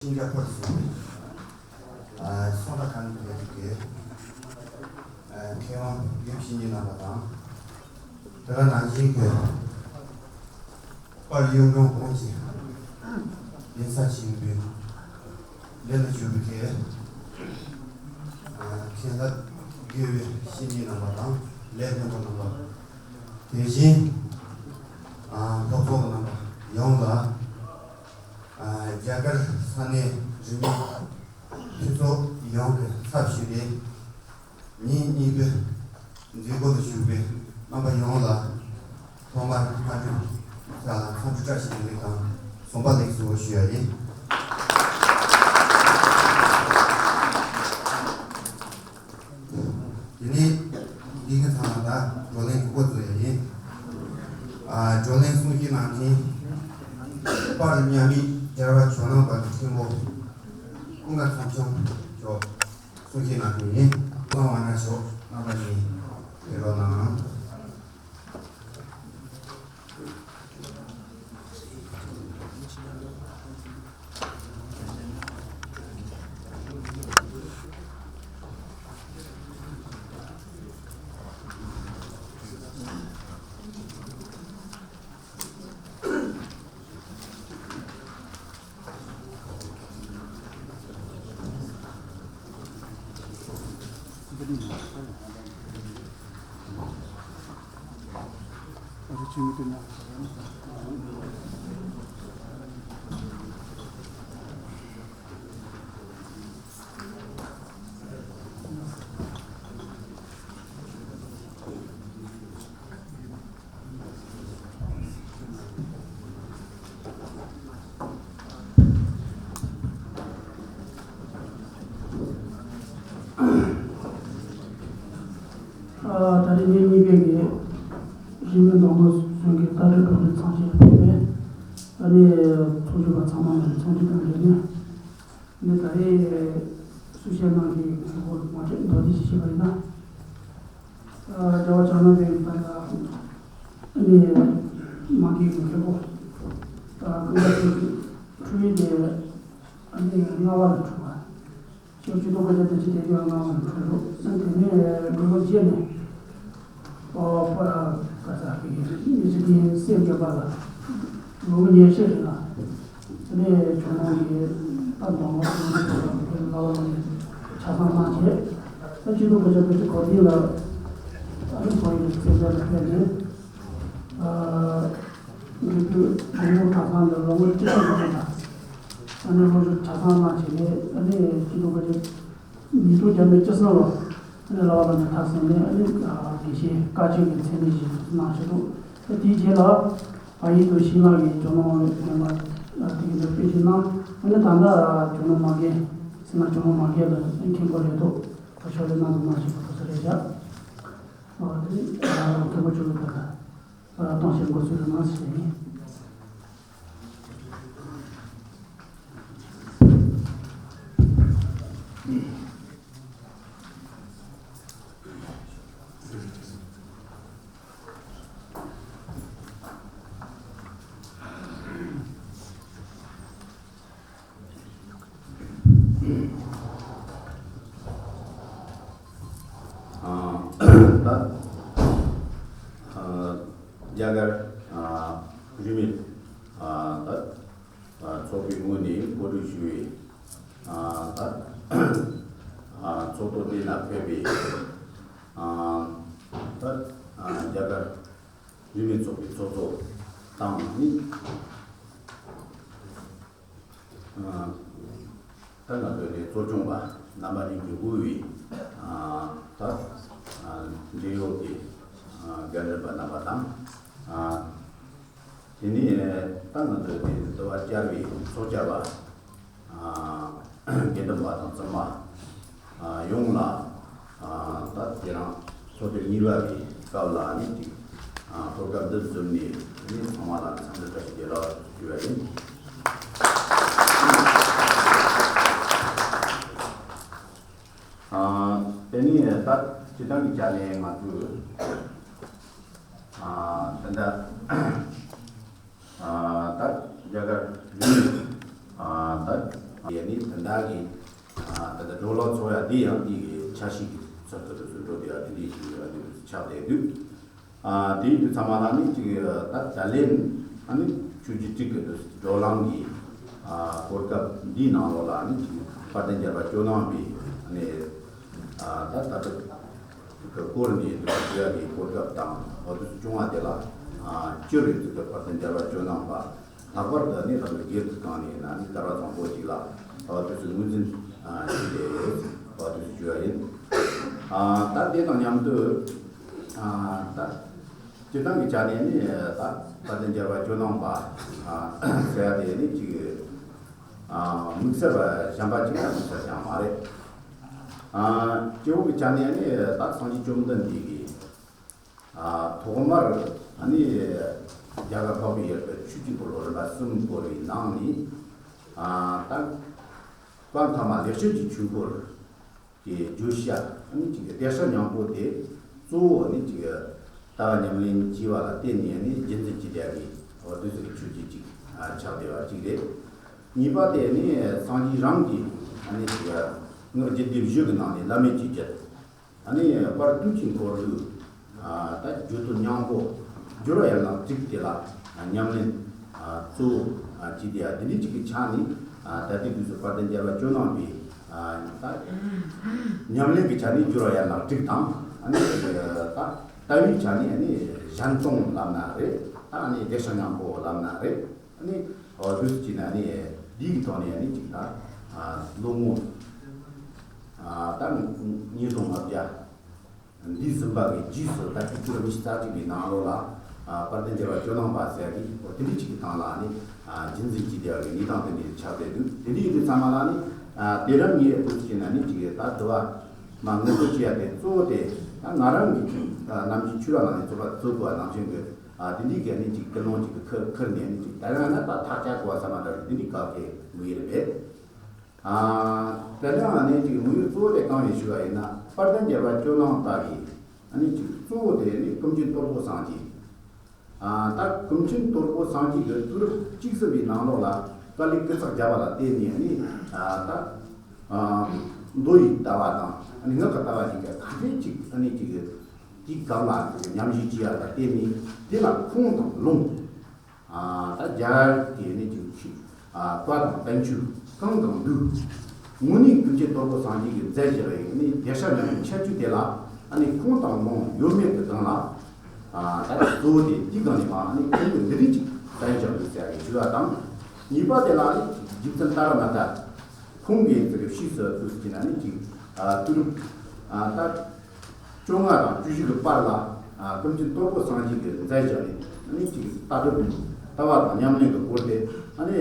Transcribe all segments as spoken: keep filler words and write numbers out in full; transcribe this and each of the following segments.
ཤིང་རྒྱ་ཁོར་སོང་ནས། ཨ་སོང་ད་གང་གི་རེད་ཀྱི། ཨ་མཁས་དབང་ཡུམ་བཤེས་གཉེན་རྣམ་པ་དང་། དེ་ག་ནང་བཞིན་གྱི་དཔལ་གཡུང་དྲུང་ཀོང་ཇོ་གདན་ས་ཆེན་པོའི་ལས་ལ་བཞུགས་པའི་ཨ་མཁན་ཟླ་དགེ་བའི་བཤེས་གཉེན་རྣམ་པ་དང་ལས་སློབ་དཔོན་རྣམ་པ། དེ་བཞིན་ཨ་སློབ་ཚོགས་རྣམ་པ་ཡོངས་ལ། ཨ་རྒྱ་གར་ས་གནས་རིས་མེད་སྤྱི་ཚོགས་ཡོངས་ཀྱི་ཚབ་ཞུས་ཏེ། ཉིན་གཉིས་པའི་མཛད་སྒོ་ལ་ཞུགས་པའི་རྣམ་པ་ཡོངས་ལ་ཐོག་མར་མ་དྲོས་ས་ལ་འཚམས་འདྲི་བཀྲ་ཤིས་བདེ་ལེགས་དང་གསུམ་པ་ལེགས་སོ་ཞུ་ཡ་ཡིན། དེ་ནས་འདི་གི་ཚང་མ་ད་བགྲོ་གླེང་གོ་སྐབས་བཟོ་ཡ་ཡིན། ཨ་བགྲོ་གླེང་གསུང་བཤད་གནང་མཁན་དཔལ་མཉམ་མེད་རྒྱལ་བ་ཇོ་ནང་པ་གི་མཁན་པོ་ཀུན་དགའ་ཚངས་ཆུང་མཆོག་གསུང་བཤད་གནང་མཁན་ཡིན། ཀུན་དགའ་མཆོག་རྣམ་པ་གཉིས་ཕེབས་རོགས་གནང་། ཨ་ད་རེས་ངེད་གཉིས་པོས་ཀྱི་རིས་མེད་མདོ་སྨད་གཞུང་གི་ལྟ་གྲུབ་བགྲོ་གླེང་ཚོགས་ཆེན་ལ་ཕེབས་པའི་ཨ་ནི་ཚོགས་ཞུགས་པ་ཚང་མ་ལ་འཚམས་འདྲི་དང་འབྲེལ་ནས། ནི་ད་རེས་གསུང་བཤད་གནང་མཁན་གྱི་མཁན་པོ་མ་ཁྲེག་མདོ་སྡེ་ཞེས་བཤད་པ་ཡིན་ན། ཨ་རྒྱལ་བ་བྱམས་པ་ཆེན་པོའི་བར་ལ་ནི་མ་གི་མཁན་པོ་ཨ་ཀུན་དགའ་ཆོས་ཀྱི་འཕྲུལ་ཡིན་ཏེ། ཨ་ནི་ལྔ་པ་ལ་འཁྲུངས་པ། ཕྱི་ལོ་ཆིག་སྟོང་དགུ་བརྒྱ་བདུན་ཅུ་དོན་བདུན་ལྔ་པ་ལ་འཁྲུངས་རོགས། ཨ་ནི་དེ་ནས་དགུ་ལོ་བརྒྱད་ནས། ཨོ་ཕ་ག་ས་གི་མི་ཚེ་འདི་སེམས་བསྐྱོད་པ་ལ་ལོ་ངོ་ཉེར་བཞི་རིང་ལ་ནས་ཇོ་ནང་གི་སྟབས་མདོ་སྨད་ཀྱི་ལ་ལ་ནས་ཆ་ཚང་གནང་བྱས། ད་སྤྱི་ཚོགས་བོད་ཆགས་བོད་ཀྱི་གོ་སྒྲིག་ལ་ཨ་རི་བོད་ཀྱི་སེམས་ཁྲལ་ལ་ཕེབས་ནས། འབྲེལ་མཐུད་ལོ་ངོ་ཆ་ཚང་ལ་ལོ་ངོ་བཅུ་ཐམ་ལ་ཨ་ནི་སློབ་སྦྱོང་ཆ་ཚང་གནང་བྱས་ནས་ཨ་ནི་སྤྱི་ཚོགས་བོད་ཀྱི། ཉིས་སྟོང་བརྒྱ་མེད་བཅུ་གསུམ་ལོ། ཨ་ནི་ལ་བ་ལ་ནས་ཐག་སོང་ནས་ཨ་ནི་དགེ་བཤེས་བཀའ་ཆོས་ཀྱི་མཚན་གནས་ཤིག་གནང་ཞུ་འདུག་ཨ་དེའི་རྗེས་ལ་བལ་ཡུལ་དུ་ཤིང་ལག་གི་ཇོ་ནང་དགོན་པ་དེ་གའི་ནང་དཔེ་ཆ་གནང་། ཨ་ནི་ད་ལྟ་ཇོ་ནང་མ་རྒན་སེམས་ལ་ཇོ་ནང་མ་རྒན་ལ་མཁན་པོ་ལས་ཐོག་ཕྱག་ལས་གནང་དུ་གནང་ཞིག་པ་དེ་ཚོ་རེད་བཞག་ཨ་དེ་ནི་མཁན་པོ་ཆོས་ལུགས་དག་གཏོང་ཞིག་འགོ་ཚུགས་གནང་ཞིག་ཡིན། ད་རྒྱ་གར་རིས་མེད་ད། ཚོགས་པའི་ངོས་ནས་གོ་སྒྲིག་ཞུ་བའི་ད་ཚོགས་ཐོག་འདི་ན་ཕེབས་པའི་ད་རྒྱ་གར་རིས་མེད་ཚོགས་པའི་ཚོགས་གཙོ་དང་ནི་ད་ང་ཚོའི་གཙོ་སྐྱོང་པ་རྣམ་པ་གཉིས་ཀྱིས་དབུས་པའི་ད་འབྲེལ་ཡོད་ཀྱི་རྒན་རབས་པ་རྣམ་པ་དང་། དེ་ནས་ད་ང་ཚོས་དེ་འདི་བ་བཅར་བའི་ཚོགས་བཅར་བ་དགེ་འདུན་པ་དང་བཙུན་མ་ཡོངས་ལ་ད་དེ་རིང་ཚོགས་དུས་གཉིས་པ་གི་སྐབས་ལ་ནི་ཅིག་གོ་སྐབས་འདི་བཟུང་ནས་ནི་ཚང་མ་ལ་འཚམས་འདྲི་བཀྲ་ཤིས་བདེ་ལེགས་ཞུ་བ་ཡིན། དེ་ནས་ད་སྤྱི་བཏང་གི་ཆ་ནས་ང་ཚོས་ད་ལྟ་ད་རྒྱ་གར་རིས་མེད་ད་ ནི་དེ་འདྲ་གི་ད་ལྟ་བགྲོ་གླེང་ཚོགས་ཡ་འདི་ཡང་འདི་གི་ཆ་ཤས་ཀྱི་ཚུལ་དུ་འགྲོ་བསྡད་ཡ་དེ་འདྲའི་ཞིག་ཡོད་པ་འདི་ཆགས་བསྡད་དུས། ཨ། དེ་ཡིན་དུས་ཚང་མ་ལ་ནི་ཅིག་ད་ད་ལན་ཨ་ནི་ཆུ་ཚོད་གཅིག་གི་བགྲོ་གླེང་གི་ཨ་གོ་སྐབས་འདིའི་ནང་ལོགས་ལ་ནི་ཅིག་དཔལ་ལྡན་རྒྱལ་བ་ཇོ་ནང་པའི་ནི་ཨ་ད་ད་ལྟ་གི་སྐོར་ནས་འདུག་ཞུ་ཡ་གི་གོ་སྐབས་དང་འོ་དེ་ཚོ་བྱུང་བ་དེ་ལ་ཨ་སྤྱིར་ཡོད་ཚུལ་གྱི་དཔལ་ལྡན་རྒྱལ་བ་ཇོ་ནང་པ། ལྷག་པར་དུ་ནི་ལྷག་པར་སྒེར་གྱི་སྒང་ནས་ན་ནི་གར་བ་བཟང་པོ་ཅིག་ལ་འོ་དེ་ཚོ་ངོས་འཛིན་ཨ་བྱས་ཏེ་འོ་དེ་ཚོ་ཞུ་ཡ་ཡིན། ཨ་ད་དེ་དང་མཉམ་དུ་ཨ་ད་སྤྱིར་བཏང་གི་ཆ་ནས་ནི་ད་དཔལ་ལྡན་རྒྱལ་བ་ཇོ་ནང་པ་ཨ་ཟེར་ཡ་དེ་ནི་ཅིག་ཨ་དམིགས་བསལ་བ་གཞན་པ་ཅིག་ལ་དམིགས་བསལ་ཅང་མ་རེད། ཨ་སྤྱི་བོ་གི་ཆ་ནས་ནི་ད་སངས་རྒྱས་བཅོམ་ལྡན་འདས་ཀྱི་ཨ་ཐོག་མར་ཨ་ནི་རྒྱ་གར་འཕགས་པའི་ཡུལ་དུ་ཆོས་ཀྱི་འཁོར་ལོ་རིམ་པ་གསུམ་བསྐོར་བའི་ནང་ནས་ཨ་ད་བཀའ་ཐ་མ་ལེགས་བཤད་ཀྱི་ཆོས་འཁོར་གྱི་བརྗོད་བྱ་ཨ་ནི་ཅིག་གི་བསྡུས་བྱ་སྙིང་པོ་དེ་གཙོ་བོ་ཨ་ནི་ཅིག་གི་ལྟ་བ་ཉམས་ལེན་བགྱིས་པ་ལ་བརྟེན་ནས་ཨ་ནི་རྒྱུན་འཛིན་བགྱིས་བསྡད་པའི་འོ་དེ་ཚོ་གི་ཆོས་བརྒྱུད་ཅིག་ཨ་ཆགས་བསྡད་པ་གཅིག་རེད། གཉིས་པ་དེ་ནི་སངས་རྒྱས་རང་གིས་ཨ་ནི་ཅིག་གི་སྔགས་རྒྱུད་སྡེ་བཞི་གི་ནང་ནས་བླ་མེད་ཀྱི་རྒྱུད། ཨ་ནི་དཔལ་དུས་ཀྱི་འཁོར་ལོའི་ཨ་ད་བརྗོད་དོན་སྙིང་པོ་སྦྱོར་བ་ཡན་ལག་བཅུ་དེ་ལ་ཉམས་ལེན་ཨ་གཙོ་བོ་ཨ་བགྱིས་ཏེ་ཨ་དེ་འདྲའི་ཅིག་གི་ཆ་ནས་ཨ་ད་ལྟའི་དུས་སུ་དཔལ་ལྡན་རྒྱལ་བ་ཇོ་ནང་པའི་ཨ་ད་ཉམས་ལེན་གྱི་ཆ་ནས་སྦྱོར་བ་ཡན་ལག་བཅུ་དང་ཨ་ནི་ད་ལྟ་བའི་ཆ་ནས་ཨ་ནི་གཞན་སྟོང་ལབ་ན་རེད། ད་ཨ་ནི་བསྡུས་བྱ་སྙིང་པོ་ལབ་ན་རེད། ཨ་ནི་འོ་དུས་སུ་བྱས་ན་ནི་འདིའི་ཐོག་ནས་ནི་ཅིག་ད་ཨ་ལོ་ངོ་ཨ་ད་ཉིས་སྟོང་ལྔ་བརྒྱ་འདི་ཟིན་པ་གི་རྗེས་སུ་ད་ཆིག་སྟོང་དགུ་བརྒྱ་བརྒྱད་ཅུ་གྱ་གཅིག་པའི་ནང་ལོགས་ལ་ཨ་དཔལ་ལྡན་རྒྱལ་བ་ཇོ་ནང་པ་ཟེར་གི་འོ་དེ་འདྲའི་ཅིག་གི་སྟེང་ལ་ནི་ཨ་རྒྱུན་འཛིན་བགྱིས་བསྡད་པའི་གནས་སྟངས་དེ་འདྲའི་ཆགས་བསྡད་འདུག་དེ་འདྲའི་ཡིན་དུས་ཚང་མ་ལ་ནི་ཨ་དེ་རིང་ངས་འོ་དུས་སུ་བྱས་ན་ནི་ཅིག་ད་དུ་བ་མ་ངོ་སྤྲོད་བྱེད་ཡ་དེ་གཙོ་བོ་དེ་ད་ང་རང་གི་ཨ་ནམ་རྒྱུན་ཆོས་ར་ནང་ནས་ཚོགས་པ་བཙུགས་པ་ནང་བཞིན་གི་ཨ་དེ་འདྲའི་གི་ནི་ཅིག་ཀུན་སློང་ཅིག་གི་ཁུར་ཁུར་ནས་ནི་ཅིག་ད་རང་ན་ད་ཐག་བཅད་དགོས་བསམ་པ་འདྲ་བའི་དེ་འདྲའི་ག་གེ་མི་ཡོད་རེད་པས། ཨ་དེ་རིང་ནི་ཅིག་དམིགས་ཡུལ་གཙོ་བོ་དེ་གང་ཡིན་ཞུ་བ་ཡིན་ན་དཔལ་ལྡན་རྒྱལ་བ་ཇོ་ནང་པ་གི་ཨ་ནི་ཅིག་གཙོ་བོ་དེ་ནི་ཀུན་མཁྱེན་དོལ་པོ་སངས་རྒྱས། ཨ་ད་ཀུན་མཁྱེན་དོལ་པོ་སངས་རྒྱས་ཀྱི་དུས་རབས་བཅུ་གསུམ་པའི་ནང་ལོགས་ལ་དཀའ་ལས་ཀུན་བརྩེགས་བརྒྱབ་པ་ལ་བརྟེན་ནས་ཨ་ནི་ཨ་ད་ཨ་མདོ་ཡི་ལྟ་བ་དང་ཨ་ནི་སྔགས་ཀྱི་ལྟ་བ་གཉིས་ཀ་ག་འདྲའི་ཅིག་ཨ་ནི་ཅིག་དེའི་སྒང་ལ་ཉམས་ཞིབ་བྱས་ཡ་ལ་བརྟེན་ནས་དེ་ལ་ཁུངས་དང་ལུང་། ཨ་ད་རྒྱ་གར་གྱི་ནི་ཅིག་ཨ་བཀའ་དང་བསྟན་བཅོས་གང་དང་འདུས། དངོས་གནས་ཀུན་མཁྱེན་དོལ་པོ་སངས་རྒྱས་ཀྱིས་མཛད་བཞག་པའི་ནི་བསྡུས་བྱ་ཉམས་ལེན་ཁྱད་ཆོས་དེ་ལ་ཨ་ནི་ཁུངས་དང་ལུང་ཡོད་མེད་ཀྱི་སྒང་ལ་ཨ་ད་གཙོ་བོ་དེ་དེའི་སྒང་ནས་མ་ཨ་ནི་ཁུངས་ཀྱི་འདི་རིགས་ཅིག་བསྟན་བཞག་འདུག་ཟེར་བའི་ཞུ་བ་དང་། གཉིས་པ་དེ་ལ་ནི་རྗེ་བཙུན་ཏཱ་ར་ནཱ་ཐ། ཁོང་གིས་ཟེར་གི་ཕྱིས་སུ་དུས་སུ་ན་ནི་ཅིག་ཨ་དུས་རབས་ཨ་ད་བཅོ་ལྔ་དང་བཅུ་བཞི་གི་བར་ལ་ཨ་ཀུན་མཁྱེན་དོལ་པོ་སངས་རྒྱས་ཀྱིས་མཛད་བཞག་ནས་ནི་ཅིག་ལྟ་གྲུབ་ལྟ་བ་དང་ཉམས་ལེན་གྱི་སྐོར་དེ་ཨ་ནི་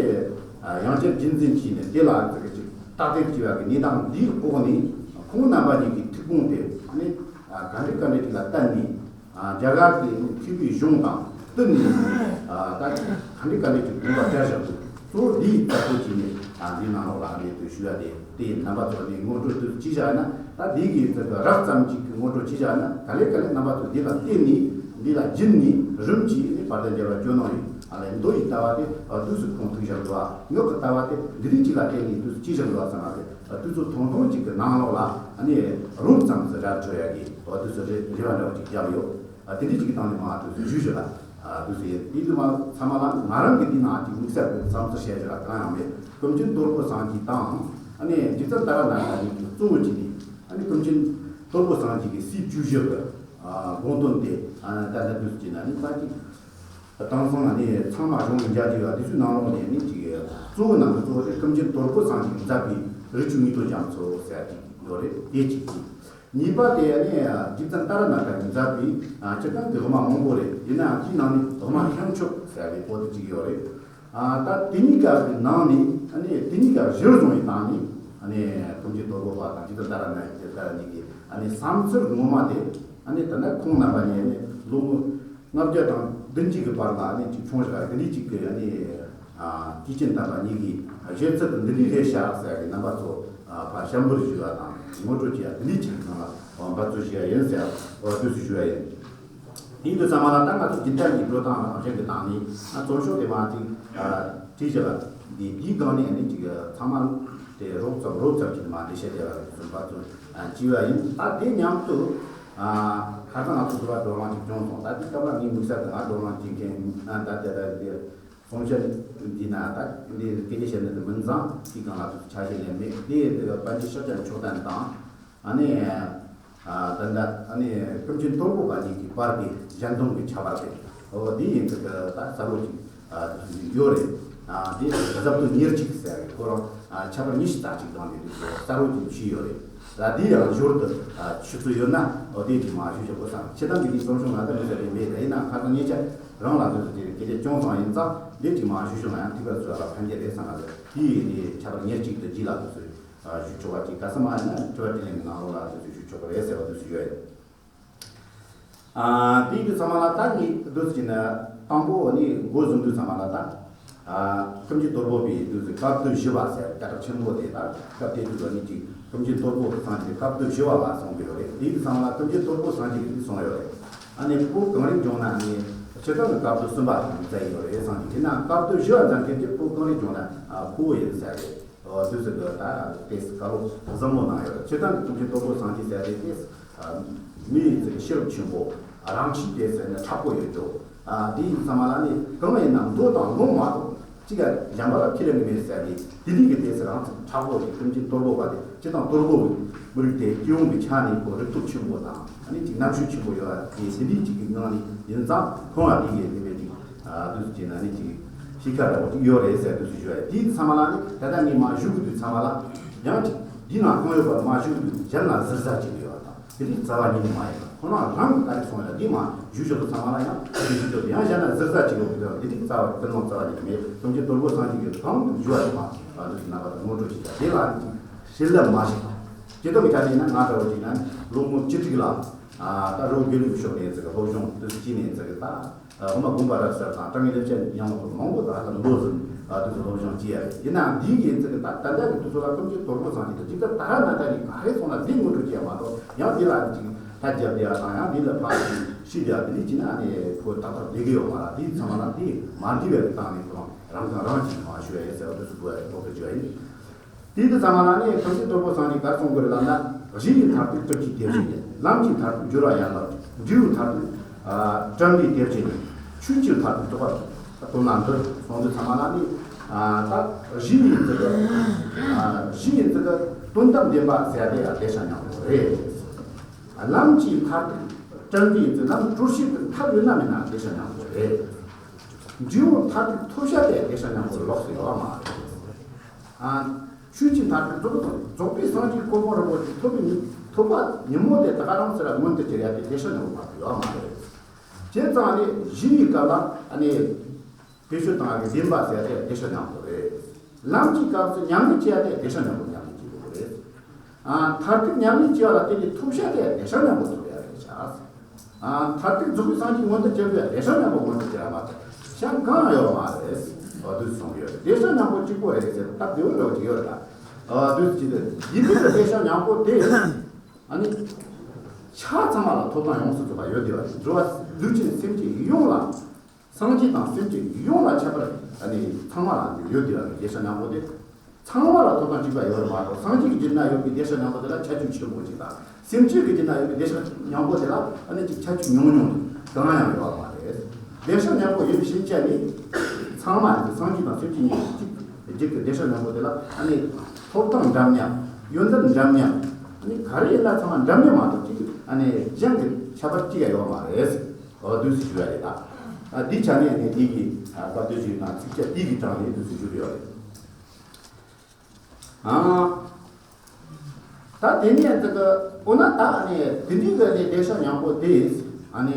ཨ་ཡང་བསྐྱར་རྒྱུན་འཛིན་བྱས་ནས་དེ་ལ་ཟེར་གི་ཅིག་ཏག་ཏག་བྱས་པ་གི་གནས་སྟངས་འདིའི་འོག་ནས་ཁོང་རྣམ་པ་གཉིས་ཀྱི་ཐུགས་དགོངས་དེ་ཨ་ནི་ཨ་ག་འདྲ་ག་འདྲ་ཅིག་ལ་བསྟན་ནས། ཨ་རྒྱ་གར་གྱི་མཁས་པའི་གཞུང་དང་བསྟུན་ནས་ཨ་ད་ག་འདྲ་ག་འདྲ་ཅིག་དགོངས་པ་བཞག་འདུག་གཙོ་བོ་འདིའི་ལྟ་སྐོར་བྱས་ནས་ཨ་འདིའི་ནང་ལོགས་ལ་ཨ་ནི་དུ་ཞུ་ཡ་དེ་དེ་ཡི་རྣམ་པ་ཚོ་ནི་ངོ་སྤྲོད་དུ་ཅི་བྱ་ན་ད་འདི་གི་ཚོད་དུ་རགས་ཙམ་ཅིག་གི་ངོ་སྤྲོད་ཅི་བྱ་ན་ག་ལེ་ག་ལེ་རྣམ་པ་ཚོ་འདི་ལ་བརྟེན་ནས་འདི་ལ་སྦྱིན་ནས་རིམ་གྱིས་ནི་དཔལ་ལྡན་རྒྱལ་བ་ཇོ་ནང་ཡིན་ཨ་ལས་མདོ་ཡི་ལྟ་བ་དེ་ཨ་དུས་སུ་ཁུངས་ཐུག་བཞག་འདུག་ཨ་ངག་གི་ལྟ་བ་དེ་འདི་རིགས་ཅིག་ལ་བརྟེན་ནས་དུས་སུ་ཅི་བཞག་འདུག་ཨ་བསམ་པ་དེ། དུས་ཚོད་ཐུང་ཐུང་ཅིག་གི་ནང་ལོགས་ལ་ཨ་ནི་རོབ་ཙམ་ཟིག་ར་འཕྲོད་ཡ་གི་འོ་དུས་ཚོད་རེ་རེ་བ་འདྲ་བ་ཅིག་བརྒྱབ་ཡོད། ཨ་དེ་འདྲ་ཅིག་གི་སྟེང་ནས་མ་དུས་ཚོད་ཞུས་ཞུ་ལ་ཨ་དུས་ཚོད་ཡིན་དེ་དུས་མ་ཚང་མ་ལ་ང་རང་གི་འདི་ནང་ཅིག་དམིགས་བསལ་གི་བསམ་ཚུལ་བཤད་རྒྱུ་ལ་གང་ཡང་མེད། ཀུན་མཁྱེན་དོལ་པོ་སངས་རྒྱས་དང་ཨ་ནི་རྗེ་བཙུན་ཏཱ་ར་ནཱ་ཐ་གཉིས་ཀྱི་གཙོ་བོ་བྱས་ནས་ཨ་ནི་ཀུན་མཁྱེན་དོལ་པོ་སངས་རྒྱས་ཀྱི་སྲས་བཅུ་བཞི་གི་ཨ་དགོངས་དོན་དེ་ཨ་ད་ལྟ་དུས་ཚོད་ཅིག་ན་ནི་ད་ཅིག་དེང་སང་ནི་ཚང་མ་གཞུང་གི་མཇལ་རྒྱུ་ཡོད་དེ་ཚོའི་ནང་ལོགས་ནས་ནི་ཅིག་གཙོ་བོ་རྣམས་ཀྱི་གཙོ་བོ་དེ་ཀུན་མཁྱེན་དོལ་པོ་སངས་རྒྱས་ཀྱིས་མཛད་པའི་རི་ཆུ་དངོས་དོན་རྒྱ་མཚོ་ཟེར་ཅིག་ཡོད་རེད་དེ་གཅིག་གཅིག་གཉིས་པ་དེ་ནི་རྗེ་བཙུན་ཏཱ་ར་ནཱ་ཐ་གིས་མཛད་པའི་སྤྱིར་བཏང་གི་དབུ་མ་མང་པོ་རེད། ཡིན་ནའང་དེའི་ནང་ནས་དབུ་མ་ཤིང་མཆོག་ཟེར་བའི་པོ་ཏི་གཅིག་ཡོད་རེད། ད་དེ་གཉིས་ཀ་གི་ནང་ནས་ནི་དེ་གཉིས་ཀ་གཞིར་བཟུང་བའི་སྟེང་ནས་ནི་ཀུན་མཁྱེན་དོལ་པོ་པ་དང་རྗེ་བཙུན་ཏཱ་ར་ནཱ་ཐ་གཉིས་ཀྱི་ཨ་ནི་བསམ་ཚུལ་ངོ་མ་དེ་ཨ་ནི་ད་ནི་ཁོང་རྣམ་པ་གཉིས་ནི་ལོ་ངོ་ལྔ་བརྒྱ་དང་བདུན་ཅུ་གི་བར་ལ་ནི་ཅིག་བྱུང་བཞག་གི་འདི་གཅིག་གི་ནི་དུས་ཆེན་དམ་པ་གཉིས་ཀྱི་བཞེད་ཚུལ་དུ་འདི་འདྲའི་རེད་ཤག་ཟེར་གི་རྣམ་པ་ཚོ་ཕར་ཤམ་བུར་ཞུ་བ་དང་ངོ་སྤྲོད་བྱེད་ཡ་འདི་འདྲའི་ཅིག་གི་ནང་ལ་འབད་རྩོལ་ཞུ་ཡ་ཡིན་ཟེར་འབད་རྩོལ་ཞུ་ཡ་ཡིན། དེ་འདི་ཚང་མ་ལ་ད་ང་ཚོ་རྒྱུན་ལྡན་གྱི་འགྲོ་སྟངས་རང་བཞིན་གྱི་སྟེང་ནས་ང་ཚོ་ཤོག་དེ་མ་ཅིག་བྲིས་བཞག་གི་འདི་འདིའི་སྒང་ནས་ནི་ཅིག་ཚང་མ། དེ་རོབ་ཙམ་རོབ་ཙམ་གྱིས་མ་འགྲེལ་བཤད་བྱས་པ་རེད་གསུངས་པ་ཚོ་བྱས་པ་ཡིན། ད་དེ་མཉམ་དུ་ཁ་སང་ང་ཚོ་འདུལ་བ་བགྲོ་གླེང་ཅིག་བྱུང་སོང་། ད་དེ་སྐབས་ལ་ངའི་དམིགས་བསལ་དུ་ང་བགྲོ་གླེང་བྱེད་མཁན་ད་ལྟ་དེ་གསུང་བཤད་འདི་ན་ད་འདི་སྐད་ཆ་བཤད་ནི་དེ་མིན་ཙང་དེའི་སྒང་ལ་ཆ་ཤས་ལེན་མེད། དེ་དེ་ག་པཎ་ཆེན་ཤཱཀྱ་མཆོག་ལྡན་དང་ཨ་ནི། ད་ལྟ་ཨ་ནི་ཀུན་མཁྱེན་དོལ་པོ་པ་གཉིས་ཀྱི་བར་གྱི་གཞན་དོན་གྱི་ཁྱད་པར་དེ། འོ་དེ་ཡིན་ཙང་ད་གསལ་པོ་ཅིག་ཡོད་རེད། དེ་གཟབ་ཏུ་ཉེར་གཅིག་ཟེར་བའི་ཁོ་རང་ཁྱད་པར་ཉི་ཤུ་རྩ་གཅིག་སྟོན་ནས་གསལ་པོ་ཅིག་ཞུས་ཡོད་རེད། ད་དེ་ཡང་ཞོར་དུ་ཆུ་ཚོད་ཡོད་ན་འོ་དེ་ཅིག་མ་ཞུ་ཆོག་གོ་བསམ། ཁྱེད་རང་གི་དེ་གསུང་ཆུང་ང་ད་མི་ཟེར་རེད་མེད་རེད། ཡིན་ན་ཁ་སང་ཉེ་ཆར་རང་ལ་འདི་ཚོ་དེ་སྐད་ཆ་ཅུང་ཙམ་ཡིན་ཙང་དེ་ཅིག་མ་ཞུ་ཆོག་ན་ཡང་ཐིག་པ་ཚོ་ལ་ཕན་གྱི་རེད་བསམ་ལ། དེ་ཡིན་དེ་ཁྱད་པར་ཉེར་གཅིག་ཏུ་ལྗིད་ལ་དུ་ཚོད། ཞུ་ཆོག་པ་ཅིག་ག་ས་མ་ཡིན་ན་དྲི་བ་དྲིས་ལན་གྱི་ནང་ལོགས་ལ་དེ་ཚོ་ཞུ་ཆོག་པ་རེད་ཟེར་བ་དེ་ཚོ་ཞུ་ཡ་ཡིན། ཨ་དེའི་དུས་ཚང་མ་ལ་ད་ངས་དུས་ཀྱི་ནི་དང་པོ་ནི་འགོ་བཟུང་དུས་ཚང་མ་ལ་ད་ཨ་ཀུན་མཁྱེན་དོལ་པོ་པའི་དུས་ཀྱི་སྐབས་བསྡུས་བཞི་པ་ཟེར་སྐད་གྲགས་ཆེན་པོ་དེ་ད་སྐབས་དེ་དུས་ལ་ནི་ཅིག་ཀུན་མཁྱེན་དོལ་པོ་སངས་རྒྱས་ཀྱི་སྐབས་བསྡུས་བཞི་པ་ལ་གསུངས་ཀྱི་ཡོད་རེད། དེའི་དུས་ཚང་མ་ལ་ཀུན་མཁྱེན་དོལ་པོ་སངས་རྒྱས་ཀྱིས་གསུངས་ཡོད་རེད། ཨ་ནི་བོད་གངས་རིའི་ལྗོངས་ན་ནི་སྤྱིར་བཏང་གི་སྐབས་བསྡུས་གསུམ་པ་མཛད་ཡོད་རེད། སངས་རྒྱས་ཡིན་ན་སྐབས་བསྡུས་བཞི་པ་མཛད་མཁན་དེ་བོད་གངས་རིའི་ལྗོངས་ན་ཁོ་བོ་ཡིན་ཟེར་རེད། དུས་ཚོད་ཀྱི་ད་དེ་བཀའ་སློབ་བཟང་མོ་གནང་ཡོད། སྤྱིར་བཏང་གི་ཀུན་མཁྱེན་དོལ་པོ་སངས་རྒྱས་ཟེར་དེ་དེ་མི་ཡི་ཚེ་ཤེས་རབ་ཆེན་པོ་རང་ཆས་དེ་ཟེར་ནས་མཁྲེགས་པོ་ཡོད་ཅོག་དེ་ཡིན་ཚང་མ་ལ་ནི་གང་ཡིན་ན་མདོ་དང་ལུང་མ་གཏོགས་གཅིག་ཀ་གཞན་པ་ལ་ཁས་ལེན་གི་མེད་ཟེར་དེ་དེ་དུས་ཀྱི་དེ་ཟེར་རང་ཚོ་མཁྲེགས་པོ་ཞིག་ཀུན་མཁྱེན་དོལ་པོ་པ་དེ་སྤྱིར་བཏང་དོལ་པོ་མི་རིགས་དེ་སྐྱེ་བོ་གི་ཆ་ནས་ཁོ་རིག་སྟོབས་ཆེན་པོ་དང་ཨ་ནི་ཅིག་རྣམ་དཔྱོད་ཆེན་པོ་ཡོད་པ་དེ་དེ་དུས་གཅིག་གི་ངང་ནས་ཡིན་ཙང་ཁོང་ལ་དེ་གའི་དེ་བས་ཅིག་དུས་ཚོད་ཅིག་ན་ནི་ཅིག་ཤི་ཁ་འདྲ་བོ་ཅིག་ཡོད་རེད་ཟེར་དུས་སུ་ཞུ་བ་ཡ། དེའི་ཚང་མ་ལ་ནི་ད་ལྟ་ངས་མ་ཞུ་གི་དུས་ཚང་མ་ལ་ཡང་ཅིག་འདི་ན་གང་ཡོད་པར་མ་ཞུ་གི་དུས་གཞན་ལ་ཟུར་ཟ་བྱེད་ཀྱི་ཡོད་པ་དང་དེ་དུས་རྩ་བ་ཉིད་ནས་མ་ཡིན་པ་ཁོ་རང་རང་གི་ད་རེས་སོང་ཡ་འདི་མ་ཞུ་ཞོར་དུ་ཚང་མ་ལ་ཡང་དེ་ཞུ་ཞོར་དུ་ཡང་གཞན་ལ་ཟུར་ཟ་བྱེད་ཀྱི་ཡོད་པ་དེ་དུས་རྩ་བ་ཀུན་སློང་རྩ་བ་ཉིད་ནས་མེད། ཀུན་མཁྱེན་དོལ་པོ་སངས་རྒྱས་ཀྱི་གང་ཞུ་བ་ཡིན་པ་དུས་སུ་རྣམ་པ་དང་ངོ་སྤྲོད་བྱེད་ཀྱི་དེ་ལ་ནི་ཅིག་བྱིན་རླབས་མ་བྱེད་པ་སྤྱི་ལྟར་གྱི་ཆ་ནས་ན་ང་འདྲ་བོ་ཅིག་ན་ནི་ལོ་ངོ་བཅུ་དྲུག་ལ་ད་རོགས་དགེ་ལུགས་ཀྱི་ཕྱོགས་ནས་ཚིག་སློབ་སྦྱོང་དུས་སུ་ཅི་ནས་ཚིག་ད། སློབ་མ་དགོངས་པ་རབ་གསལ་དང་དྲང་ངེས་ལེགས་བཤད་ཉམས་ལེན་མང་པོ་དང་ཧ་ལམ་མདོ་ཟིན་དུས་སུ་སློབ་སྦྱོང་བྱས་ཡ་རེད། ཡིན་ནའང་འདིའི་གི་ཚིག་ད་ད་ལྟ་གི་དུས་ཚོད་ལ་ཀུན་མཁྱེན་དོལ་པོ་སངས་རྒྱས་དང་ཅིག་ད་ད་ཧ་ན་ད་ནི་ག་རེ་སོང་ན་འདི་ངོ་སྤྲོད་བྱས་ཡ་མ་གཏོགས་ཡང་འདི་ལ་ཅིག་ཐ་རྒྱབ་བསྡད་ཡ་དང་ཡང་འདི་ལ་ཕར་ཤི་བསྡད་ཡ་འདི་ནི་ཅི་ན་ནི་ཁོ་ཏག་ཏག་བསྡད་གི་ཡོད་མ་རེད། དེའི་ཚང་མ་ལ་འདི་མ་འདི་བས་བཏང་ནས་ཁོ་རང་རང་གང་རང་ཅིག་མ་ཞུ་ཡ་ཡིན་ཟེར་བ་དུས་སུ་དགོས་ཡ་ཡིན་ལོག་པའི་བརྗོད་ཡ་ཡིན། དེ་དུས་ཚང་མ་ལ་ནི་ཀུན་མཁྱེན་དོལ་པོ་སངས་རྒྱས་གར་སོང་དགོས་རེད་ལབ་ན། གཞི་ཡི་མཐར་ཐུག་སྐྱབས་ཀྱི་དེ་བཞིན་ཉིད། ལམ་གྱི་མཐར་ཐུག་སྦྱོར་བ་ཡན་ལག་བཅུ། འབྲས་བུའི་མཐར་ཐུག་ཨ་བྲལ་བའི་དེ་བཞིན་ཉིད། ཆོས་ཀྱི་མཐར་ཐུག་རྫོགས་པ་དོན་ལ་འདུ་གསུངས་དུས་ཚང་མ་ལ་ནི་ཨ་ད་གཞི་ཡི་ཚིག་གི་ཨ་གཞི་ཡི་ཚིག་གི་དོན་དམ་བདེན་པ་ཟེར་དེ་ཡང་བདེ་གཤེགས་སྙིང་པོ་རེད། ལམ་གྱི་མཐར་ཐུག་བྲལ་བའི་ཚིག་ལམ་གྲོལ་བྱེད་དུ་ཐབས་ཡོད་ན་མེད་ན་བདེ་གཤེགས་སྙིང་པོ་རེད། འབྲས་བུ་མཐར་ཐུག་ཐོབ་བྱ་དེ་བདེ་གཤེགས་སྙིང་པོ་ལོགས་སུ་ཡོད་མ་རེད། ཨ། ཆོས་ཀྱི་མཐར་ཐུག་རྫོགས་རྫོགས་པའི་སངས་རྒྱས་གོ་འཕང་རིན་པོ་ཆེ་ཐོབ་པའི་ཐོབ་པ་ཉིན་མོ་དེ་ད་ག་རང་ཟེར་ར་མངོན་དུ་གྱུར་ཡ་དེ་བདེ་གཤེགས་སྙིང་པོ་མ་གཏོགས་ཡོད་མ་རེད། བྱས་ཙང་ནི་གཞི་ཡི་སྐབས་ལ་ཨ་ནི་བེད་སྤྱོད་བཏང་ཡ་གི་བདེན་པ་ཟེར་ཡ་དེ་བདེ་གཤེགས་སྙིང་པོ་རེད། ལམ་གྱི་སྐབས་སུ་ཉམས་ལེན་བྱེད་ཡ་དེ་བདེ་གཤེགས་སྙིང་པོ་ཉམས་ལེན་བྱེད་དགོས་རེད། ཨ། མཐར་ཐུག་ཉམས་ལེན་བྱེད་པ་ལ་བརྟེན་ནས་ཐོབ་བྱ་དེ་བདེ་གཤེགས་སྙིང་པོ་ཐོབ་ཡ་རེད་ཤག་ཨ། མཐར་ཐུག་རྫོགས་པའི་སངས་རྒྱས་མངོན་དུ་གྱུར་པའི་བདེ་གཤེགས་སྙིང་པོ་མངོན་དུ་གྱུར་བ་མ་གཏོགས་གཞན་གང་ཡང་ཡོད་མ་རེད། འོ་དུས་གསུངས་ཡོད་རེད། བདེ་གཤེགས་སྙིང་པོ་གཅིག་པོ་རེད་ཟེར་སྟབས་བདེ་བོ་འདྲ་བོ་ཅིག་ཡོད་རེད་ད། འོ་དུས་ཀྱི་ཡིན་པའི་བདེ་གཤེགས་སྙིང་པོ་དེ་ཨ་ནི་ཆ་ཚང་མ་ལ་ཐོབ་ཐང་ཡོངས་སུ་རྫོགས་པ་ཡོད་བསྡད་པ་རེད། འགྲོ་བ་ལུས་ཅན་སེམས་ཅན་ཡོངས་ལ། སངས་རྒྱས་དང་སེམས་ཅན་ཡོངས་ལ་ཁྱད་པར་ཨ་ནི་ཚང་མ་ལ་ཡོད་དེ་བ་གི་བདེ་གཤེགས་སྙིང་པོ་དེ། ཚང་མ་ལ་ཐོབ་ཐང་གཅིག་པ་ཡོད་རེད་མ་གཏོགས་སངས་རྒྱས་ཀྱི་རྒྱུད་ན་ཡོད་པའི་བདེ་གཤེགས་སྙིང་པོ་དེ་ལ་ཁྱད་ཆོས་ཆེན་པོ་གཅིག་དང་། སེམས་ཅན་གྱི་རྒྱུད་ན་ཡོད་པའི་བདེ་གཤེགས་སྙིང་པོ་དེ་ལ་ཨ་ནི་ཅིག་ཁྱད་ཆོས་ཉུང་ཉུང་གང་ཡང་ཡོད་མ་རེད། བདེ་གཤེགས་སྙིང་པོ་ཡིན་ཕྱིན་ཆད་ནི་ཚང་མ་ཡིན་ཏེ་སངས་རྒྱས་དང་སེམས་ཅན་གཉིས་ཀྱི་རྒྱུད་ཀྱི་བདེ་གཤེགས་སྙིང་པོ་དེ་ལ་ཨ་ནི་ཐོབ་ཐང་འདྲ་མཉམ། ཡོན་ཏན་འདྲ་མཉམ། ཨ་ནི་ག་རེ་ཡིན་ན་ཚང་མ་འདྲ་མཉམ་མ་གཏོགས་ཅིག་ཨ་ནི་གཞན་གྱི་ཁྱད་པར་གཅིག་ཡང་ཡོད་མ་རེད། འོ་དུས་སུ་ཞུ་ཡ་རེད་ད། ཨ་འདི་ཆ་ནས་ནི་འདི་གི་ཨ་བཀའ་སྡོད་ཞུས་ན་ཚིགས་བཅད་འདི་གི་གྲངས་ནས་དུས་སུ་ཞུ་ཡོད་རེད། ཨ་ད་དེ་ནས་འདི་གི་འོ་ན་ད་ནི་དེ་འདྲའི་གི་ནི་བདེ་གཤེགས་སྙིང་པོ་དེ་ཨ་ནི་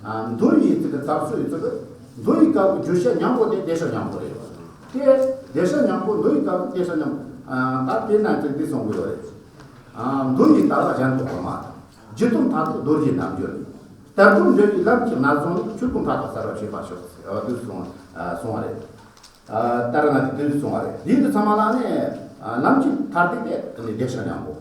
ཨ་མདོ་ཡི་ཚིག་གི་དག་སུ་ཡི་ཚིག་གི་མདོ་ཡི་སྐབས་ཀྱི་བརྗོད་བྱ་སྙིང་པོ་དེ་བདེ་གཤེགས་སྙིང་པོ་རེད། དེ་བདེ་གཤེགས་སྙིང་པོ་མདོ་ཡི་སྐབས་ཀྱི་བདེ་གཤེགས་སྙིང་པོ་ཨ་ད་དེ་ན་ཚིག་འདི་གསུང་གི་ཡོད་རེད། ཨ་མདོ་ཡི་དག་པ་གཞན་དུ་གོ་མ་དང་། རྒྱུད་དོན་མཐར་ཐུག་རྡོ་རྗེ་རྣལ་འབྱོར། དལ་འབྱོར་འབྲེལ་བའི་ལམ་གྱི་ངར་སོང་ནི། ཆོས་ཀུན་མཐའ་དག་གསལ་བར་བྱེད་པར་ཤོག་ཟེར་བ་དུས་གསུངས་གསུངས་བ་རེད། ཨ་ལྟར་ན་དེ་དུས་གསུངས་བ་རེད། དེ་དུས་ཚང་མ་ལ་ནི་ཨ་ལམ་གྱི་མཐར་ཐུག་དེ་ནི་བདེ་གཤེགས་སྙིང་པོ།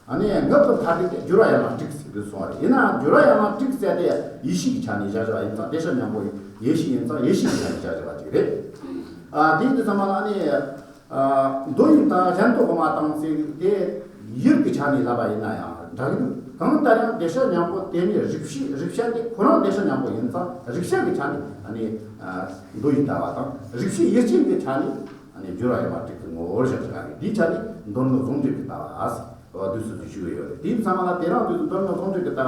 ཨ་ནི་ངག་གི་མཐར་ཐུག་དེ་སྦྱོར་བ་ཡན་ལག་དྲུག་ཟེར་དུས་གསུངས་བ་རེད། ཡིན་ནའང་སྦྱོར་བ་ཡན་ལག་དྲུག་ཟེར་དེ་ཡེ་ཤེས་ཀྱི་ཆ་ནས་བཞག་བཞག་པ་ཡིན་ཙང་བདེ་གཤེགས་སྙིང་པོ་ཡེ་ཤེས་ཡིན་ཙང་ཡེ་ཤེས་ཀྱི་ཆ་ནས་བཞག་བཞག་པ་ཅིག་རེད། ཨ་དེ་དུས་ཚང་མ་ལ་ནི། མདོ་ཡི་ད་གཞན་དུ་དབུ་མ་དང་ཟེར་དེ་ཡུལ་གྱི་ཆ་ནས་ལབ་པ་ཡིན་ན་ཡང་འདྲ་གི་འདུག་གང་ལྟར་ཡང་བདེ་གཤེགས་སྙིང་པོ་དེ་ཉིད་རིགས་པས་རིགས་པས་དེ་ཁོ་རང་བདེ་གཤེགས་སྙིང་པོ་ཡིན་ཙང་རིགས་པས་ཀྱི་ཆ་ནས་ཨ་ནི་མདོ་ཡི་ལྟ་བ་དང་རིགས་པས་ཡུལ་ཅན་གྱི་ཆ་ནས་ཨ་ནི་སྦྱོར་བ་ཡོད་པ་དྲུག་གི་ངོ་བོར་བཞག་ཆགས་རེད། དེའི་ཆ་ནས་མདོར་ན་ཟུང་འབྲེལ་གྱི་ལྟ་བ་ཟེར་བ་འདུག་སེ་ཞུ་གི་ཡོད་རེད། དེའི་ཚང་མ་ལ་དེ་རང་དུས་སུ་མདོར་ན་ཟུང་འབྲེལ་གྱི་ལྟ་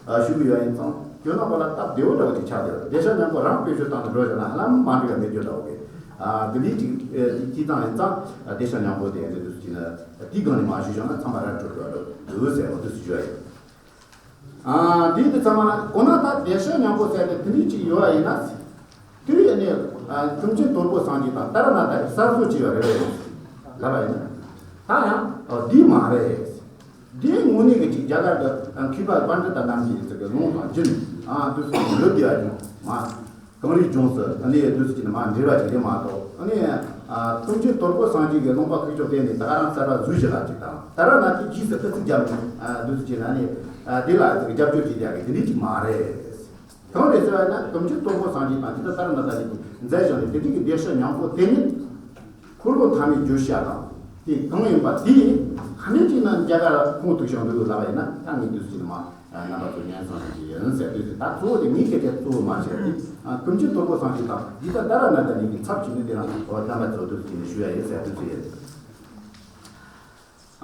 བ་ཞུ་གི་ཡོད་ཡིན་ཙང་ཁྱོད་རྣམ་པ་ལ་སྟབས་བདེ་བོ་འདྲ་བོ་ཅིག་ཆགས་བསྡད་ཡོད་རེད། བདེ་གཤེགས་སྙིང་པོ་རང་དཔེ་བརྗོད་སྟངས་དེ་འགྲོ་བཞག་ན་ཧ་ལམ་མ་འགྲིག་པ་མེད་རྒྱུ་འདྲ་བོ་གི་ཨ་འདི་འདྲའི་ཅིག་ཨ་ཅིག་ཙང་ཡིན་ཙང་བདེ་གཤེགས་སྙིང་པོ་དེ་འདི་འདུག་ཅིག་ན་དེའི་སྒང་ནས་མ་ཞུས་བཞག་ན་ཚང་མ་ར་འགྲོ་འགྲོ་འགྲོ་འདུག་ཟེར་བ་འདུག་སེ་ཞུ་ཡ་ཡིན། ཨ་དེའི་དུས་ཚང་མ་ལ་འོ་ན་ད་བདེ་གཤེགས་སྙིང་པོ་ཟེར་ཏེ་དེ་འདྲའི་ཅིག་ཡོད་པ་ཡིན་ན། དུས་ཡིན་ནས་ཀུན་མཁྱེན་དོལ་པོ་སངས་རྒྱས་དང་ཏཱ་ར་ནཱ་ཐ་ཡིས་གསར་བཟོ་བྱས་པ་རེད་པས་ལབ་པ་ཡིན་ན། ད་ཡང་འདི་མ་རེད། འདི་དངོས་གནས་ཀྱི་ཅིག་རྒྱ་གར་གྱི་མཁས་པ་པཎྜི་ཏ་རྣམས་ཀྱིས་ཚིག་གི་ལུང་དང་རྒྱུན་ཨ་དུས་སུ་ལོ་དེ་བ་ཀྱང་མ། གངས་རིའི་ལྗོངས་སུ་ཨ་ནི་བདུད་རྩི་ཅན་མ་འདྲེས་པ་ཅིག་རེད་མ་གཏོགས། ཨ་ནི་ཀུན་མཁྱེན་དོལ་པོ་སངས་རྒྱས་ཀྱི་ལུང་པ་ཁུག་ཀྱོག་བསྟན་ནས་ད་ག་རང་གསར་པ་བཟོས་བཞག་པ་ཅིག་དང་ཏཱ་ར་ནཱ་ཐའི་རྗེས་སུ་སྐུ་ཚིག་བརྒྱབ་ནས་བདུད་རྩི་ཅན་ཨ་ནི་དེ་ལ་རྒྱབ་སྐྱོར་བྱེད་ཡག་གི་དེ་འདྲ་ཅིག་མ་རེད། གང་རེད་ཟེར་བ་ན་ཀུན་མཁྱེན་དོལ་པོ་སངས་རྒྱས་དང་དེ་ལྟར་ཏཱ་ར་ནཱ་ཐ་གཉིས་ཀྱིས་མཛད་བཞག་ནས་དེ་དུས་ཀྱི་བདེ་གཤེགས་སྙིང་པོ་དེ་ཉིད་འཁོར་ལོ་ཐ་མའི་བརྗོད་བྱ་དང་དེ་གང་ཡིན་པ་དེ་ཧ་ལས་ཅིག་ན་རྒྱ་གར་ཁུངས་གཏུགས་ཤིང་འདུག་ལབ་པ་ཡིན་ན་ད་ངས་བདུད་རྩི་ཅན་མ། རྣམ་པ་ཚོ་སྙན་སེང་ཞུ་རྒྱུ་ཡིན་ཟེར་དུས་ད་གཙོ་བོ་དེ་ངའི་སྐད་ཆ་གཙོ་བོ་མ་བྱས་ཏེ་ཀུན་མཁྱེན་དོལ་པོ་སངས་རྒྱས་དང་ཡི་དམ་ཏཱ་ར་ནཱ་ཐ་གཉིས་ཀྱི་ཚབ་བྱས་ནས་དེ་རང་རྣམ་པ་ཚོ་འདུག་ཟེར་ནས་ཞུ་ཡ་ཡིན་ཟེར་དུས་ཟེར་ནས་ཞུ་ཡ་ཡིན།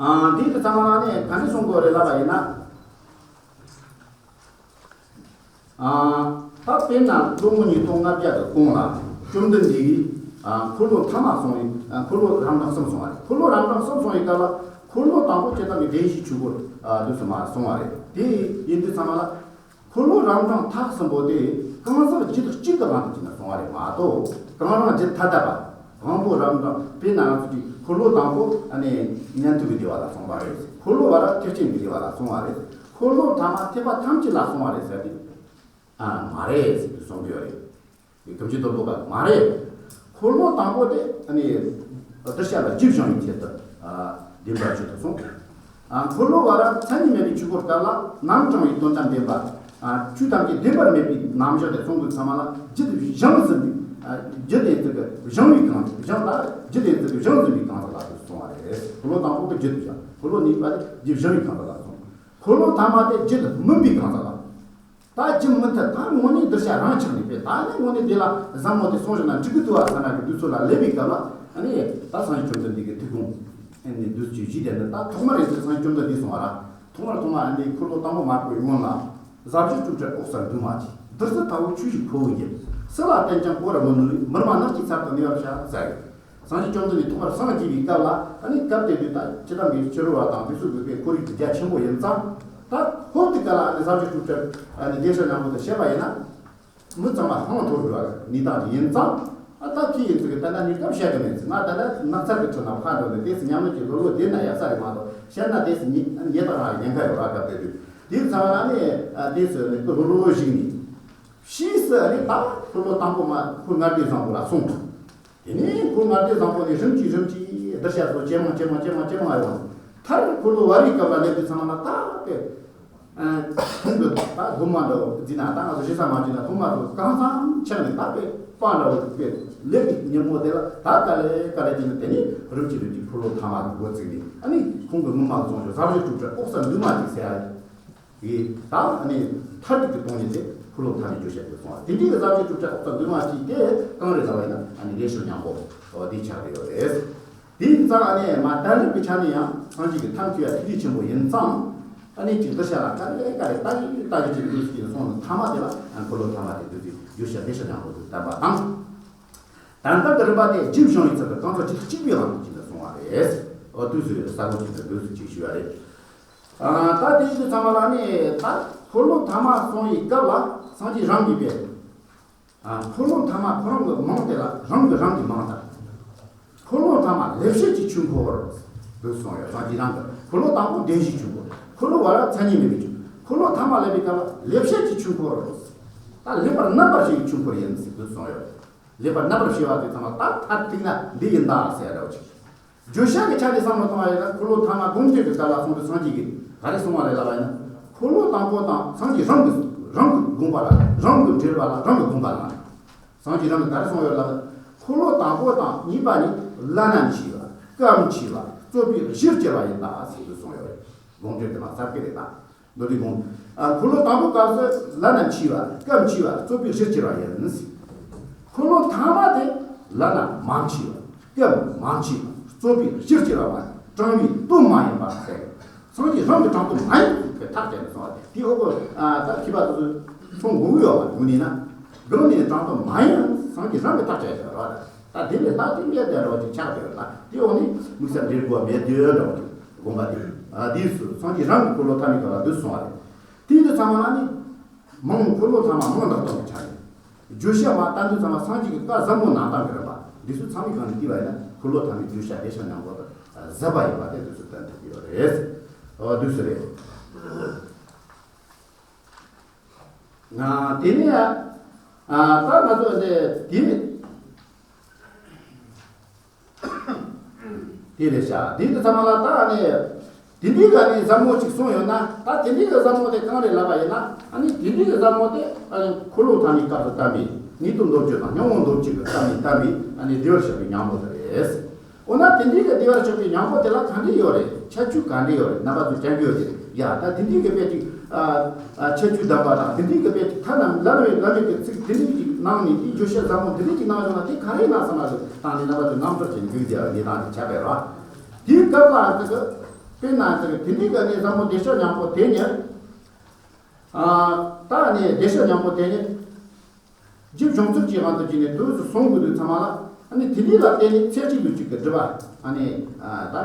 ཨ་འདི་གི་ཚང་མ་ནས་ག་འདྲ་གསུང་དགོས་རེད་ལབ་པ་ཡིན་ན། ཨ་ད་དཔེར་ན་ལོ་ངོ་ཉིས་སྟོང་ལྔ་བརྒྱ་གི་གོང་ལ་བཅོམ་ལྡན་འདས་ཀྱིས་ཨ་འཁོར་ལོ་ཐ་མ་གསུངས་ཡིན། ཨ་འཁོར་ལོ་རབ་འབྲིང་གསུམ་གསུངས་པ་རེད། འཁོར་ལོ་རབ་འབྲིང་གསུམ་གསུངས་ཡིན་སྐབས་ལ་འཁོར་ལོ་དང་པོ་སྤྱིར་བཏང་གི་བདེན་བཞིའི་ཆོས་སྐོར་ཨ་དུས་སུ་མ་གསུངས་པ་རེད། དེ་ཡིན་དུས་ཚང་མ་ལ་འཁོར་ལོ་རབ་འབྲིང་ཐ་གསུམ་པོ་དེ་གང་ཟག་རྒྱུད་གཅིག་གི་དབང་དུ་བྱས་ནས་གསུངས་པ་རེད་མ་གཏོགས། གང་རུང་རྒྱུད་ཐ་དད་པ་དང་པོ་རབ་འབྲིང་དཔེར་ན་ང་ཚོ་གིས་འཁོར་ལོ་དང་པོ་ཨ་ནི་ཉན་ཐོས་ཀྱི་སྡེ་པ་ལ་གསུངས་པ་རེད། འཁོར་ལོ་བར་ཐེག་ཆེན་གྱི་སྡེ་པ་ལ་གསུངས་པ་རེད། འཁོར་ལོ་ཐ་མ་ཐེག་པ་ཐམས་ཅད་ལ་གསུངས་པ་རེད་ཟེར་ཏེ། ཨ་མ་རེད་ཟེར་དུས་གསུངས་ཀྱི་ཡོད་རེད། ཀུན་མཁྱེན་དོལ་པོ་པ་མ་རེད། འཁོར་ལོ་དང་པོ་དེ་ཨ་ནི་གདུལ་བྱ་ལ་རྒྱུད་བཞིན་ཡོད་ཆེད་དུ་ཨ་བདེན་པ་བརྗོད་དུ་གསུངས། ཨ་འཁོར་ལོ་བར་མཚན་ཉིད་མེད་པའི་ཆོས་སྐོར་སྐབས་ལ་རྣམ་གྲངས་ཀྱི་དོན་དམ་བདེན་པ། ཨ་ཆོས་ཐམས་ཅད་བདེན་པར་མེད་པའི་རྣམ་གཞག་དེ་གསུང་དགོས་ཚང་མ་ལ་རྒྱུད་བཞིན་ཟིན་པའི་ཨ་རྒྱུད་ལྡན་ཚིག་གི་བཞིན་པའི་གང་ཟག་བཞིན་ལ་རྒྱུད་ལྡན་ཚིག་གི་བཞིན་ཟིན་པའི་གང་ཟག་ལ་སོགས་གསུང་བ་རེད། འཁོར་ལོ་དང་པོ་གི་རྒྱུད་བཞིན། འཁོར་ལོ་གཉིས་པ་དེ་རྒྱུད་བཞིན་པའི་གང་ཟག་ལ་གསུངས། འཁོར་ལོ་ཐ་མ་དེ་རྒྱུད་སྨིན་པའི་གང་ཟག་ལ། ད་རྒྱུད་སྨིན་ཐལ། ད་དངོས་གནས་གདུལ་བྱ་རང་ཆགས་ནས་པས། ད་ནི་དངོས་གནས་དེ་ལ་བཟང་མོ་དེ་སོང་བཞག་ན་འགྲིག་གི་འདུག་བ་ས་ན་གི་དུས་ཚོད་ལ་སླེབས་པའི་སྐབས་ལ་ཨ་ནི་ད་སངས་རྒྱས་བཅོམ་ལྡན་འདས་ཀྱི་ཐུགས་དགོངས་ཨ་ནི་བདུད་རྩི་བཞི་དེ་ནི་ད་ཐོག་མར་ཡིན་ཚུལ་སངས་རྒྱས་བཅོམ་ལྡན་འདས་གསུང་བ་ར། ཐོག་མར་ཐོག་མར་ཨ་ནི་འཁོར་ལོ་དང་པོ་མ་བསྐོར་བའི་སྔོན་ལ། ཟབ་ཞི་སྤྲོས་བྲལ་འོད་གསལ་འདུས་མ་བྱས། བདུད་རྩི་ལྟ་བུ་ཆོས་ཀྱི་ཁུ་བོ་ཡིན། སྲིད་ལ་བརྟེན་ཀྱང་གོ་རུ་མི་ནུས། མི་རྨ་ནགས་ཀྱི་ཚལ་དུ་གནས་པར་བྱ། ཟེར། སངས་རྒྱས་བཅོམ་ལྡན་འདས་ཐོག་མར་སངས་རྒྱས་པའི་སྐབས་ལ་ཨ་ནི་སྐབས་དེ་དུས་ད་སྤྱིར་བཏང་གི་ཕྱི་རོལ་བ་དང་དེ་ཚོ་དགོས་པའི་ཁོར་ཡུག་དེ་རྒྱ་ཆེན་པོ་ཡིན་ཙང་། ད་ཧོབ་དེ་ག་ལ་ཨ་ནི་ཟབ་ཞི་སྤྲོས་བྲལ་ཨ་ནི་བདེ་གཤེགས་སྙིང་པོ་དེ་བཤད་པ་ཡིན་ན། མི་ཚང་མ་ཧང་འཐོར་འགྲོ་བ་གནས་སྟངས་དེ་ཡིན་ཙང་། ཨ་ད་ཁྱི་ཡིན་ཚུལ་གྱི་ད་ལྟ་ནི་སྐབས་བཤད་གི་མེད་ཚེ་ང་ད་ལྟ་ནགས་ཚལ་གྱི་ཁྲོད་ན་ཕར་འགྲོ་ནས་དེ་ཚེ་ཉམས་ལེན་གྱི་ལོ་ལོ་བསྡད་ན་ཡག་ས་རེད་མ་གཏོགས། བཤད་ན་དེ་ཚེ་ཉེ་ཉེ་དང་རང་ཉེན་ཁ་ཡོད་ར་སྐབས་དེ་དུས། དེ་ཚང་མ་ནི་ཨ་དེ་ཚོ་ནི་ཀུ་ལྷོད་ལྷོད་བཞུགས་ནས། ཕྱིས་སུ་ཨ་ནི་ད་འཁོར་ལོ་དང་པོ་མ་འཁོར་ལྔ་སྡེ་བཟང་པོ་ལ་གསུངས། དེ་ནས་འཁོར་ལྔ་སྡེ་བཟང་པོ་ནས་རིམ་གྱིས་རིམ་གྱིས་གདུལ་བྱ་ཚོ་ཇེ་མང་ཇེ་མང་ཇེ་མང་ཇེ་མང་ཡོང་། མཐར་འཁོར་ལོ་བར་བའི་སྐབས་ལ་སླེབས་པའི་ཚང་མ་ལ་ད་དེ། ཁོང་གི་ད་སློབ་མ་འདྲ་བོ་བརྩིས་ན་ད་ང་ཚོ་ཞེ་ས་མ་བརྩིས་ན་སློབ་མ་ཚོ་གང་འཚམ་ཆགས་ནས་ད་དཔེ་དཔའ་འདྲ་བོ་དཔེ་ལེགས་ཀྱི་ཉིན་མོ་དེ་ལ་ད་ག་ལེ་ག་ལེ་བྱས་ནས་དེ་ནས་རིམ་གྱིས་རིམ་གྱིས་འཁོར་ལོ་ཐ་མ་གི་འགོ་བཙུགས་ནས་ཨ་ནི་ཁོང་གི་སྔོན་མ་གི་གསུང་ཆོས་ཟབ་ཞི་སྤྲོས་བྲལ་འོད་གསལ་འདུས་མ་བྱས་ཟེར་ཡ་ཡིས་ད་ཨ་ནི་མཐར་ཐུག་གི་སྟོང་ཉིད་དེ་འཁོར་ལོ་ཐ་མའི་བརྗོད་བྱ་དེ་གསུངས་པ་དེ་འདྲའི་གི་ཟབ་ཞི་སྤྲོས་བྲལ་འོད་གསལ་འདུས་མ་བྱས་དེ་གང་རེད་ལབ་པ་ཡིན་ན་ཨ་ནི་བདེ་གཤེགས་སྙིང་པོ་འོ་དེ་ཆགས་ཀྱི་ཡོད་རེད། དེ་ཡིན་ཙང་ཨ་ནི་མ་གཏན་ལུགས་ཀྱི་ཆ་ནས་ཡང་སངས་རྒྱས་ཀྱི་ཐབས་མཁས་པ་ཐུགས་རྗེ་ཆེན་པོ་ཡིན་ཙང་། ཨ་ནི་ཅིག་གདུལ་བྱ་ལ་དཀའ་ལས་དཀའ་ལས་ལྟ་ཞིག་ལྟ་ཞིག་ཅིག་འདུག་ཅེས་གསུངས་ནས་ཐ་མ་དེ་ལ་ཨ་འཁོར་ལོ་ཐ་མ་དེ་འདུག་ཅེས་བརྗོད་བྱ་བདེ་གཤེགས་སྙིང་པོ་དེ་བསྟན་པ་དང་། དོན་དམ་གྱི་རིམ་པ་དེ་རྒྱུད་བཞིན་ཡོད་ཚུལ་གྱི་གང་ཟག་རྒྱུད་གཅིག་པའི་དབང་དུ་བྱས་ནས་གསུངས་པ་རེད། འོ་དུས་སུ་ས་ལོ་ཅིག་ཏུ་འདུག་ཅེས་ཞུས་པ་རེད། ཨ་ད་དེའི་དུས་ཚང་མ་ལ་ནི་ད་འཁོར་ལོ་ཐ་མ་གསུངས་པའི་སྐབས་ལ་སངས་རྒྱས་རང་གིས་པས། ཨ་འཁོར་ལོ་ཐ་མ་ཁོ་རང་གི་མིང་དེ་ལ་རང་གི་རང་གི་མིང་དང་། འཁོར་ལོ་ཐ་མ་ལེགས་བཤད་ཀྱི་ཆོས་འཁོར། འདུག་གསུངས་ཡོད། སངས་རྒྱས་རང་གི་འཁོར་ལོ་དང་པོ་བདེན་བཞིའི་ཆོས་འཁོར། འཁོར་ལོ་བར་མཚན་ཉིད་མེད་པའི་ཆོས། འཁོར་ལོ་ཐ་མ་ལེགས་པའི་སྐབས་ལ་ལེགས་བཤད་ཀྱི་ཆོས་འཁོར། ད་ལེགས་པར་རྣམ་པར་ཕྱེ་བའི་ཆོས་འཁོར་ཡིན་ཟེར་འདུག་གསུངས་ཡོད། ལེགས་པར་རྣམ་པར་ཕྱེ་བ་དེ་ཚང་མ་ད་མཐར་ཐུག་ན་འདི་ཡིན་ད་ཟེར་ཡ་འདྲ་བོ་ཅིག་བརྗོད་བྱ་གི་ཆ་ནས་བསམ་བློ་གཏོང་བ་ཡིན་ན་འཁོར་ལོ་ཐ་མ་དགོངས་འགྲེལ་གྱི་སྐབས་ལ་གསུངས་པའི་སངས་རྒྱས་ཀྱིས་ག་རེ་གསུངས་པ་རེད་ལབ་པ་ཡིན་ན། འཁོར་ལོ་དང་པོ་དང་སངས་རྒྱས་རང་གི་རང་གི་དགོངས་པ་ལ་རང་གི་འགྲེལ་བ་ལ་རང་གི་དགོངས་པ་ལ། སངས་རྒྱས་རང་གིས་ག་རེ་གསུངས་ཡོད་ལབ་ན། འཁོར་ལོ་དང་པོ་དང་གཉིས་པ་ནི་བླ་ན་མཆིས་པ། སྐབས་མཆིས་པ་རྩོད་པའི་གཞིར་གྱུར་པ་ཡིན་པ་ཟེར་དུ་གསུངས་ཡོད་རེད། དགོངས་འགྲེལ་དེ་མ་ཟབ་ཀི་རེད་ད། མདོ་སྡེ་དགོངས། ཨ། འཁོར་ལོ་དང་པོ་སྐབས་སུ་བླ་ན་མཆིས་པ་སྐབས་མཆིས་པ་རྩོད་པའི་གཞིར་གྱུར་པ་ཡིན། འཁོར་ལོ་ཐ་མ་དེ་བླ་ན་མ་མཆིས་པ་སྐབས་མ་མཆིས་པ་རྩོད་པའི་གཞིར་གྱུར་པ་མ་དྲང་བའི་དོན་མ་ཡིན་པ་ཟེར། སངས་རྒྱས་རང་གི་དྲང་དོན་མ་ཡིན་པའི་ཐག་བཅད་ནས་གསུངས་པ་དེ་དེའི་འོག་གི། ཨ། ད་མཁས་པ་དེ་ཚོས་མཚོན་དགོས་ཀྱི་ཡོད་པ་དངོས་གནས་ན། གང་ནས་དྲང་དོན་མ་ཡིན་སངས་རྒྱས་རང་གི་ཐག་བཅད་ཡོད་རེད་བ། ད་དེ་ལས་ལྷག་ཅིག་ལས་དེ་རོ་ཅིག་ཆགས་བསྡད་ཡོད་ལ། དེ་འོག་ནས་དམིགས་བསལ་འགྲེལ་དགོས་པ་མེད་དུས་འདྲ་བ་ཅིག་དགོངས་པ་དེ། ཨ། དེའི་ཚུལ་སངས་རྒྱས་རང་གི་འཁོར་ལོ་ཐ་མའི་སྐབས་ལ་འདུག་གསུངས་པ་རེད། དེ་འདི་ཚང་མ་ལ་ནི། མང་འཁོར་ལོ་ཐ་མ་མང་དག་གཏོང་གི་ཆ་ནས། བརྗོད་བྱ་མ་བསྟན་དུས་ཚང་མ་སངས་རྒྱས་ཀྱི་བཀའ་ཟབ་མོ་རྣམ་དག་གི་རིམ་པ་འདི་ཚོ་ཚང་མའི་སྒང་ནས་བལྟས་པ་ཡིན་ན་འཁོར་ལོ་ཐ་མའི་བརྗོད་བྱ་བདེ་གཤེགས་སྙིང་པོ་དང་ཟབ་པ་ཡིན་པ་དེ་འདི་ཚོ་བསྟན་ཐུབ་ཀྱི་ཡོད་རེད། འོ་འདུག་སེ་རེད། ང་དེ་ནས་ཨ། ད་ང་ཚོ་འདི་དེ། དེ་རེད་ཤག་དེ་འདི་ཚང་མ་ལ་ད་ཨ་ནི། དེ་འདྲའི་ག་ནས་ཟབ་མོ་ཅིག་གསུངས་ཡོད་ན། ད་དེ་འདྲའི་གི་ཟབ་མོ་དེ་གང་རེད་ལབ་པ་ཡིན་ན། ཨ་ནི་དེ་འདྲའི་གི་ཟབ་མོ་དེ་ཨ་ནི་འཁོར་ལོ་ཐ་མའི་སྐབས་སུ་བསྟན་པའི་ངེས་དོན་མདོར་བསྡུས་དང་སྙིང་པོ་མདོར་བསྡུས་ཀྱི་བསྟན་པའི་བསྟན་པའི་ཨ་ནི་བདེ་བར་གཤེགས་པའི་སྙིང་པོ་དེ་རེད། འོ་ན་དེ་འདྲའི་གི་བདེ་བར་གཤེགས་པའི་སྙིང་པོ་དེ་ལ་ག་འདྲ་ཡོད་རེད། ཁྱད་ཆོས་ག་འདྲ་ཡོད་རེད། རྣམ་པ་ཚོས་དྲན་གྱི་ཡོད་རེད། ཡ་ད་དེ་འདྲའི་གི་དཔེ་ཅིག་ཨ། ཨ། ཁྱད་ཆོས་ལྡན་པ་དང་དེ་འདྲའི་གི་དཔེ་ཅིག་ཐ་ན་བླ་མེད་བླ་མེད་ཀྱི་ཚིག་དེ་འདྲའི་ཅིག་གནང་ནས་དེའི་བརྗོད་བྱ་ཟབ་མོ་དེ་འདྲའི་ཅིག་གནང་བྱུང་ན་དེ་ག་རེ་ཡིན་ན་བསམ་ལ་དང་ནི་རྣམ་པ་ཚོས་རྣམ་དཔྱོད་ཀྱིས་འགུལ་བསྡད་པའི་གནས་སྟངས་དེ་ཆགས་པའི་རེད། དེའི་སྐབས་ལ་ཨ་ཙི་གི་དཔེར་ན་ཨ་ཙི་གི་དེ་འདྲའི་གི་གནས་ཟབ་མོ་བདེ་གཤེགས་སྙིང་པོ་དེ་ཉིད། ཨ། ད་ནི་བདེ་གཤེགས་སྙིང་པོ་དེ་ཉིད། རྒྱུ་བྱུང་ཚུལ་གྱི་དབང་དུ་བྱས་ནས་དུས་སུ་གསུང་དགོས་དུས་ཚང་མ་ལ། ཨ་ནི་དེ་འདྲའི་ལ་བརྟེན་ནས་ཚེ་གཅིག་ལུས་གཅིག་གི་སྒྲིབ་པ། ཨ་ནི། ཨ། ད་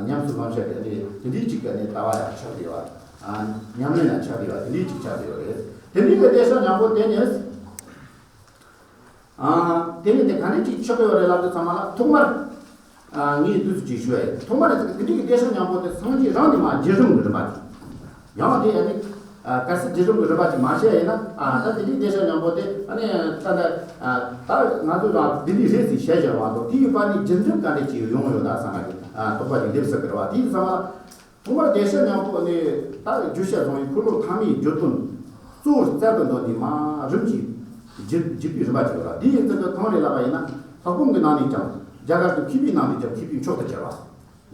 ཉམས་སུ་བླང་བྱ་དེ་ཨ་ནི་དེ་འདྲའི་གཅིག་གི་ཨ་ནི་ལྟ་བ་ཡང་ཆགས་བསྡད་པ། ཨ། ཉམས་ལེན་ལ་ཆགས་བསྡད་པ་དེ་འདྲའི་གཅིག་ཆགས་བསྡད་ཡོད་རེད། དེ་འདྲའི་གི་བདེ་གཤེགས་སྙིང་པོ་དེ་ནི། ཨ། དེ་ནི་དེ་ག་ནས་ཅིག་ཆགས་ཡོད་རེད་ལབ་དུས་ཚང་མ་ལ་ཐོག་མར། ཨ། ངས་དུས་སུ་ཅིག་ཞུ་ཡ་ཡིན། ཐོག་མར་དེ་འདྲའི་གི་བདེ་གཤེགས་སྙིང་པོ་དེ་སངས་རྒྱས་རང་ནས་མར་རྗེས་རིམ་གྱི་རིམ་པ་དེ། ཡང་དེ་ཨ་ནི། ཨ། གལ་སྲིད་རྗེས་རིམ་གྱི་རིམ་པ་ཅིག་མ་བཤད་ཡིན་ན། ཨ། ད་དེ་འདྲའི་བདེ་གཤེགས་སྙིང་པོ་དེ་ཨ་ནི་ད་ལྟ། ཨ། ད་ང་ཚོ་རང་འདི་འདྲའི་རེད་ཟེར་བཤད་བཞག་མ་གཏོགས་དེའི་བར་ནས་རྒྱུ་མཚན་ག་འདྲ་ཅིག་ཡོང་ཡོད་ད་བསམ་ཡ་གི། ཨ། དོགས་པ་ཅིག་སླེབས་སྲིད་ཀྱི་རེད་བ། དེ་ཡིན་ཙང་། ཐོག་མར་བདེ་གཤེགས་སྙིང་པོ་ནི་ད་བརྗོད་བྱ་བཟང་བའི་འཁོར་ལོ་ཐ་མའི་བརྗོད་དོན་གཙོ་བོར་བསྩལ་དུ་འདོད་ནས་མ་རིམ་གྱིས་བརྗོད་བརྗོད་པའི་རིམ་པ་ཅིག་ཡོད་ལ། དེ་ཡིན་ཙང་གི་གང་རེད་ལབ་པ་ཡིན་ན། ལྷག་པའི་ནང་ནས་ཀྱང་རྒྱ་གར་གྱི་མཁས་པའི་ནང་ནས་ཀྱང་མཁས་པའི་མཆོག་ཏུ་གྱུར་པ།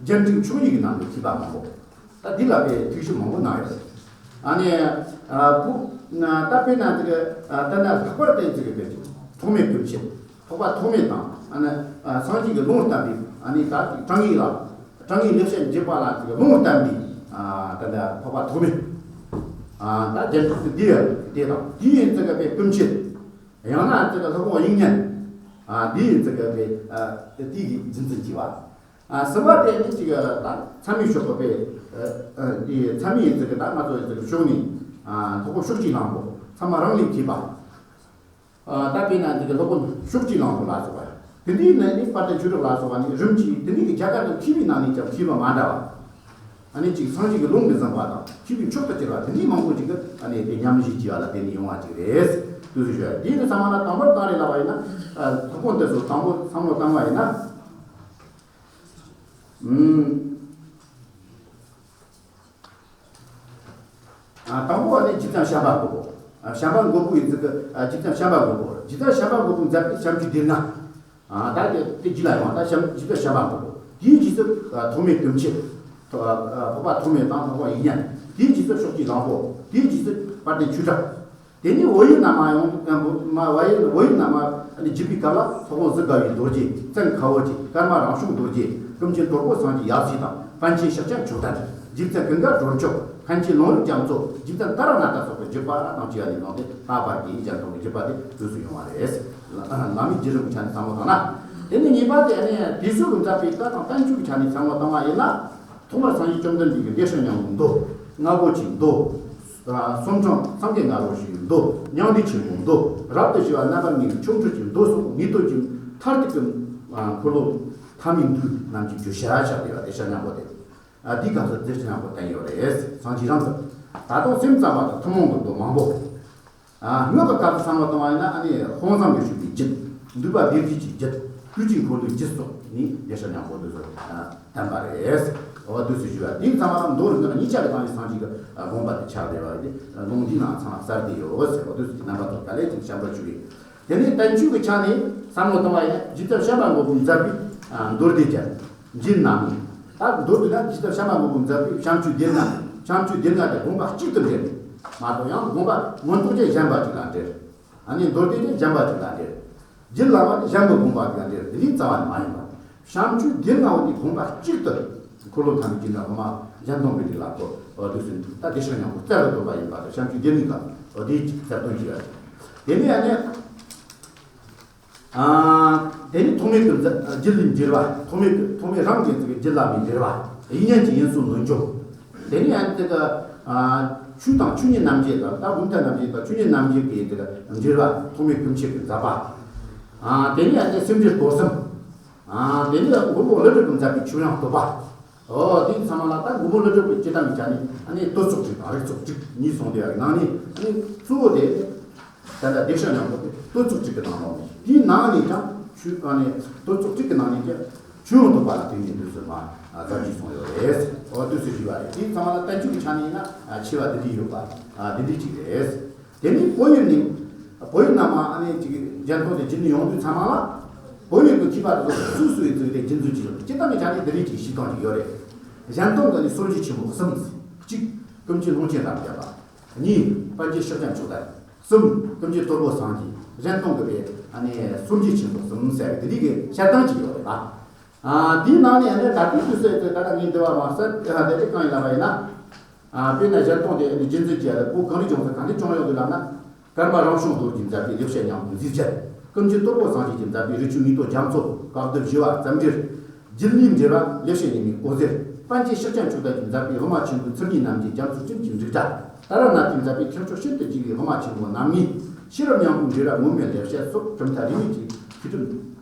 རྒྱན་འབྲིང་མཆོག་གཉིས་ཀྱི་ནང་དུ་མཁས་པ་མང་པོ། ད་འདི་ལ་དཔེ་ཐུགས་ཞིབ་མང་པོ་གནང་ཡོད་རེད། ཨ་ནི། ཨ། བུ། ད་དཔེར་ན་འདི་གི། ཨ། ད་ནི་ལྷག་པར་བསྟན་ཚིག་གི་དཔེ་ཅིག་ཐོགས་མེད་སྐུ་མཆེད། འཕགས་པ་ཐོགས་མེད་དང་། ཨ་ནི། ཨ། སངས་རྒྱས་ཀྱི་ལུང་བསྟན་པའི། ཨ་ནི་ད་དྲང་ངེས་ལ། དྲང་ངེས་ལེགས་བཤད་འབྱེད་པ་ལ་ལུང་བསྟན་པའི། ཨ། ད་ལྟ་འཕགས་པ་ཐོགས་མེད། ཨ། ད་རྒྱན་འདི་དེ་དང་དེའི་ཡིན་ཙི་ག་པའི་སྐུ་མཆེད། ཡང་ན་ཙི་ག་ལྷ་དབང་དབྱིག་གཉེན། ཨ། དེའི་ཡིན་ཙི་ག་པའི། ཨ། དེའི་རྒྱུ་མཚན་གྱིས་པ། ཨ། གསུམ་པ་དེ་ནི་ཅིག་ད་མཚན་མོའི་ཕྱོགས་པའི། ཨ། དེ་མཚན་མོའི་ཡིན་ཙི་ག་ད་ང་ཚོ་ཡིན་ཙི་ག་ཕྱོགས་ནས། ཨ། ལྷ་དབང་ཕྱོགས་ཀྱི་གླང་པོ་ཚད་མ་རང་ལས་མཁས་པ། ཨ། ད་དཔེར་ན་འདི་གི་སློབ་དཔོན་ཕྱོགས་ཀྱི་གླང་པོ་ལ་སོགས་པ། དེ་འདྲའི་ནང་ནས་དཔལ་ལྡན་ཆོས་གྲགས་ལ་སོགས་པ་ནི་རིམ་གྱིས་དེ་འདྲའི་གི་རྒྱ་གར་གྱི་མཁས་པའི་ནང་ནས་ཀྱང་མཁས་པ་མ་འདྲ་བ། ཨ་ནི་ཅིག་སངས་རྒྱས་ཀྱི་ལུང་གིས་ཟིན་པ་དང་མཁས་པའི་མཆོག་ཏུ་གྱུར་པ་དེ་འདྲའི་མང་པོ་ཅིག་གི་ཨ་ནི་དེ་ཉམས་བཞེས་བགྱིས་པ་ལ་བརྟེན་ནས་ཡོང་བ་ཅིག་རེད། དུས་སུ་ཞུ་ཡ་དེ་ནི་ཚང་མ་ལ་དང་པོར་གང་རེད་ལབ་པ་ཡིན་ན། ཨ། ལྷག་པའི་དེ་ཚོ་དང་པོ་བསམ་བློ་བཏང་བ་ཡིན་ན། ཨུམ། ཨ། དང་པོ་བ་ནི་རྗེ་བཙུན་བྱམས་པ་མགོན་པོ། ཨ། བྱམས་པ་མགོན་པོ་ཡིན་ཙི་གི། ཨ། རྗེ་བཙུན་བྱམས་པ་མགོན་པོ། རྗེ་བཙུན་བྱམས་པ་མགོན་པོ་མཛད་པའི་བྱམས་ཀྱི་སྡེ་ལྔ། ཨ། ད་དེ་དེ་རྗེས་ལ་ཡོང་བ་ད་བྱམས་རྗེ་བཙུན་བྱམས་པ་མགོན་པོ། དེའི་རྗེས་སུ། ཨ། ཐོགས་མེད་སྐུ་མཆེད། ཐོ། ཨ། འཕགས་པ་ཐོགས་མེད་དང་འཕགས་པ་དབྱིག་གཉེན། དེའི་རྗེས་སུ་ཕྱོགས་ཀྱི་གླང་པོ། དེའི་རྗེས་སུ་དཔལ་ལྡན་ཆོས་གྲགས། དེ་ནས་བོད་ཡིག་ནང་མ་ཡོང་། ཨ། མ། བོད་ཡིག། བོད་ཡིག་ནང་མ་བརྒྱུད་པའི་སྐབས་ལ་ལྷ་དབང་གཟུ་དགའ་བའི་རྡོ་རྗེ། བཙན་ཁ་བོ་རྗེ། ཀརྨ་རང་བྱུང་རྡོ་རྗེ། ཀུན་མཁྱེན་དོལ་པོ་སངས་རྒྱས་ཡབ་སྲས་དང་། པཎ་ཆེན་ཤཱཀྱ་མཆོག་ལྡན། རྗེ་བཙུན་ཀུན་དགའ་སྒྲོལ་མཆོག་མཁན་ཆེན་ལུང་རིགས་རྒྱ་མཚོ། རྗེ་བཙུན་ཏཱ་ར་ནཱ་ཐ་སོགས་ཀྱི་བརྒྱུད་པ་དང་བཅས་པ་ནས་བཟུང་སྟེ་ལྷག་པར་གྱི་གཞན་དག་གི་བརྒྱུད་པ་དེ་དུས་སུ་ཡོང་བ་རེད། བླ་མའི་བརྒྱུད་རིམ་གྱི་ཆ་ནས་བསམ་བློ་བཏང་ན། དེ་ནས་གཉིས་པ་དེ་ནི་དུས་གསུམ་གྱི་མཛད་པའི་བཀའ་དང་བསྟན་བཅོས་ཀྱི་ཆ་ནས་བསམ་བློ་བཏང་བ་ཡིན་ན། ཐོག་མར་སངས་རྒྱས་བཅོམ་ལྡན་འདས་ཀྱི་བདེ་གཤེགས་སྙིང་པོའི་མདོ། རྔ་བོ་ཆེའི་མདོ། ཨ། གསུང་འཕྲིན་སངས་རྒྱས་ང་རོ་བཞིའི་མདོ། མྱང་འདས་ཆེན་པོའི་མདོ། རབ་ཏུ་ཞི་བ་རྣམ་པར་ངེས་པའི་ཆོ་འཕྲུལ་གྱི་མདོ་སོགས་ངེས་དོན་གྱི་མཐར་ཐུག་གི། ཨ། འཁོར་ལོ་ཐ་མའི་མདོ་རྣམས་ཀྱི་བརྗོད་བྱ་ཆགས་བསྡད་པ་བདེ་གཤེགས་སྙིང་པོ་དེ། ཨ། དེའི་སྐབས་སུ་བདེ་གཤེགས་སྙིང་པོ་བསྟན་ཡོད་རེད། སངས་རྒྱས་རང་གི་ད་དུང་སེམས་ཙམ་པ་དང་ཐུན་མོང་གི་མདོ་མང་པོ། ཨ། དངོས་ཀྱི་སྐབས་སུ་བསམ་བློ་བཏང་བ་ཡིན་ན་ཨ་ནི་དཔང་བཟང་གིས་ཞུས་པའི་རྒྱུད། འདུས་པ་སྡེ་བརྒྱད་ཀྱི་རྒྱུད། བསྟོད་ཅིང་འཁོར་ལོའི་རྒྱུད་སོགས་ནི་བདེ་གཤེགས་སྙིང་པོ་འདི་ཚོ་བསྟན་པ་རེད། འོ་འདུག་སེ་ཞུ་བ་དེའི་ཚང་མ་ལ་མདོ་རིགས་ཀྱི་གཉིས་ཆ་གི་སྟེང་ནས་སངས་རྒྱས་ཀྱི་དགོངས་པ་དེ་ཆགས་བསྡད་པ་ཡིན་ཏེ། ལུང་འདིའི་ནང་ཚང་མ་གསལ་བསྡད་ཡོད་ཟེར། འོ་འདུག་སེ་རྣམ་པ་ཚོ་ག་ལེ་ཅིག་ཞིབ་པར་ཞུ་གི། དེ་ནས་བསྟན་བཅོས་ཀྱི་ཆ་ནས་བསམ་བློ་བཏང་བ་ཡིན་ན་རྗེ་བཙུན་བྱམས་པ་མགོན་པོས་མཛད་པའི། ཨ། མདོ་སྡེ་རྒྱན། འབྱེད་རྣམ་ངེས། ད་མདོར་བསྡུས་ན་ཇི་ལྟར་བྱམས་པ་མགོན་པོས་མཛད་པའི་བྱམས་ཆོས་སྡེ་ལྔ། བྱམས་ཆོས་སྡེ་ལྔ་དེ་དགོངས་པ་གཅིག་ཏུ་འགྲེལ་མ་གཏོགས། ཡང་དགོངས་པ་མངོན་རྟོགས་ཅན་གཞན་པ་ཅིག་ལ་འགྲེལ། ཨ་ནི་མདོ་སྡེ་དེ་གཞན་པ་ཅིག་ལ་འགྲེལ། རྒྱུད་བླ་མ་དེ་གཞན་པའི་དགོངས་པ་ཅིག་ལ་འགྲེལ། འདི་ནི་རྩ་བ་ནས་མ་ཡིན་པ། བྱམས་ཆོས་སྡེ་ལྔ་བོ་དེ་དགོངས་པ་གཅིག་ཏུ། འཁོར་ལོ་ཐ་མའི་དཀྱིལ་ན་འོ་མ་གཞན་སྟོང་གི་རིགས་ལ་གོ། འོ་དུས་སུ་ད་བདེ་གཤེགས་སྙིང་པོ་རྩལ་ལ་ལྡོག་པ་ཡིན་པ་དང་། བྱམས་ཆོས་སྡེ་ལྔའི་སྐབས་འོ་དེའི་གཅིག་གསལ་སྟོན་བྱས་པ་རེད། དེ་ནས་ཨ་ནི། ཨ། དེ་ནི་ཐོགས་མེད་ཀྱི་མཛད་རྒྱུད་ལས་འགྱུར་བ། ཐོགས་མེད་ཀྱི་ཐོགས་མེད་རང་གི་ཚིག་གི་རྒྱུད་བླ་མའི་འགྱུར་བ། དབྱིག་གཉེན་གྱི་དབྱིངས་སུ་ལྷུན་འཇོམས། དེ་ནི་ཡང་དེ་ག་ཨ། ཆོས་དང་ཆོས་ཉིད་རྣམ་འབྱེད་དང་། ད་ཝུན་ཐ་རྣམ་འབྱེད་དང་ཆོས་ཉིད་རྣམ་འབྱེད་ཀྱི་དེ་ག་འགྱུར་བ། ཐོགས་མེད་ཀུན་མཁྱེན་གྱི་མཛད་པ། ཨ། དེ་ནི་ཡང་དེ་སེམས་འགྲེལ་སྐོར་གསུམ། ཨ། དེ་ནི་ཡང་མགོན་པོ་ཀླུ་སྒྲུབ་ཀྱིས་མཛད་པའི་ཆོས་དབྱིངས་རྟོགས་པ། ཨོ། དེ་ཚང་མ་ལ་ད་མགོན་པོ་ཀླུ་སྒྲུབ་ཀྱི་སྤྱིར་བཏང་གི་ཆ་ནས་ཨ་ནི་བསྟོད་ཚོགས་དྲུག་དང་རིགས་ཚོགས་དྲུག་གཉིས་གསུངས་དེ་ཡང་ནང་ནས་ཨ་ནི་གཙོ་བོ་དེ། ད་ལྟ་བདེ་གཤེགས་སྙིང་པོ་དེ་བསྟོད་ཚོགས་དྲུག་གི་ནང་ལོགས་ནས། དེའི་ནང་ནས་ཀྱང་ཆོས་ཨ་ནི་བསྟོད་ཚོགས་དྲུག་གི་ནང་ནས་ཀྱང་ཆོས་དབྱིངས་རྟོགས་པ་ལ་བརྟེན་ནས་འདུག་སེ་མ་ཟབ་ཅིག་གསུངས་ཡོད་རེད། འོ་དུས་སུ་ཞུས་པ་རེད། དེ་ཚང་མ་ལ་བསྟན་བཅོས་ཀྱི་ཆ་ནས་ཡིན་ན་ཆེ་བ་འདི་འདྲ་ཡོད་པ་འདི་འདྲ་ཅིག་རེད། དེ་ནས་བོད་ཡུལ་ནས། བོད་ཡུལ་ན་མ་ཨ་ནི་ཅིག་གཞན་སྟོང་དེ་བརྒྱུད་ནས་ཡོང་དུས་ཚང་མ་ལ། བོད་ཡུལ་གྱི་མཁས་པ་དེ་ཚོ་སོ་སོའི་ཚིག་དེ་རྒྱུན་འཛིན་གྱི་ཡོད། སྤྱིར་བཏང་གི་ཆ་ནས་འདི་རིགས་ཀྱི་བཤད་སྟངས་ཅིག་ཡོད་རེད། གཞན་སྟོང་གི་ནི་སྲོལ་འབྱེད་ཆེན་པོ་གསུམ། གཅིག་ཀུན་མཁྱེན་ཀློང་ཆེན་རབ་འབྱམས་པ། གཉིས་པཎ་ཆེན་ཤཱཀྱ་མཆོག་ལྡན། གསུམ་ཀུན་མཁྱེན་དོལ་པོ་སངས་རྒྱས། གཞན་སྟོང་གི་དེ་ཨ་ནི་སྲོལ་འབྱེད་ཆེན་པོ་གསུམ་ཟེར་བའི་འདི་རིགས་ཀྱི་བཤད་སྟངས་ཅིག་ཡོད་རེད་པ། ཨ། དེའི་ནང་ནས་ཨ་ནི་ད་ལྟའི་དུས་སུ་ད་ལྟ་ངས་འདི་བ་མ་ཟད་དེ་དེ་གང་ཡིན་ལབ་པ་ཡིན་ན། ཨ། དཔེར་ན་གཞན་སྟོང་དེ་ནི་རྒྱུན་འཛིན་བྱས་ལ་གོ་གང་རིགས་བྱུང་ཚུལ་གང་འདྲ་བྱུང་ཡོད་འདུག་ལབ་ན། ཀརྨ་རང་བྱུང་རྡོ་རྗེས་མཛད་པའི་ལེགས་བཤད་སྙིང་པོ་མཛེས་རྒྱན། ཀུན་མཁྱེན་དོལ་པོ་སངས་རྒྱས་ཀྱིས་མཛད་པའི་རི་ཆོས་ངེས་དོན་རྒྱ་མཚོ་བཀའ་བསྡུ་བཞི་པ་རྩ་འགྲེལ། རྒྱུད་ལས་འགྲེལ་པ་ལེགས་བཤད་ཉི་མའི་འོད་ཟེར། པཎ་ཆེན་ཤཱཀྱ་མཆོག་ལྡན་གྱིས་མཛད་པའི་དབུ་མ་ཆེན་པོའི་ཚུལ་གཉིས་རྣམ་འབྱེད་རྒྱ་མཚོ་སྤྲིན་གྱི་འབྲུག་སྒྲ། ཏཱ་ར་ནཱ་ཐས་མཛད་པའི་ཁྱད་ཆོས་ཤིན་ཏུ་རྒྱས་པའི་དབུ་མ་ཆེན་པོ་རྣམ་ལྔའི་ཤེས་རབ་སྙིང་པོའི་འགྲེལ་པ་སྔོན་མེད་ལེགས་བཤད་སོགས་གྲུབ་མཐའ་རིས་མེད་ཀྱི་མཁས་གྲུབ་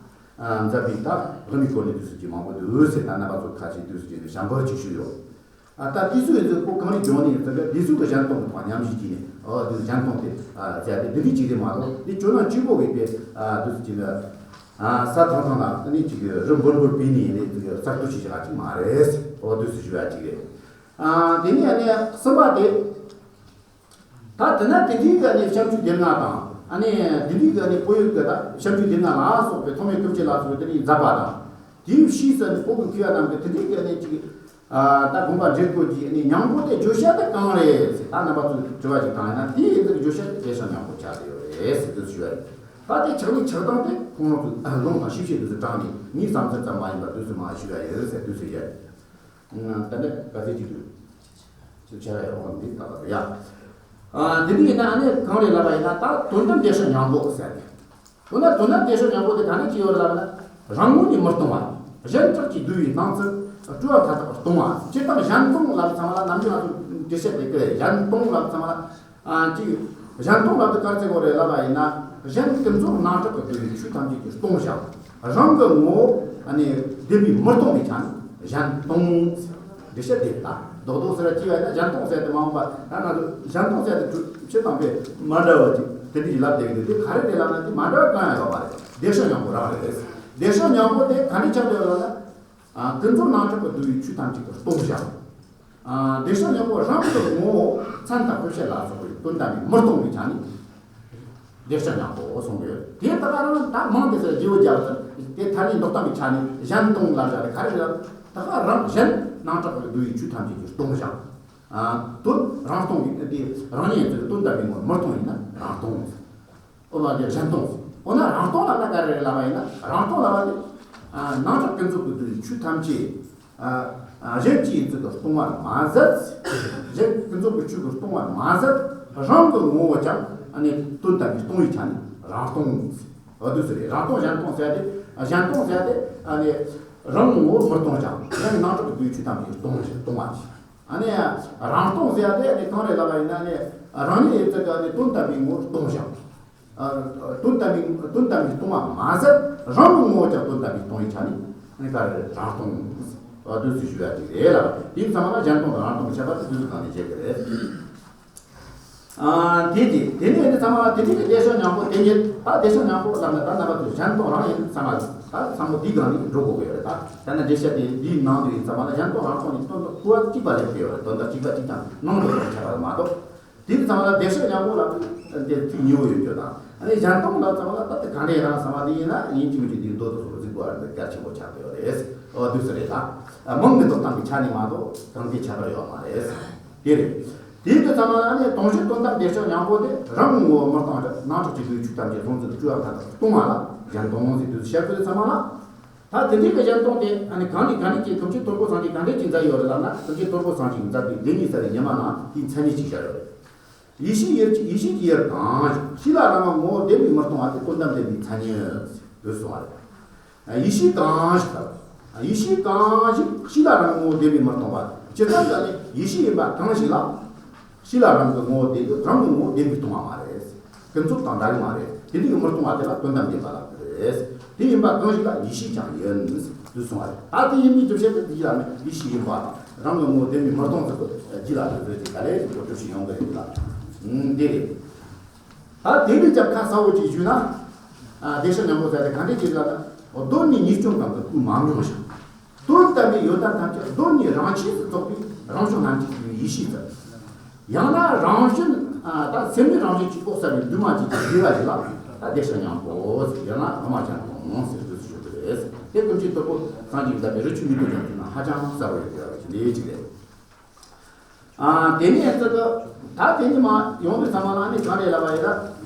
མཛད་པའི་ད་དབུ་མའི་སྐོར་ནས་དུས་སུ་ཅིག་མང་པོ་འདུག་ཟེར། ད་རྣམ་པ་ཚོ་ཁ་ཤས་དུས་སུ་ཅིག་ནས་ཞལ་འབར་ཅིག་ཞུས་ཡོད། ཨ། ད་དེ་ཚོའི་ཚོ་ཁོ་གང་རིགས་སྦྱོང་ནས་ཡིན་ཚོ་ག་དེ་ཚོ་གི་གཞན་སྟོང་གི་ཐོག་མཉམ་བཞག་བྱས་ནས། ཨོ་དེ་གཞན་སྟོང་དེ་ཟེར་ཏེ་འདི་འདྲའི་ཅིག་རེད་མ་གཏོགས། དེ་ཇོ་ནང་གཅིག་པོ་གི་དེ་དུས་ཚོད་ཅིག་ལ་ས་ཐང་ཐང་ལ་ནི་ཅིག་རི་འབུར་འབུར་བུད་ནས་ཡིན་ནས་གསར་གཏོད་བྱེད་བྱ་ཅིག་མ་རེད། ཨོ་དུས་སུ་ཞུ་བ་ཅིག་རེད། ཨ། དེ་ནས་ཨ་ནི་གསུམ་པ་དེ། ད་དེ་ན་དེ་འདྲའི་གི་ཨ་ནི་བྱམས་ཆོས་སྡེ་ལྔ་དང་། ཨ་ནི་དེ་འདྲའི་གི་ཨ་ནི་བོད་ཡུལ་གི་ད་བྱམས་ཆོས་སྡེ་ལྔ་ལ་སོགས་པའི་ཐོགས་མེད་ཀུན་མཁྱེན་ལ་སོགས་པའི་དེ་འདྲའི་མཛད་པ་དང་། དེའི་ཕྱིས་སུ་ཨ་ནི་བོད་ཀྱི་མཁས་པ་རྣམས་ཀྱིས་དེ་འདྲའི་གི་ཨ་ནི་ཅིག་ཨ། ད་དགོངས་པ་འགྲེལ་དགོས་ཀྱི་ཨ་ནི་སྙིང་པོ་དེ་བརྗོད་བྱ་དེ་གང་རེད་ཟེར། ད་རྣམ་པ་ཚོས་དྲི་བ་ཞིག་བཏང་ཡིན་ན། དེའི་ཨ་ནི་བརྗོད་བྱ་དེ་བདེ་གཤེགས་སྙིང་པོ་ཆགས་བསྡད་ཡོད་རེད་ཟེར་དུས་ཞུ་བ་རེད། ད་དེ་ཆགས་ལུགས་ཆགས་སྟངས་དེ་ཁོང་རང་ཚོས་ལུང་དང་ཤེས་བྱའི་དུས་སུ་དྲངས་ནས་ངའི་བསམ་ཚུལ་ཙམ་མ་ཡིན་པར་དུས་སུ་མ་ཞུ་བ་ཡིན་ཟེར་དུས་སུ་ཡོད། ད་ནི་ག་ཚོད་ཅིག་འདུག་ཅིག་བྱ་བ་ཡག་པོ་འདི་ལྟ་བུ་ཡ། ཨ། འདི་འདྲ་ཡིན་ན་ཨ་ནི་གང་རེད་ལབ་པ་ཡིན་ན། ད་དོན་དམ་བདེ་གཤེགས་སྙིང་པོ་ཟེར་ཏེ། དོན་དམ་དོན་དམ་བདེ་གཤེགས་སྙིང་པོ་དེ་ག་ནས་ཅི་ཡོད་རེད་ལབ་ན། རང་ངོ་ནས་མི་སྟོང་བ། གཞན་དག་གིས་བསྡུས་པའི་སྣང་ཚུལ་སྤྲོས་པ་མཐའ་དག་སྟོང་བ། སྤྱིར་བཏང་གཞན་སྟོང་ལབ་ཙམ་ལ་ནམ་རྒྱུན་ང་ཚོ་འགྲེལ་བཤད་དེ་སྐད་གཞན་སྟོང་ལབ་ཙམ་ལ། ཨ། ཅིག་གཞན་སྟོང་ལབ་དེ་ག་རེ་ཟེར་དགོས་རེད་ལབ་པ་ཡིན་ན། གཞན་ཀུན་རྫོབ་སྣང་གྲགས་ཀྱིས་བསྡུས་པའི་ཆོས་ཐམས་ཅད་ཀྱིས་སྟོང་ཞིང་། རང་གི་ངོ་བོ་ཨ་ནི་བདེན་པས་མི་སྟོང་བའི་ཆ་ནས་གཞན་སྟོང་ཟེར། འགྲེལ་བཤད་དེ་ལ་རྡོག་རྡོག་ཟེར་བ་ཅི་བ་ཡིན་ན། གཞན་སྟོང་ཟེར་དེ་མ་འོངས་པ་ད་ང་ཚོ་གཞན་སྟོང་ཟེར་དེ་ཆོས་དང་དཔེ་མ་འདྲ་བ་ཅིག་དེ་འདྲ་ཞིག་ལབ་བསྡད་ཀྱི་འདུག་དེ་ག་རེ་རེད་ལབ་ན། དེ་མ་འདྲ་བ་གང་ཡང་ཡོད་མ་རེད། བདེ་གཤེགས་སྙིང་པོ་རང་རེད། བདེ་གཤེགས་སྙིང་པོ་དེ་ག་འདྲ་ཆགས་བསྡད་ཡོད་ལབ་ན། ཨ། ཀུན་རྫོབ་སྣང་གྲགས་ཀྱིས་བསྡུས་པའི་ཆོས་ཐམས་ཅད་ཀྱིས་སྟོང་ཞིང་། ཨ། བདེ་གཤེགས་སྙིང་པོ་རང་གི་ངོ་བོ་མཚན་དང་དཔེ་བྱད་ལ་སོགས་པའི་དོན་དམ་པའི་མི་སྟོང་བའི་ཆ་ནས་བདེ་གཤེགས་སྙིང་པོ་གསུངས་ཡོད། དེ་ད་ག་རང་ད་མིང་དེ་ཟེར་བརྗེ་པོ་རྒྱབ་ཟེར། དེ་ཐ་སྙད་འདོགས་སྟངས་ཀྱི་ཆ་ནས་གཞན་སྟོང་ལབ་བྱ་དེ་ག་རེ་རེད། ད་ག་རང་གཞན་སྣང་གྲགས་ཀྱིས་བསྡུས་པའི་ཆོས་ཐམས་ཅད་ཀྱིས་སྟོང་ཞིང་། ཨ། དོན་རང་སྟོང་གི་དེ་རང་ཉིད་ཡིན་ཚུལ་དོན་དམ་པའི་ངོ་བོ་མི་སྟོང་ཡིན་ན་རང་སྟོང་། འོ་ན་དེ་གཞན་སྟོང་ཟེར། འོ་ན་རང་སྟོང་ལབ་ན་ག་རེ་རེད་ལབ་པ་ཡིན་ན། རང་སྟོང་ལབ་པ་དེ། ཨ། སྣང་གྲགས་ཀུན་རྫོབ་ཀྱིས་བསྡུས་པའི་ཆོས་ཐམས་ཅད། ཨ། ཨ། གཞན་གཅིག་ཡིན་ཚུལ་གྱིས་སྟོང་བར་མ་ཟད། གཞན་ཀུན་རྫོབ་ཀྱི་ཆོས་ཀྱིས་སྟོང་བར་མ་ཟད། རང་གི་ངོ་བོ་ཀྱང་ཨ་ནི་དོན་དམ་པའི་སྟོང་བའི་ཆ་ནས་རང་སྟོང་ཟེར། འོ་དེ་ཚོ་རེད། རང་སྟོང་གཞན་སྟོང་ཟེར་ཏེ། གཞན་སྟོང་ཟེར་ཏེ་ཨ་ནི་རང་ངོ་བོ་མི་སྟོང་ཅིང་། གཞན་སྣང་གྲགས་ཀྱིས་བསྡུས་པའི་ཆོས་ཐམས་ཅད་སྟོང་ཞིང་སྟོང་བ་ཞིག་ཨ་ནི་རང་སྟོང་ཟེར་ཏེ་ཨ་ནི་གང་རེད་ལབ་པ་ཡིན་ན། ཨ་ནི་རང་ཉིད་ཡིན་ཚུལ་གྱིས་ཨ་ནི་དོན་དམ་པའི་ངོ་བོ་སྟོང་ཞིང་། ཨ། དོན་དམ་པའི་དོན་དམ་པའི་སྟོང་བ་མ་ཟད། རང་གི་ངོ་བོ་ཀྱང་དོན་དམ་པའི་སྟོང་བའི་ཆ་ནས་ཨ་ནི་ག་རེ་རེད། རང་སྟོང་། ཨ། དུས་སུ་ཞུ་ཡ་ཅིག་རེད་ལ། དེའི་ཚང་མ་ལ་གཞན་སྟོང་དང་རང་སྟོང་གི་ཁྱད་པར་དེ་དུས་སུ་གང་ནས་བཤད་ཀྱི་རེད། ཨ། དེ་དེ་དེ་ནས་ཨ་ནི་ཚང་མ་ལ་དེ་དེ་གི་བདེ་གཤེགས་སྙིང་པོ་དེ་ཉིད། ད་བདེ་གཤེགས་སྙིང་པོ་ལབ་ན་ད་རྣམ་པ་ཚོས་གཞན་སྟོང་རང་ཡིན་ཚང་མ་ལ་ད་ཚང་མ་འདིའི་སྒང་ནས་འགྲོ་དགོས་ཀྱི་ཡོད་རེད། ད་ད་ནི་འགྲེལ་བཤད་དེ་འདིའི་ནང་དུ་ཡིན་ཚང་མ་ལ་གཞན་སྟོང་རང་སྟོང་གཉིས་དོན་དག་གོ་བ་གཅིག་པ་ལས་ཕེ་ཡོད་རེད། དོན་དག་གཅིག་པ་གཅིག་ཀྱང་ནང་དུ་ཡོད་ཁྱད་པར་མ་གཏོགས། དེ་ཚང་མ་ལ་བདེ་གཤེགས་སྙིང་པོ་ལབ་དུས་དེ་ཚིག་གཉིས་པོ་ཡོད་རྒྱུ་དང་། ཨ་ནི་གཞན་སྟོང་ལབ་ཚང་མ་ལ་ད་དེ་ག་འདྲ་ཡིན་རང་ཚང་མ་དེ་ཡིན་ན་ཡིན་གཅིག་མིན་གཅིག་དེའི་མདོ་དང་ཟུར་གཟིགས་དགོས་པ་རེད། གལ་ཆེན་པོ་ཆགས་ཀྱི་ཡོད་རེད། འོ་དུས་སུ་རེད་ལ། མིང་མི་འདོགས་སྟངས་ཀྱི་ཆ་ནས་མ་གཏོགས་གང་གི་ཁྱད་པར་ཡོད་མ་རེད། དེ་རེད། དེའི་དུས་ཚང་མ་ལ་ནི་དོན་བྱེད་དོན་དམ་བདེ་གཤེགས་སྙིང་པོ་དེ་རང་གི་ངོ་བོ་མི་སྟོང་ཞིང་སྣང་གྲགས་ཀྱི་ལུས་ཆོས་ཐམས་ཅད་ཟུང་འཇུག་ཏུ་སྤྲུལ་བ་མཐའ་དག་སྟོང་བ་ལ་གཞན་སྟོང་ཟེར་དུས་སུ་བཤད་དགོས་དུས་ཚང་མ་ལ། ད་དེ་འདྲའི་གི་གཞན་སྟོང་དེ་ཨ་ནི་གང་ནས་གང་འདྲ་ཅིག་ཐམས་ཅད་ཐོར་བུ་སངས་རྒྱས་གང་འདྲ་ཅིག་མཛད་ཡོད་རེད་ལབ་ན། ཐམས་ཅད་ཐོར་བུ་སངས་རྒྱས་མཛད་པའི་ལྡེ་གཉིས་གསལ་བའི་ཉི་མ་ནང་དེའི་མཚན་ཉིད་ཅིག་བཞག་ཡོད་རེད། ཡེ་ཤེས་ཡེ་ཤེས་ཀྱི་ཡུལ་གང་ཞིག་གཤིས་ལ་རང་གི་ངོ་བོ་བདེན་པའི་མི་སྟོང་བ་དེ་དོན་དམ་བདེན་པའི་མཚན་ཉིད་ཟེར་དུས་སོང་བ་རེད། ཡེ་ཤེས་གང་ཞིག་ལ། ཡེ་ཤེས་གང་ཞིག་གཤིས་ལ་རང་གི་ངོ་བོ་བདེན་པའི་མི་སྟོང་བ། ཇི་ལྟར་ལ་ནི་ཡེ་ཤེས་ཡིན་པ་གང་ཞིག་ལ། གཤིས་ལ་རང་གི་ངོ་བོ་བདེན་རང་གི་ངོ་བོ་བདེན་པའི་སྟོང་བ་མ་རེད། ཀུན་རྫོབ་དང་འདྲ་གི་མ་རེད། དེ་འདྲའི་མི་སྟོང་བ་དེ་ལ་དོན་དམ་བདེན་པ་ལབ་ཀྱི་རེད། དེ་ཡིན་པ་གང་ཞིག་ལ་ཡེ་ཤེས་ཀྱང་ཡིན་ཟེར་གསུངས་པ་རེད། ད་དེ་ཡིན་མིན་སྒྲུབ་བྱེད་དེ་དེ་ལ་ནི་ཡེ་ཤེས་ཡིན་པ་དང་རང་གི་ངོ་བོ་བདེན་པའི་མི་སྟོང་ཟེར་དུས་རྒྱུད་ལ་དེ་ཚོད་ཀྱི་ག་ལེ་ཞིག་གོ་སྒྲུབ་བྱེད་ཡོང་གི་རེད་ལ། འདི་རེད། ད་དེ་ལས་ཀྱང་ཁ་གསལ་བོ་ཅིག་ཞུས་ན། ཨ་བདེ་གཤེགས་སྙིང་པོ་ཟེར་དེ་ག་འདྲས་ཅིག་ལབ་ན། གདོད་ནས་ངེས་འབྱུང་གང་གི་སྐུ་མ་མྱོང་ཞིང་། དོན་དམ་པའི་ཡོན་ཏན་ཐམས་ཅད་གདོད་ནས་རང་ཆས་སུ་རྫོགས་པའི་རང་བྱུང་རྣམ་འབྱེད་ཀྱི་ཡེ་ཤེས་ཟེར། ཡང་ན་རང་བཞིན་ད་སེམས་ཉིད་རང་བཞིན་གྱིས་ཀོ་གསལ་བའི་འདུས་མ་བྱས་ཀྱི་དགེ་བ་ཞིག་ལ་ད་བདེ་གཤེགས་སྙིང་པོ་ཟེར། ཡང་ན་དབུ་མ་སྤྱན་སྟོང་ཟེར་དུས་སུ་ཞུ་གི་རེད། དེ་ཀུན་མཁྱེན་དོལ་པོ་སངས་རྒྱས་ཀྱི་བསྟན་པའི་རི་ཆུ་ཉིད་དུ་ཀྱང་ན་ཧ་ཅང་གསལ་བོ་ཡོད་པའི་ལས་ཅིག་རེད། ཨ་དེ་ནས་ཚོད་དུ་ད་དེ་ནས་མ་ཡོང་དུས་ཚང་མ་ལ་ནི་གང་རེད་ལབ་པ་ཡིན་ན།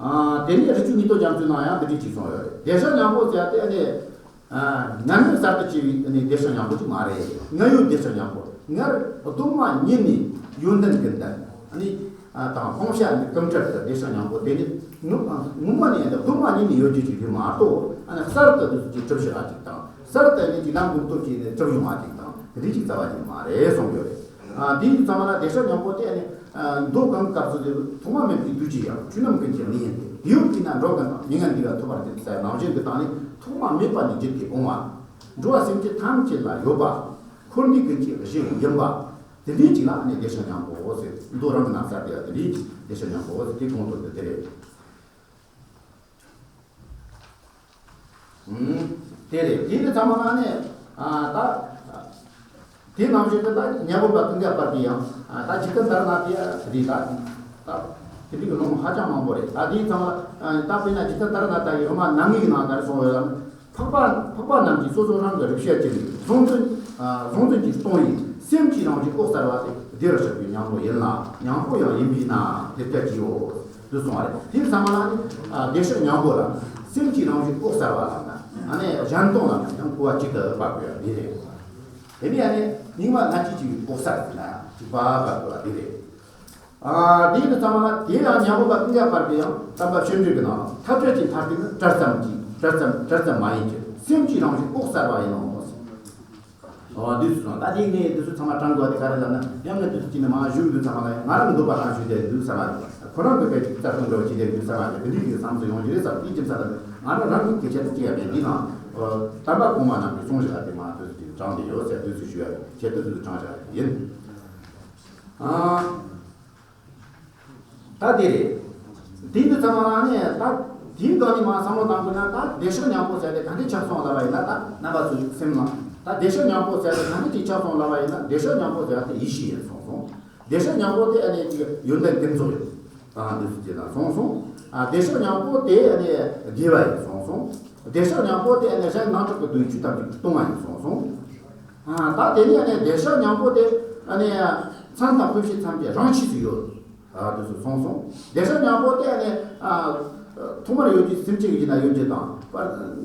ཨ་དེ་ནས་རི་ཆུ་ཉིད་དུ་ཀྱང་ཚུལ་ན་ཡང་འདི་འདྲས་ཅིག་གསུངས་ཡོད་རེད། བདེ་གཤེགས་སྙིང་པོ་ཟེར་དེ་ནི་ཨ་ངར་མེད་གསར་དུ་སྐྱེ་བའི་ནི་བདེ་གཤེགས་སྙིང་པོ་ཅིག་མ་རེད། སྔར་ཡོད་བདེ་གཤེགས་སྙིང་པོ། སྔར་གདོད་མ་ཉིད་ནས་ཡོན་ཏན་ཀུན་ལྡན་ནི། ཨ་དང་སྤང་བྱ་ནི་ཀུན་བྲལ་གྱི་བདེ་གཤེགས་སྙིང་པོ་དེ་ནི་ངོ་ངོ་མ་ནས་ཡང་གདོད་མ་ཉིད་ནས་ཡོད་རྒྱུ་ཅིག་རེད་མ་གཏོགས། ཨ་ནི་གསར་དུ་འདི་ཚོ་ཅིག་གྲུབ་བཞག་པ་ཅིག་དང་། གསར་དུ་ནི་ཅིག་ལམ་ཀུན་བཏུས་ཀྱིས་ནི་གྲུབ་ཡོང་བ་ཅིག་དང་། དེ་འདྲའི་ཅིག་རྩ་བ་ཉིད་མ་རེད་གསུངས་ཡོད་རེད། ཨ་དེ་ཡིན་ཙང་ལ་བདེ་གཤེགས་སྙིང་པོ་དེ་ནི་ཨ་མདོ་གང་གི་སྐབས་སུ་དེ་ཐོག་མ་མེད་པའི་དུས་ཀྱི་ཡང་ཆོས་རྣམས་ཀུན་གྱི་གནས་ཡིན་ཏེ། དེ་ཡོད་པས་ན་འགྲོ་ཀུན་དང་མྱ་ངན་འདས་པ་ཐོབ་པར་འགྱུར་ཟེར་ནང་བཞིན་གྱི་སྟེང་ནས་ཐོག་མ་མེད་པ་ནས་བརྒྱུད་དེ་འོང་བ། འགྲོ་བ་སེམས་ཅན་ཐམས་ཅད་ལ་ཡོད་པ། འཁོར་འདས་ཀུན་གྱི་གཞི་ཡིན་པ། དེ་འདྲའི་ཅིག་ལ་ནི་བདེ་གཤེགས་སྙིང་པོ་ཟེར། མདོ་རང་གི་ནང་གསལ་དེ་ཡང་དེ་འདྲའི་ཅིག་བདེ་གཤེགས་སྙིང་པོ་ཟེར་དེ་གོང་དུ་འདི་དེ་རེད། ཨུམ། དེ་རེད། དེ་ནི་ཚང་མ་ལ་ནི་ཨ་ད་དེ་ནང་བཞིན་དུ་ད་ཉ་དགོན་པ་ཀུན་དགའ་བར་དུ་ཡང་ཨ་ད་འཇིག་རྟེན་ལྟར་ན་དེ་རེད། ད་ད་དེ་འདྲའི་གི་ལུང་ཧ་ཅང་མང་པོ་རེད། ད་དེ་ཚང་མ་ལ་ཨ་ད་དཔེར་ན་འཇིག་རྟེན་ལྟར་ན་ད་ཡི་དབུ་མ་ནང་གི་ནང་ལྟར་སོང་བས་ལ། འཕགས་པ་འཕགས་པ་རྣམས་ཀྱིས་སོ་སོ་རང་གི་རིག་བྱེད་ཀྱི་གཟུང་འཛིན་ཨ་གཟུང་འཛིན་གྱིས་སྟོང་བའི་སེམས་ཀྱི་རང་བཞིན་ལྐོག་གསལ་བ་དེ་བདེ་བར་གཤེགས་པའི་སྙིང་པོ་ཡིན་ལ། སྙིང་པོ་ཡང་ཡིན་པས་ན་དེ་སྐད་ཅེས་ཡོད། དུ་སོང་བ་རེད། དེ་ཚང་མ་ལ་ནི་ཨ་བདེ་གཤེགས་སྙིང་པོ་ལ་སེམས་ཀྱི་རང་བཞིན་ལྐོག་གསལ་བ་ལ་ན་ཨ་ནི་གཞན་སྟོང་ལ་ཡང་གོ་བ་གཅིག་ཏུ་བབ་དགོས་པ་འདི་རེད། དེ་ནས་ཨ་ནི་སྙིགས་མ་ལྷན་སྐྱེས་ཀྱི་ལྐོག་གསལ་ཟེར་ན་གཅིག་པ་བབ་དགོས་པ་འདི་རེད། ཨ་དེ་ཡིན་དུས་ཚང་མ་ལ་དེ་ཡང་ཉ་དགོན་པ་ཀུན་དགའ་བར་དུ་ཡང་དམ་པ་སྤྱོད་འབྲས་ཀྱི་ནང་ཐབས་བྲལ་གྱི་མཐར་ཐུག་ནི་བྲལ་ཙམ་གྱིས་བྲལ་ཙམ་བྲལ་ཙམ་མ་ཡིན་གྱི་སེམས་ཀྱི་རང་བཞིན་ལྐོག་གསལ་བ་ཡིན་ནོ། འོ་འདི་ཚོ་ད་དེ་ངས་འདི་ཚོ་ཚང་མ་དྲང་དགོས་དེ་ག་རེ་ལབ་ན། ཡང་ངས་འདི་ཚོ་ཅི་ནས་མ་ཞུ་འདི་ཚང་མ་ལ་ང་རང་འདོད་པ་རང་ཞུ་དེ་འདི་ཚང་མ་ཁོ་རང་གི་བས་རྩ་དོན་འགྲོ་ཅི་དེ་འདི་ཚང་མ་འདི་འདི་གི་བསམ་ཚུལ་ཡོང་གི་རེད་བསམ། དེ་ཅི་ཚང་མ་ང་རང་རང་གི་སྐད་ཆ་དེ་ཅི་ཡང་མེད། འདི་ནང་དམ་པ་གོང་མ་རྣམས་ཀྱི་གསུང་བཞག་དེ་མ་འདི་ཚོ་ཅི་དྲང་དེ་ཡོད་ཟེར་འདི་ཚོ་ཞུ་ཡ་ཁྱེད་འདི་ཚོ་དྲང་བཞག་ཡིན། ཨ། ད་དེ་རེད། དེ་འདི་ཚང་མ་ལ་ནི་ད་དེའི་སྒང་ནས་མ་བསམ་བློ་བཏང་དགོས་ན། ད་བདེ་གཤེགས་སྙིང་པོ་ཟེར་དེ་ག་འདྲས་ཆགས་སོང་ལབ་པ་ཡིན་ན། ད་རྣམ་པ་ཚོའི་སེམས་ནང་ད་བདེ་གཤེགས་སྙིང་པོ་ཟེར་དེ་ག་འདྲས་ཅིག་ཆགས་སོང་ལབ་པ་ཡིན་ན། བདེ་གཤེགས་སྙིང་པོ་ཟེར་དེ་ཡེ་ཤེས་ཡིན་གསུངས་སོང་། བདེ་གཤེགས་སྙིང་པོ་དེ་ཨ་ནི་ཅིག་ཡོན་ཏན་ཀུན་རྫོབ་ཡིན། ཨ་འདི་ཚོ་ཅི་ལ་གསུངས་སོང་། ཨ་བདེ་གཤེགས་སྙིང་པོ་དེ་ཨ་ནི་དགེ་བ་ཡིན་གསུངས་སོང་། བདེ་གཤེགས་སྙིང་པོ་དེ་ཨ་ནི་གཞན་སྣང་གྲགས་ཀྱི་དོན་ཆོས་ཐམས་ཅད་ཀྱི་སྟོང་བ་ཡིན་གསུངས་སོང་། ཨ་ད་དེ་ནས་ཨ་ནི་བདེ་གཤེགས་སྙིང་པོ་དེ་ཨ་ནི་མཚན་དང་དཔེ་བྱད་ཐམས་ཅད་རང་ཆས་སུ་ཡོད། ཨ་དེ་ཚོ་གསུངས་སོང་། བདེ་གཤེགས་སྙིང་པོ་དེ་ཨ་ནི་ཨ་ཐོག་མར་ཡོད་ཀྱི་སེམས་ཅན་གྱི་རྒྱུད་ན་ཡོད་ཀྱི་དང་།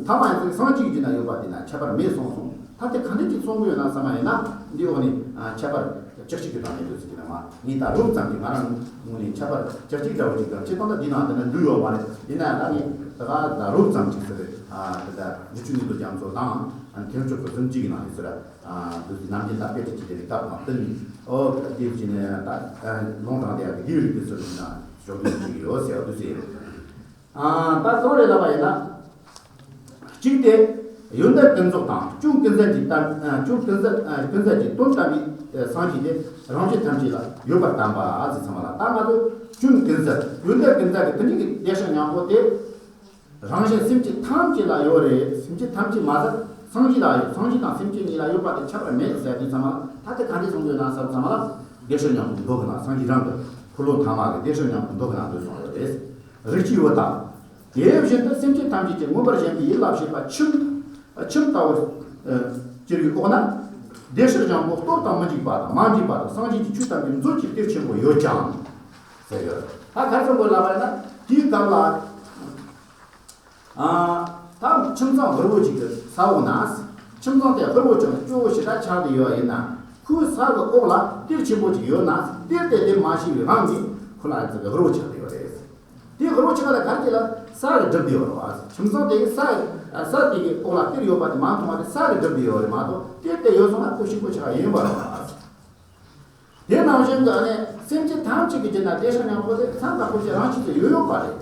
མཐའ་མ་ཡང་སངས་རྒྱས་ཀྱི་རྒྱུད་ན་ཡོད་པ་དེ་ན་ཁྱད་པར་མེད་གསུངས་སོང་། ད་དེ་ག་འདྲ་ཅིག་གསུང་གི་ཡོད་ན་བསམ་པ་ཡིན་ན། འདི་འོག་ནས་ཨ་ཁྱད་པར་ཅིག་ཅིག་གི་དང་མེད་དུ་ཟེར་གྱི་ན་མ་ངས་ད་རོབ་ཙམ་གྱིས་ང་རང་ངོས་ནས་ཁྱད་པར་ཅིག་ཅིག་འདྲ་བོ་ཅིག་དང་། སྤྱིར་བཏང་ད་འདི་ནང་དེ་ན་འདུས་ཡོད་མ་རེད། ཡིན་ན་ཡང་ད་ངས་ད་ག་ད་རོབ་ཙམ་ཅིག་ཟེར་རེད། ཨ་དེ་ད་རི་ཆུ་ཉིད་དུ་རྒྱ་མཚོ་དང་ཨ་ཐེག་མཆོག་གི་གཟི་བརྗིད་ཀྱི་ནང་ནས་ཟེར། ཨ་དུས་ནམ་རྒྱུན་ད་དཔེ་ཁྲིད་ཀྱི་དེ་རིགས་སྐབས་དང་བསྟུན་ནས། ཨོ་དེ་བཞིན་ད་ལུང་དྲངས་ཏེ་ཡང་དགེ་བའི་རིགས་དེ་ཚོ་ཡིན་ན་ཕྱོགས་བསྡུས་ཀྱི་ཡོད་ཟེར་བ་དུས་ཟེར། ཨ་ད་གང་རེད་ལབ་པ་ཡིན་ན། གཅིག་སྟེ། ཡོན་ཏན་ཀུན་རྫོབ་དང་སྐྱོན་ཀུན་ཟད་ཀྱི་དམ་ཨ་སྐྱོན་ཀུན་ཟད་ཨ་ཀུན་ཟད་ཀྱི་དོན་དམ་པའི་ཨ་སངས་རྒྱས་དེ་རང་བཞིན་ཐམས་ཅད་ལ་ཡོད་པར་བསྟན་པ་ཟེར་ཚང་མ་ལ། ད་ང་ཚོ་སྐྱོན་ཀུན་ཟད་ཡོན་ཏན་ཀུན་ཟད་ཀྱི་དེ་འདྲ་གི་བདེ་གཤེགས་སྙིང་པོ་དེ་རང་གཞན་སེམས་ཅན་ཐམས་ཅད་ལ་ཡོད་རེད། སེམས་ཅན་ཐམས་ཅད་མ་ཟད་སངས་རྒྱས་ལ་ཡོད། སངས་རྒྱས་དང་སེམས་ཅན་གཉིས་ལ་ཡོད་པ་དེ་ཁྱད་པར་མེད་ཟེར་དུས་ཚང་མ་ལ། ད་དེ་ག་འདྲས་གསུང་དགོས་ན་བསམ་ཚང་མ་ལ་བདེ་གཤེགས་སྙིང་པོ་མདོ་གི་ནང་། སངས་རྒྱས་རང་གི་འཁོར་ལོ་ཐ་མ་གི་བདེ་གཤེགས་སྙིང་པོ་མདོ་གི་ནང་དུ་གསུངས་ཡོད་རེད། རིགས་ཀྱི་བུ་དང་ དེ་བཞིན་དུ་སེམས་ཅན་ཐམས་ཅད་ཀྱིས་མངོན་པར་ཞེན་པའི་ཡིད་ལ་བྱེད་པ་ཁྱིམ། ཁྱིམ་ལྟ་བུར་གྱུར་བའི་འོག་ན། བདེ་གཤེགས་སྙིང་པོ་སྟོབས་དང་མི་འཇིགས་པ་དང་མ་འདྲེས་པ་དང་སངས་རྒྱས་ཀྱི་ཆོས་ཐམས་ཅད་མཛོད་ཀྱི་གཏེར་ཆེན་པོ་ཡོད་ཀྱང་། ཟེར་ཡོད། ད་ག་རེ་གསུང་དགོས་ལབ་པ་ཡིན་ན། དེའི་སྐབས་ལ། ཨ། ད་ཁྱིམ་ཚང་ཧུར་བོ་ཅིག་གི་ས་འོག་ན། ཁྱིམ་ཚང་དེ་ཧུར་བོ་ཅིག་སྐྱོ་བོ་ཞེ་དྲག་ཆགས་བསྡད་ཡོད་པ་ཡིན་ན། ཁོའི་ས་གི་འོག་ལ་གཏེར་ཆེན་པོ་ཅིག་ཡོད་ན། གཏེར་དེ་ལེན་མ་ཤེས་པའི་དབང་གིས་ཁོ་ལ་ཨ་ཙི་གི་ཧུར་བོ་ཆགས་བསྡད་ཡོད་རེད། དེ་ཧུར་བོ་ཆགས་པ་ལ་ག་རེ་བྱས་ལ་ས་གིས་སྒྲིབ་བསྡད་ཡོད་རེད་བ། ཁྱིམ་ཚང་དེ་གི་ས་ས་དེ་གི་འོག་ལ་གཏེར་ཡོད་པ་དེ་མ་མཐོང་བ་དེ་ས་གིས་སྒྲིབ་བསྡད་ཡོད་རེད་མ་གཏོགས། གཏེར་དེ་ཡོད་སོང་ན་ཁོ་ཤི་ཁོ་ཆགས་ཡིན་པ་རེད་བ། དེ་ནང་བཞིན་གྱི་ཨ་ནི་སེམས་ཅན་ཐམས་ཅད་ཀྱི་རྒྱུད་ན་བདེ་གཤེགས་སྙིང་པོ་དེ་མཚན་དང་ཕོ་བྱས་རང་བཞིན་གྱིས་ཡོད་ཡོད་པ་རེད།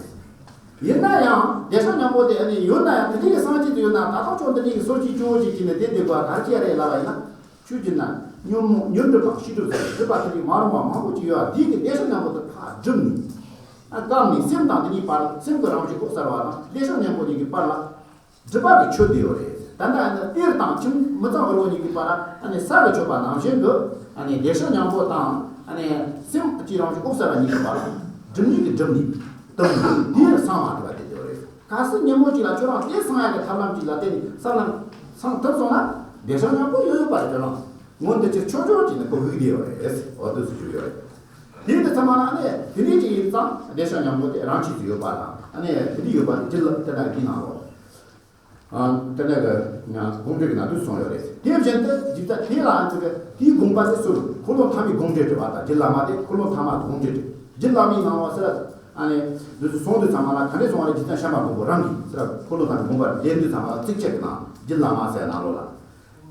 ཡིན་ན་ཡང་བདེ་གཤེགས་སྙིང་པོ་དེ་ཨ་ནི་ཡོད་ན་ཡང་དེ་འདྲའི་གི་སངས་རྒྱས་དེ་ཡོད་ན་ད་ཐོག་ཅོག་འདི་འདྲའི་གི་སོར་གྱི་སྐྱོ་བོ་ཅིག་བྱས་ནས་བསྡད་བསྡད་དགོས་པ་ག་རེ་བྱས་རེད་ལབ་པ་ཡིན་ན། ཆོས་བརྒྱུད་ན་ཉོན་མོངས་ཉོན་སྒྲིབ་དང་ཤེས་སྒྲིབ་ཟེར་སྒྲིབ་པ་དེ་འདྲའི་མ་རུངས་པ་མང་པོ་ཅིག་ཡོད་པ་འདི་གི་བདེ་གཤེགས་སྙིང་པོ་དེ་ཕར་བསྒྲིབས་ནས། ཨ། བཀབ་ནས་སེམས་དང་དེ་གཉིས་བར་སེམས་ཀྱི་རང་བཞིན་འོད་གསལ་བ་དང་བདེ་གཤེགས་སྙིང་པོ་གཉིས་ཀྱི་བར་ལ། སྒྲིབ་པ་གིས་ཆོད་བསྡད་ཡོད་རེད། ད་ལྟ་ཨ་ནི་གཏེར་དང་ཁྱིམ་མི་ཚང་ཧུར་བོ་གཉིས་ཀྱི་བར་ཨ་ནི་ས་གིས་ཆོད་པ་ནང་བཞིན་དུ། ཨ་ནི་བདེ་གཤེགས་སྙིང་པོ་དང་ཨ་ནི་སེམས་ཀྱི་རང་བཞིན་འོད་གསལ་བ་གཉིས་ཀྱི་བར་ལ་སྒྲིབ་གཉིས་ཀྱིས་སྒྲིབ་ནས་དུམ་བུ་འདིར་སངས་མ་ཐུབ་པ་དེ་ཡོད་རེད། གལ་སྲིད་ཉིན་མོ་གཅིག་ལ་ཁྱོད་རང་དེ་སངས་ཡག་གི་ཐབས་ལམ་གཅིག་ལ་བརྟེན་ནས་ས་ལམ་སངས་ཐུབ་སོང་ན་བདེ་གཤེགས་སྙིང་པོ་ཡོད་ཡོད་པ་རེད། ཁྱོད་རང་མངོན་དུ་གྱུར་ཆོག་ཆོག་ཅིག་ནི་ཁོ་དབུགས་བསྡད་ཡོད་རེད། འོ་དུས་སུ་བཞུགས་ཡོད་རེད། དེ་འདི་ཚང་མ་ལ་ཨ་ནི་དེ་འདྲའི་ཅིག་ཡིན་ཙང་བདེ་གཤེགས་སྙིང་པོ་དེ་རང་ཆས་སུ་ཡོད་པ་དང་ཨ་ནི་དེ་འདྲའི་ཡོད་པ་དེ་རྗེ་བླ་དེ་དག་གི་ནང་ལོགས། ཨ། དེ་ནས་གི་དགོངས་འགྲེལ་གྱི་ནང་དུ་གསུངས་ཡོད་རེད། དེ་བཞིན་དུ་རྗེ་བཙུན་དེ་ལ་ཨ་ཙི་གི་དེའི་དགོངས་པ་དེ་སུ་རེད། འཁོར་ལོ་ཐ་མའི་དགོངས་འགྲེལ་འགྲེལ་བ་དང་རྗེ་བླ་མ་དེ་འཁོར་ལོ་ཐ་མ་དགོངས་འགྲེལ་འགྲེལ། རྗེ་བླ་མའི་ནང་ལ་ཟེར། ཨ་ནི་འདི་ཚོ་གསུང་དུས་ཚང་མ་ལ་ག་འདྲས་གསུང་བ་རེད། རྗེ་བཙུན་བྱམས་པ་མགོན་པོ་རང་གིས་ཟེར། འཁོར་ལོ་ཐ་མའི་དགོངས་པ་ལེན་དུས་ཚང་མ་ལ་ཚིགས་བཅད་ཀྱི་ནང་རྗེ་བླ་མ་ཟེར་ནང་ལོགས་ལ།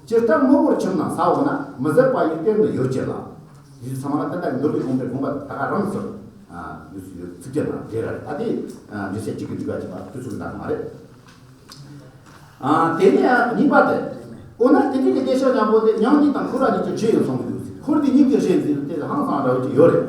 ཇི་ལྟར་སྨུག་པོར་ཁྱིམ་ནང་ས་འོག་ན། མི་ཟད་པ་ཡི་གཏེར་ནི་ཡོད་ཅེས་ལ། འདི་ཚོ་ཚང་མ་ལ་ད་ལྟ་མདོ་སྡེ་དགོངས་འགྲེལ་དགོངས་པ་ད་ག་རང་སོར། ཨ། འདི་ཚོ་ཚིགས་བཅད་ནང་འགྲེལ་ར་རེད། ད་དེ་འགྲེལ་བཤད་གཅིག་གི་འགྲིག་པ་བྱེད་པ་དུས་ཚོད་ཀྱི་ནང་མ་རེད། ཨ། དེ་ནས་གཉིས་པ་དེ། འོ་ན་དེ་འདྲའི་གི་བདེ་གཤེགས་སྙིང་པོ་དེ་མྱང་འདས་དང་འཁོར་བ་གཉིས་ཀྱི་གཞི་ཡིན་གསུངས་ཀྱི་འདུག་འཁོར་འདས་གཉིས་ཀྱི་གཞི་ཡིན་ཟེར་དེ་ཧང་སང་འདྲ་བོ་ཅིག་ཡོད་རེད།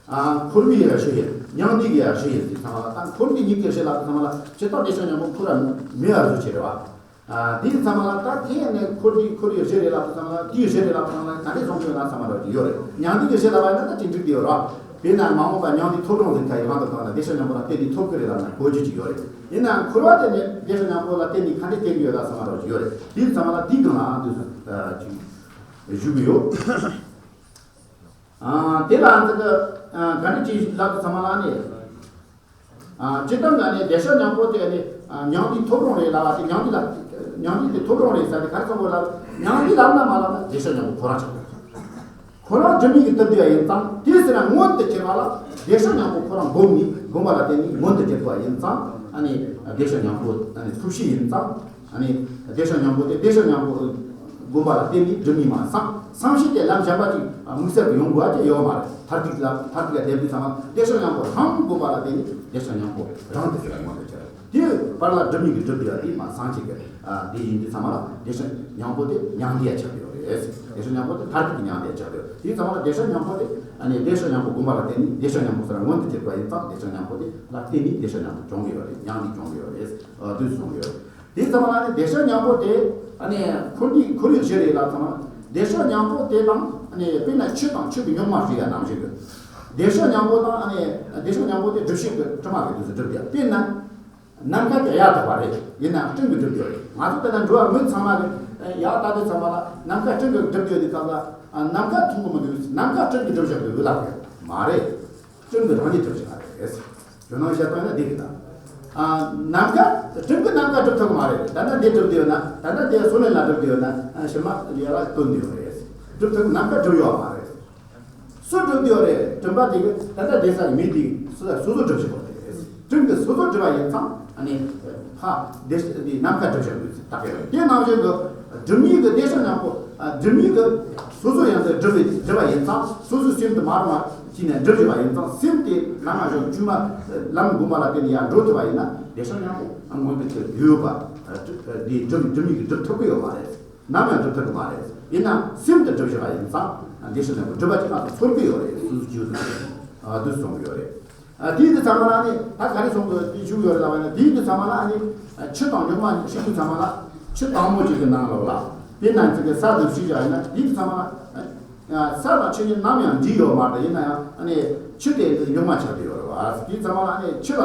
ཨ། འཁོར་བའི་ཡ་གཞི་ཡིན། མྱང་འདས་ཀྱི་ཡ་གཞི་ཡིན་ཟེར་ཚང་མ་ལ་ད་འཁོར་འདས་གཉིས་ཀྱི་གཞི་ལ་ཚང་མ་ལ་ཇི་ལྟར་བདེ་གཤེགས་སྙིང་པོ་འཁོར་བ་མེད་པར་བཟོ་བྱེད་རེད་བ། ཨ། དེ་ཚང་མ་ལ་ད་དེ་ནས་འཁོར་འདས་འཁོར་བའི་གཞི་རེད་ལབ་ཚང་མ་ལ་དེའི་གཞི་རེད་ལབ་ཚང་མ་ལ་ད་འདྲས་གསུང་གི་ཡོད་ན་ཚང་མ་འདྲ་བོ་ཅིག་ཡོད་རེད། མྱང་འདས་ཀྱི་གཞི་ལ་བ་ཡིན་ན་ད་ཅིག་འགྲིག་གི་ཡོད་རེད་བ། དཔེར་ན་མ་འོངས་པ་མྱང་འདས་ཐོབ་རུང་ཟེར་ཁ་ཡི་ཧང་དུ་བཏང་ན་བདེ་གཤེགས་སྙིང་པོ་ལ་བརྟེན་ནས་ཐོབ་ཀྱི་རེད་ལབ་ན་གོ་རྒྱུ་ཅིག་ཡོད་རེད། ཡིན་ནའང་འཁོར་བ་དེ་ནས་བདེ་གཤེགས་སྙིང་པོ་ལ་བརྟེན་ནས་ག་འདྲས་བསྟན་གྱི་ཡོད་ལ་ཚང་མ་རོགས་ཀྱི་ཡོད་རེད། དེའི་ཚང་མ་ལ་དེའི་སྒང་ལའང་དུས་སུ་ཅིག་བཞུགས་ཀྱི་ཡོད། ཨ། དེ་ལ་ཨ་ཙི་གི་ཨ་ག་འདྲས་ཅིག་ལབ་དུས་ཚང་མ་ལ་ནི། ཨ། སྤྱིར་བཏང་ག་ནས་བདེ་གཤེགས་སྙིང་པོ་དེ་ནི་ཨ་མྱང་འདས་ཐོབ་རུང་རེད་ལབ་པ་དེ། མྱང་འདས་ལ་མྱང་འདས་དེ་ཐོབ་རུང་རེད་ཟེར་དེ་ག་རེ་གསུང་དགོས་ལབ། མྱང་འདས་ལབ་ན་མ་ལབ་ན་བདེ་གཤེགས་སྙིང་པོ་ཁོ་རང་ཆགས་དགོས། ཁོ་རང་སྒྲིབ་གཉིས་ཀྱིས་དུབ་བསྡད་པ་ཡིན་ཙང་། དེ་ཟེར་ན་མངོན་དུ་གྱུར་པ་ལ་བདེ་གཤེགས་སྙིང་པོ་ཁོ་རང་བསྒོམས་ནས་བསྒོམས་པ་ལ་བརྟེན་ནས་མངོན་དུ་གྱུར་པ་ཡིན་ཙང་། ཨ་ནི་བདེ་གཤེགས་སྙིང་པོ་ཨ་ནི་ཐོབ་བྱེད་ཡིན་ཙང་། ཨ་ནི་བདེ་གཤེགས་སྙིང་པོ་དེ་བདེ་གཤེགས་སྙིང་པོ་བསྒོམས་པ་ལ་བརྟེན་ནས་སྒྲིབ་གཉིས་མ་སངས། སངས་བྱེད་དེ་ལམ་གཞན་པ་ཅིག་དམིགས་བསལ་གྱི་ཡོང་དགོས་པ་ཅིག་ཡོད་མ་རེད། མཐར་ཐུག་ལ་མཐར་ཐུག་ལ་བསྡད་དུས་ཚང་མ་བདེ་གཤེགས་སྙིང་པོ་རང་བསྒོམས་པ་ལ་བརྟེན་ནས་བདེ་གཤེགས་སྙིང་པོ་རང་དེ་ཚོ་ལ་མངོན་དུ་གྱུར། དེའི་བར་ལ་སྒྲིབ་གཉིས་ཀྱིས་སྒྲིབ་བསྡད་པ་དེ་མ་སངས་བྱེད་ཀྱི། ཨ། དེ་ཡིན་དུས་ཚང་མ་ལ་བདེ་གཤེགས་སྙིང་པོ་དེ་མྱང་འདས་ཆགས་ཡོད་རེད། བདེ་གཤེགས་སྙིང་པོ་དེ་མཐར་ཐུག་གི་མྱང་འདས་ཆགས་ཡོད། དེའི་ཚང་མ་ལ་བདེ་གཤེགས་སྙིང་པོ་དེ་ཨ་ནི་བདེ་གཤེགས་སྙིང་པོ་བསྒོམས་པ་ལ་བརྟེན་ནས་བདེ་གཤེགས་སྙིང་པོ་ཟེར་མངོན་དུ་གྱུར་པ་ཡིན་ཙང་། བདེ་གཤེགས་སྙིང་པོ་དེ་ལ་བརྟེན་ནས་བདེ་གཤེགས་སྙིང་པོ་བྱུང་གི་ཡོད་རེད། མྱང་འདས་བྱུང་གི་ཡོད་རེད། ཨ། དུས་སུ་བྱུང་གི་ཡོད་རེད། དེའི་ཚང་མ་ལ་ནི་བདེ་གཤེགས་སྙིང་པོ་དེ་ཨ་ནི་འཁོར་འདས་འཁོར་བའི་གཞི་རེད་ལབ་ཚང་མ་ལ། བདེ་གཤེགས་སྙིང་པོ་དེ་དང་ཨ་ནི་དཔེར་ན་ཆུ་དང་ཆུ་གི་རྙོག་མ་བསྲེས་ཡ་ནང་བཞིན་གྱི། བདེ་གཤེགས་སྙིང་པོ་དང་ཨ་ནི་བདེ་གཤེགས་སྙིང་པོ་དེ་སྒྲིབ་བྱེད་ཀྱི་དྲི་མ་གི་དུས་སུ་སྒྲིབ་བསྡད་ཡ། དཔེར་ན། ནམ་མཁའ་དེ་གཡའ་དག་པ་རེད། ཡིན་ནའང་སྤྲིན་གྱིས་སྒྲིབ་ཡོད་རེད། ང་ཚོ་ལྟ་ན་འགྲོ་བ་མི་ཚང་མ་གི་ཡར་ལྟ་དུས་ཚང་མ་ལ་ནམ་མཁའ་སྤྲིན་གྱིས་སྒྲིབ་ཡོད་དུས་སྐབས་ལ། ཨ། ནམ་མཁའ་མཐོང་གི་མི་འདུག་ནམ་མཁའ་སྤྲིན་གྱིས་སྒྲིབ་བཞག་འདུག་ལབ་ཡོད་མ་རེད། སྤྲིན་གྱིས་རང་ཉིད་སྒྲིབ་བཞག་པ་རེད། ཇོ་ནང་བཤད་སྟངས་ཡིན་ན་འདི་རེད་ད། ཨ། ནམ་མཁའ་སྤྲིན་གྱིས་ནམ་མཁའ་སྒྲིབ་ཐུབ་ཀྱི་མ་རེད། ད་ལྟ་འདི་སྒྲིབ་བསྡད་ཡོད་ན། ད་ལྟ་འདི་སོ་ལན་ལ་སྒྲིབ་བསྡད་ཡོད་ན། ཨ། ཕྱི་མ་ཡར་ལ་བཏོན་བསྡད་ཡོད་རེད། སྒྲིབ་ཐུབ་ནམ་མཁའ་སྒྲིབ་ཡོད་མ་རེད། སུ་སྒྲིབ་བསྡད་ཡོད་རེད། སྤྲིན་པ་དེ་གིས་ད་ལྟ་བསྡད་ས་གི་མི་དེ་གིས་སོ་སོ་སོ་སོ་སྒྲིབ་བཞག་པ་རེད། སྤྲིན་གྱིས་སོ་སོ་སྒྲིབ་པ་ཡིན་ཙང་། ཨ་ནི་ཕ་བདེ་དེ་ནམ་མཁའ་སྒྲིབ་བཞག་པའི་རྟགས་ཡོད་རེད། དེ་ནང་བཞིན་དུ་སྒྲིབ་གཉིས་ཀྱི་བདེ་གཤེགས་སྙིང་པོ། ཨ། སྒྲིབ་གཉིས་ཀྱི་སོ་སོ་ཡང་དུ་སྒྲིབ་པའི་སྒྲིབ་པ་ཡིན་ཙང་། སོ་སོའི་སེམས་དེ་མ་རུངས་པ་བྱས་ནས་སྒྲིབ་བཞག་པ་ཡིན་ཙང་། སེམས་དེ་ལམ་ལ་ཞོག་བཅོས་མ་ལམ་བསྒོམས་པ་ལ་བརྟེན་ནས་ཡར་འགྲོ་ཐུབ་པ་ཡིན་ན། བདེ་གཤེགས་སྙིང་པོ་མངོན་དུ་གྱུར་ཡོད་པ། ཨ། སྒྲིབ་འདི་སྒྲིབ་སྒྲིབ་གཉིས་ཀྱིས་སྒྲིབ་ཐུབ་ཀྱི་ཡོད་མ་རེད། ནམ་ཡང་སྒྲུབ་ཐུབ་ཀྱི་མ་རེད། ཡིན་ནའང་སེམས་དེ་སྒྲུབ་བཞག་པ་ཡིན་ཙང་། བདེ་གཤེགས་སྙིང་པོ་སྒྲུབ་པ་ཅིག་ང་ཚོ་ཚོར་གྱི་ཡོད་རེད། སོ་སོ་རྒྱུས་སུ་འདུག་གསུང་གི་ཡོད་རེད། ཨ། དེའི་དུས་ཚང་མ་ལ་ནི་ད་ག་རེ་གསུང་གི་ཡོད་དེ་ཞུ་གི་ཡོད་རེད་ལབ་པ་ཡིན་ན། དེའི་དུས་ཚང་མ་ལ་ནི་ཆུ་དང་རྙོག་མ་བསྲེས་དུས་ཚང་མ་ལ་ཆུ་དྭངས་མོ་ཅིག་གི་ནང་ལོགས་ལ། དེ་ནང་ཚིག་གི་ས་དེ་བསྲེས་བཞག་ཡིན་ན། དེའི་དུས་ཚང་མ་ལ་ས་དང་ཆུ་གཉིས་ནམ་ཡང་འདྲེས་ཡོད་མ་རེད། ཡིན་ན་ཡང་ཨ་ནི་ཆུ་དེ་རྙོག་མ་ཆགས་བསྡད་ཡོད་རེད་བ། དེའི་ཚང་མ་ལ་ཨ་ནི་ཆུ་ལ་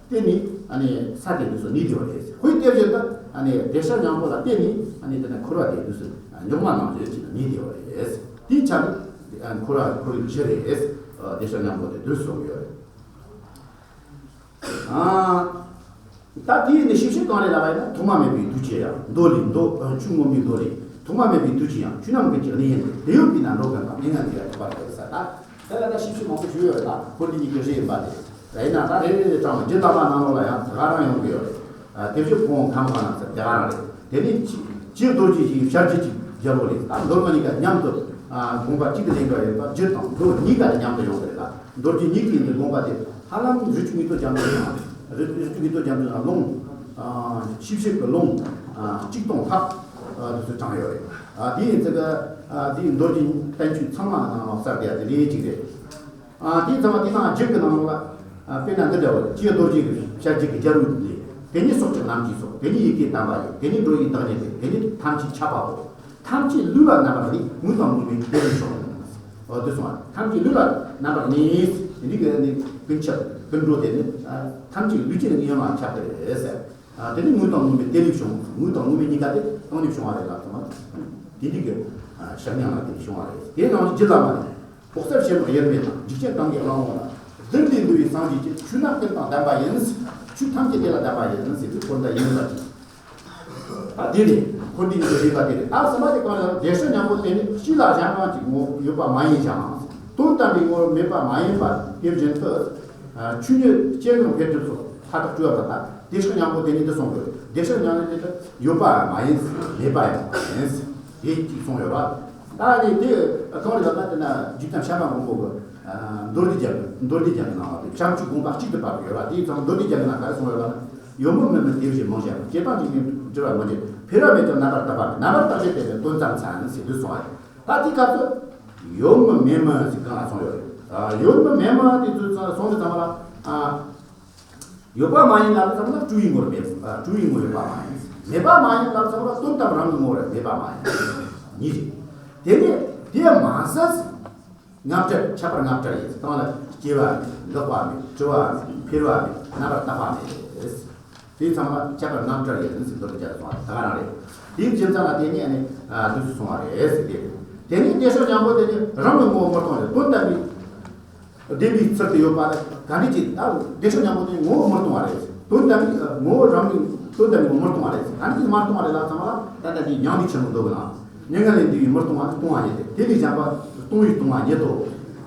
བརྟེན་ནས། ཨ་ནི་ས་དེ་དུས་སུ་གནས་བསྡད་པ་རེད། དཔེ་དེ་བཞིན་དུ་ཨ་ནི་བདེ་གཤེགས་སྙིང་པོ་ལ་བརྟེན་ནས་ཨ་ནི་དེ་ནས་འཁོར་བ་དེ་དུས་སུ་མགྱོགས་མ་ནང་བཞིན་ཅིག་གནས་བསྡད་པ་རེད། དེའི་ཆ་ནས་འཁོར་བ་འཁོར་བའི་གཞི་རེད། བདེ་གཤེགས་སྙིང་པོ་དེ་དུས་སུ་ཡོད་རེད། ཨ། ད་དེའི་ནི་ཞིབ་བཤད་གང་རེད་ལབ་པ་ཡིན་ན། ཐོག་མ་མེད་པའི་དུས་ཀྱི་ཡང་མདོ་ལས། མདོ་ཆོས་མངོན་པའི་མདོ་ལས། ཐོག་མ་མེད་པའི་དུས་ཀྱི་ཡང་ཆོས་རྣམས་ཀུན་གྱི་གནས་ཡིན་ཏེ། དེ་ཡོད་པས་ན་འགྲོ་ཀུན་དང་གནས་ངན་འདས་ཡང་ཐོབ་པར་འགྱུར་ཟེར། ད་དེ་ལ་ད་ཞིབ་བཤད་མང་པོ་ཞུས་ཡོད་རེད། ད་འཁོར་འདས་གཉིས་ཀྱི་གཞི་ཡིན་པ་དེ་རེད་ན། ད་རེ་རེ་རེ་དྲངས་ནས་རྒྱུད་བླ་མ་ནང་ལོགས་ལ་ཡང་དེ་ག་རང་ཡོང་གི་ཡོད་རེད། ཨ། དེ་བཞིན་ཕུང་པོ་ཁམས་གང་རྣམས་ཟེར་དེ་ག་རང་རེད། དེ་ནས་ཅི་ཅི་རྡོ་རྗེ་ཞེས་བྱ་རྒྱུད་ཀྱི་རྒྱལ་པོ་ལས། ད་མདོ་རྒྱུད་གཉིས་ཀ་མཉམ་དུ་ཨ་དགོངས་པ་གཅིག་ཏུ་ལེན་པ་ཡོད་པ། རྒྱུད་དང་མདོ་གཉིས་ཀ་ལ་མཉམ་དུ་ཡོང་གི་རེད་ལ། མདོ་རྒྱུད་གཉིས་ཀྱི་ཡིན་དུས་དགོངས་པ་དེ་ཧ་ལམ་རི་ཆུ་མིག་ཏོ་རྒྱ་མཚོ་ནང་། རི་རི་ཆུ་མིག་ཏོ་རྒྱ་མཚོ་ནང་ལུང་ཨ་ཞིབ་བཤད་ཀྱི་ལུང་ཨ་གཅིག་སྟོང་ལྷག་ཨ་དེ་ཚོ་དྲངས་ཡོད་རེད། ཨ་དེ་ཡིན་ཚེ་ག་ཨ་དེ་མདོ་རྒྱུད་བསྟན་བཅོས་ཚང་མ་ནང་ལ་གསལ་བསྡད་ཡ་དེ་ལས་གཅིག་རེད། ཨ་དེ་ཚང་མ་དེ་ནང་རྒྱུད་ཀྱི་ནང་ལ་ཨ་དཔེར་ན་འདི་འདྲ་བོ། ཅི་རྡོ་རྗེ་གི་བྱ་རྒྱུད་ཀྱི་རྒྱལ་པོ་ལས། དེ་ཉིད་སྲོག་གཅོད་རྣམ་བཅས་སོ། དེ་ཉིད་ཡི་གེ་དམ་པ་ཡིན། དེ་ཉིད་འགྲོ་བའི་བདག་ཉིད་དེ། དེ་ཉིད་ཐམས་ཅད་ཁྱབ་པའོ། ཐམས་ཅད་ལུས་ལ་རྣམ་པར་གནས། ངུ་དང་ངུ་མའི་དེ་ལས་བྱུང་། འོ་དེ་སོང་བ། ཐམས་ཅད་ལུས་ལ་རྣམ་པར་གནས། འདི་གི་ནི་ཀུན་ཁྱབ་ཀུན་འགྲོ་དེ་ནི་ཨ་ཐམས་ཅད་ལུས་ཀྱི་ཡོན་ལ་ཁྱབ་པ་རེད་ཟེར། ཨ་དེ་ནི་ངུ་དང་ངུ་མའི་དེ་ལས་བྱུང་། ངུ་དང་ངུ་མའི་གཉིས་ཀ་དེ་གང་ནས་བྱུང་བ་རེད་ལབ་ཙང་། དེ་འདི་གི་ཨ་བྱམས་སྙིང་ལ་དེ་ནས་བྱུང་བ་རེད། དེ་ནང་བཞིན་རྒྱུད་བླ་མ་ནས། འོད་གསལ་ཕྱེ་མར་དབྱེར་མེད་དང་། འཇིགས་ཆེན་གང་གི་གླང་པོ་ལ། རྡུལ་འདིས་འདུལ་བའི་སངས་རྒྱས་ཀྱི། ཆོས་རྣམས་ཀུན་དང་ལྡན་པ་ཡིན། ཆོས་ཐམས་ཅད་དེ་ལ་ལྡན་པ་ཡིན་ཟེར་དུས་འཁོར་འདས་ཡིན་པ་ཅིག་ད་དེ་རེད། འཁོར་འདས་གཉིས་ཀྱི་རིགས་པ་དེ་རེད། ད་གསུམ་པ་དེ་གང་ལ། བདེ་གཤེགས་སྙིང་པོ་དེ་ནི་གཅིག་ལ་གཞན་དབང་གཅིག་ངོ་ཡོད་པ་མ་ཡིན་ཞིང་། དོན་དམ་པའི་ངོ་བོ་མེད་པ་མ་ཡིན་པ། དེ་བཞིན་དུ་ཆོས་ཉིད་སྐྱེ་འགག་འཕེལ་འགྲིབ་སོགས་ལྷ་དག་བཅུ་པ་དང་། བདེ་གཤེགས་སྙིང་པོ་དེ་ཉིད་དུ་གསུངས་དགོས། བདེ་གཤེགས་སྙིང་པོ་དེ་ནི་ཡོད་པ་མ་ཡིན། མེད་པ་ཡང་མ་ཡིན། དེ་གཅིག་གསུངས་ཡོད་པ། ད་ནི་དེ་གང་རེད་ལབ་ན། དེ་ན་རྗེ་བཙུན་བྱམས་པ་མགོན་པོ་གི་མདོ་སྡེ་རྒྱན། མདོ་སྡེ་རྒྱན་གྱི་ནང་ལ་དེ་བྱམས་ཆོས་དགོངས་པ་གཅིག་ཏུ་བབས་ཡོད་པ། དེའི་ཚང་མདོ་སྡེ་རྒྱན་གྱི་ནང་ག་རེ་གསུངས་ཡོད་ལབ་ན། ཡོད་མིན་མེད་མིན་དེ་བཞིན་མིན་ཞིང་། སྐྱེ་དང་འཇིག་རྟེན་བྲི་བར་མི་བྱེད། འཕེལ་བ་མེད་ཀྱང་རྣམ་པར་དག་པ་མེད། རྣམ་པར་དག་བྱེད་དེ་ནི་དོན་ཙམ་མཚན་ཟེར་དུས་གསུངས་པ་རེད། ད་དེའི་སྐབས་སུ་ཡོད་མིན་མེད་མིན་ཟེར་གང་ལ་གསུངས་ཡོད་རེད། ཡོད་མིན་མེད་མིན་དེ་ཚོ་གསུངས་དུས་ཙམ་པ་ལ། ཡོད་པ་མ་ཡིན་ལབ་ཙམ་ལ་སྤྲོས་པའི་ངོར་མེད། ཨ་སྤྲོས་པའི་ངོར་ཡོད་པ་མ་ཡིན། མེད་པ་མ་ཡིན་ལབ་ཙམ་ལ་དོན་དམ་རང་གི་ངོ་བོར་མེད་པ་མ་ཡིན། གཉིས་རེད། དེ་ནས་དེ་མ་ཟད་རྔམ་བྲལ། ཁྱད་པར་རྔམ་བྲལ་ཡིན། དང་ལ་སྐྱེ་བ་མེད། འགག་པ་མེད། བྲི་བ་མེད། འཕེལ་བ་མེད། རྣམ་པར་དག་པ་མེད། དེ་ཚང་མ་ཁྱད་པར་རྔམ་བྲལ་ཡིན་ཟེར་མདོ་སྡེ་རྒྱན་གསུངས་པ་ད་ག་རང་རེད། དེའི་རྒྱུ་མཚན་ལ་བརྟེན་ནས་ཨ་ནི་ཨ་འདུག་སེ་གསུངས་པ་རེད་ཟེར་ཏེ། དེ་ནས་བདེ་གཤེགས་སྙིང་པོ་དེ་ནི་རང་གི་ངོ་བོ་མི་སྟོང་བའི་དོན་དམ་པའི་བདེན་པའི་ཚུལ་དུ་ཡོད་པ་ལ་ག་འདྲ་ཅིག་ད་བདེ་གཤེགས་སྙིང་པོ་དེ་ངོ་བོ་མི་སྟོང་བ་རེད། དོན་དམ་པའི་ངོ་བོ་རང་གི་དོན་དམ་པའི་ངོ་བོ་མི་སྟོང་བ་རེད། ག་འདྲ་ཅིག་མ་སྟོང་བ་རེད་ལབ་ཙམ་ལ། ད་ལྟ་འདིའི་མྱང་འདས་ཆེན་པོ་མདོ་གི་ནང་། མྱ་ངན་ལས་འདས་པའི་མི་སྟོང་བ་ནི་སྟོང་བ་ཉིད་དེ། དེ་ལས་གཞན་པ་སྟོང་བའི་སྟོང་བ་ཉིད་དོ།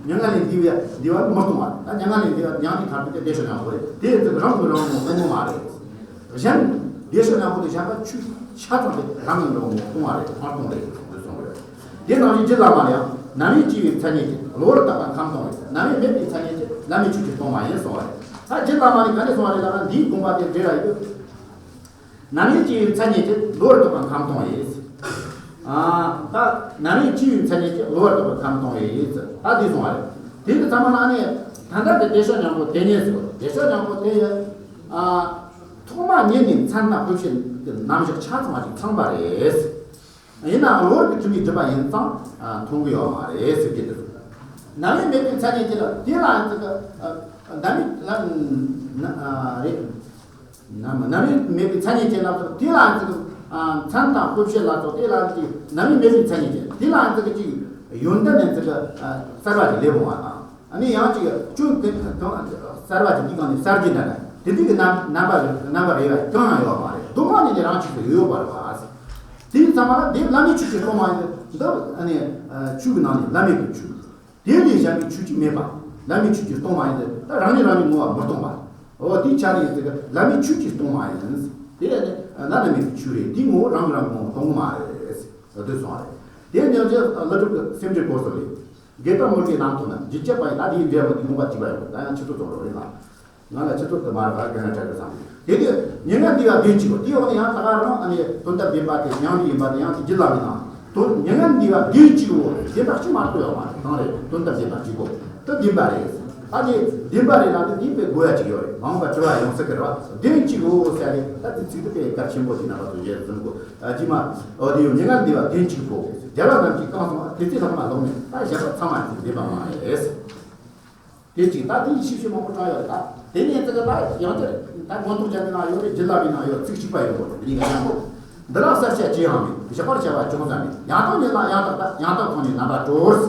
མྱ་ངན་ལས་འདས་པའི་འདས་པ་ནི་མི་སྟོང་བ། ད་མྱ་ངན་ལས་འདས་པ་མྱང་འདས་མཐར་ཐུག་དེ་བདེ་གཤེགས་སྙིང་པོ་རེད། དེ་ཡི་ཚིག་རང་གི་རང་ངོ་སྟོང་གི་མ་རེད། གཞན་བདེ་གཤེགས་སྙིང་པོ་དེ་གཞན་པ་ཆོས་ཆ་ཚང་དེ་རང་གི་རང་ངོ་སྟོང་བ་རེད། མ་སྟོང་རེད་ཟེར་གསུངས་ཡོད། དེ་ནང་བཞིན་རྒྱུད་བླ་མ་ལ་ཡང་། ནམ་ཡང་སྐྱེ་བའི་མཚན་ཉིད་ཀྱིས། གློ་བུར་དག་པ་ཁམས་སྟོང་བས། ནམ་ཡང་མེད་པའི་མཚན་ཉིད་ཀྱིས། བླ་མེད་ཆོས་ཀྱིས་སྟོང་བ་ཡིན་གསུངས་པ་རེད། ད་རྒྱུད་བླ་མ་ནས་ག་འདྲ་གསུངས་པ་རེད་ལབ་ན། འདིའི་དགོངས་པ་དེ་འགྲེལ་བ་ཡོད། ནམ་ཡང་སྐྱེ་བའི་མཚན་ཉིད་ཀྱིས། གློ་བུར་དག་པ་ཁམས་སྟོང་བས། ཨ་ད་ནམ་ཡང་སྐྱེ་བའི་མཚན་ཉིད་ཀྱིས། གློ་བུར་དག་པ་ཁམས་སྟོང་བས་ཟེར། ད་འདི་གསུངས་པ་རེད། དེ་འདི་ཚང་མ་ནང་ནས་ད་ལྟ་དེ་བདེ་གཤེགས་སྙིང་པོ་དེ་ཉིད་ཟེར། བདེ་གཤེགས་སྙིང་པོ་དེ་ཡི་ཨ་ཐོག་མ་ཉིད་ནས་མཚན་དང་དཔེ་བྱད་ཀྱི་རྣམ་གཞག་ཆ་ཚང་བ་ཅིག་ཚང་པ་རེད། ཡིན་ནའང་གློ་བུར་གྱི་དྲི་མས་བསྒྲིབས་པ་ཡིན་ཙང་མཐོང་གི་ཡོད་མ་རེད་ཟེར་གྱི་འདུག་ནམ་ཡང་མེད་པའི་མཚན་ཉིད་ཀྱིས་ལ། དེ་ལའང་ཙི་གི་ནམ་ཡང་ལ་ན་རེད། ནམ་ནམ་ཡང་མེད་པའི་མཚན་ཉིད་ཀྱིས་ལ་སོགས། དེ་ལའང་ཙི་གི་མཚན་དང་དཔེ་བྱད་ལ་སོགས། དེ་ལའང་ཙི་གི་ནམ་ཡང་མེད་པའི་མཚན་ཉིད་ཀྱིས། དེ་ལའང་ཙི་གི་ཅིག་ཡོན་ཏན་ནས་ཙི་གི་གསར་བ་ཅིག་སླེབས་འོང་བ་དང་། ཨ་ནི་ཡང་ཅིག་སྐྱོན་དེ་གང་གསར་བ་ཅིག་འདི་གང་ནས་གསར་གྱི་འདྲ་འདྲ་དེ་འདྲའི་གི་རྣམ་རྣམ་པ་རྣམ་པ་རེ་བ་གང་ཡང་ཡོད་མ་རེད། སྡུག་བསྔལ་ནི་ནི་རང་ཆས་སུ་ཡོད་ཡོད་པ་རེད་པ། དེའི་ཚང་མ་ལ་འདི་བླ་མེད་ཆོས་ཀྱིས་སྟོང་བ་ཡིན། འདི་ཨ་ནི་ཆོས་ཀྱི་ནང་ནས་བླ་མེད་ཀྱི་ཆོས། དེ་ལས་གཞན་པའི་ཆོས་ཅིག་མེད་པ། བླ་མེད་ཆོས་ཀྱིས་སྟོང་བ་ཡིན། ད་རང་ཉིད་རང་ཉིད་ངོ་བོ་མི་སྟོང་བ། འོ་དེའི་ཆ་ནས་ཡིན་ཚེ་བླ་མེད་ཆོས་ཀྱིས་སྟོང་བ་ཡིན། དེ་ནི་བླ་ན་མེད་པའི་ཆོས་རེད། དེའི་ངོ་བོ་རང་གིས་རང་གི་ངོ་བོ་སྟོང་གི་མ་རེད། འོ་དེ་སོང་བ་རེད། དེ་ཉོན་ཅེས་ཀླུ་སྒྲུབ་ཀྱི་སེམས་འགྲེལ་སྐོར་སོགས་ལས། དགེ་ལྡན་མུ་སྟེགས་རྣམས་མཐོང་ན། འཇིགས་བྱེད་པ་ཡིན། ད་དེའི་འགྲེལ་བ་དེ་དགོངས་པ་གཅིག་པ་ཡོད། ད་ཡང་ཆུ་ཚོད་རྫོགས་འགྲོ་རེད་ལ། ང་ལ་ཆུ་ཚོད་དུ་མ་རེད་པ། དགོས་ན་དྲག་གི་བསམ། དེ་དུས་མྱ་ངན་འདས་པ་བདེན་གཅིག་གོ། དེའི་འོག་ནས་ཡང་ད་ག་རང་ཨ་ནི་དོན་དམ་བདེན་པ་དེ་མྱང་འདས་ཡིན་པ་དེ་ཡང་དེ་རྒྱུད་བླ་མའི་ནང་དོན་མྱ་ངན་འདས་པ་བདེན་གཅིག་གོ། བདེན་པ་གཅིག་མ་གཏོགས་ཡོད་མ་རེད། གང་རེད། དོན་དམ་བདེན་པ་གཅིག་གོ། དེ་བདེན་པ་རེད། ཨ་ནི་བདེན་པ་རེད་ལ་དེ་བདེན་པའི་དགོས་ཡ་གཅིག་ཡོད་རེད། མ་འོངས་པ་དྲི་བ་ཡོང་སྲིད་གི་རེད་པ། བདེན་གཅིག་གོ་ཟེར་རེད། ད་དེ་ཚིག་དེ་དཔེ་གལ་ཆེན་པོ་ཅིག་རྣམ་པ་ཚོ་ཡོད་ཟིན་གོ། ཨ་ཅི་མ་འོ་དེ་ཡོད། མྱ་ངན་འདས་པ་བདེན་གཅིག་གོ། རྒྱལ་བ་རྣམས་ཀྱིས་གང་གསུངས་པ་དེ་ཚེ་ལྷག་མ་ལོག་ནས། ད་གཞན་པ་ཚང་མ་ཚིག་བདེན་པ་མ་རེད། དེ་གཅིག་ད་དེའི་ཞིབ་ཞིབ་མང་པོ་དྲངས་ཡོད་རེད། ད་དེ་ནས་ཙི་གི་ད་ཡང་བསྐྱར་ ད་མངོན་རྟོགས་རྒྱན་གྱི་ནང་ཡོད་རེད། བྱིན་རླབས་པའི་ནང་ཡོད། ཚིག་གཅིག་པ་ཡོད་པ་རེད། འདི་གཉིས་ཀ་ཡང་པོ། འདི་ལ་གསལ་བཤད་ཅི་ཡང་མེད། བཞག་པར་བྱ་བ་ཅུང་ཟད་མེད། ཡང་དག་ཉིད་ལ་ཡང་དག་ལྟ། ཡང་དག་མཐོང་ནས་རྣམ་པར་གྲོལ།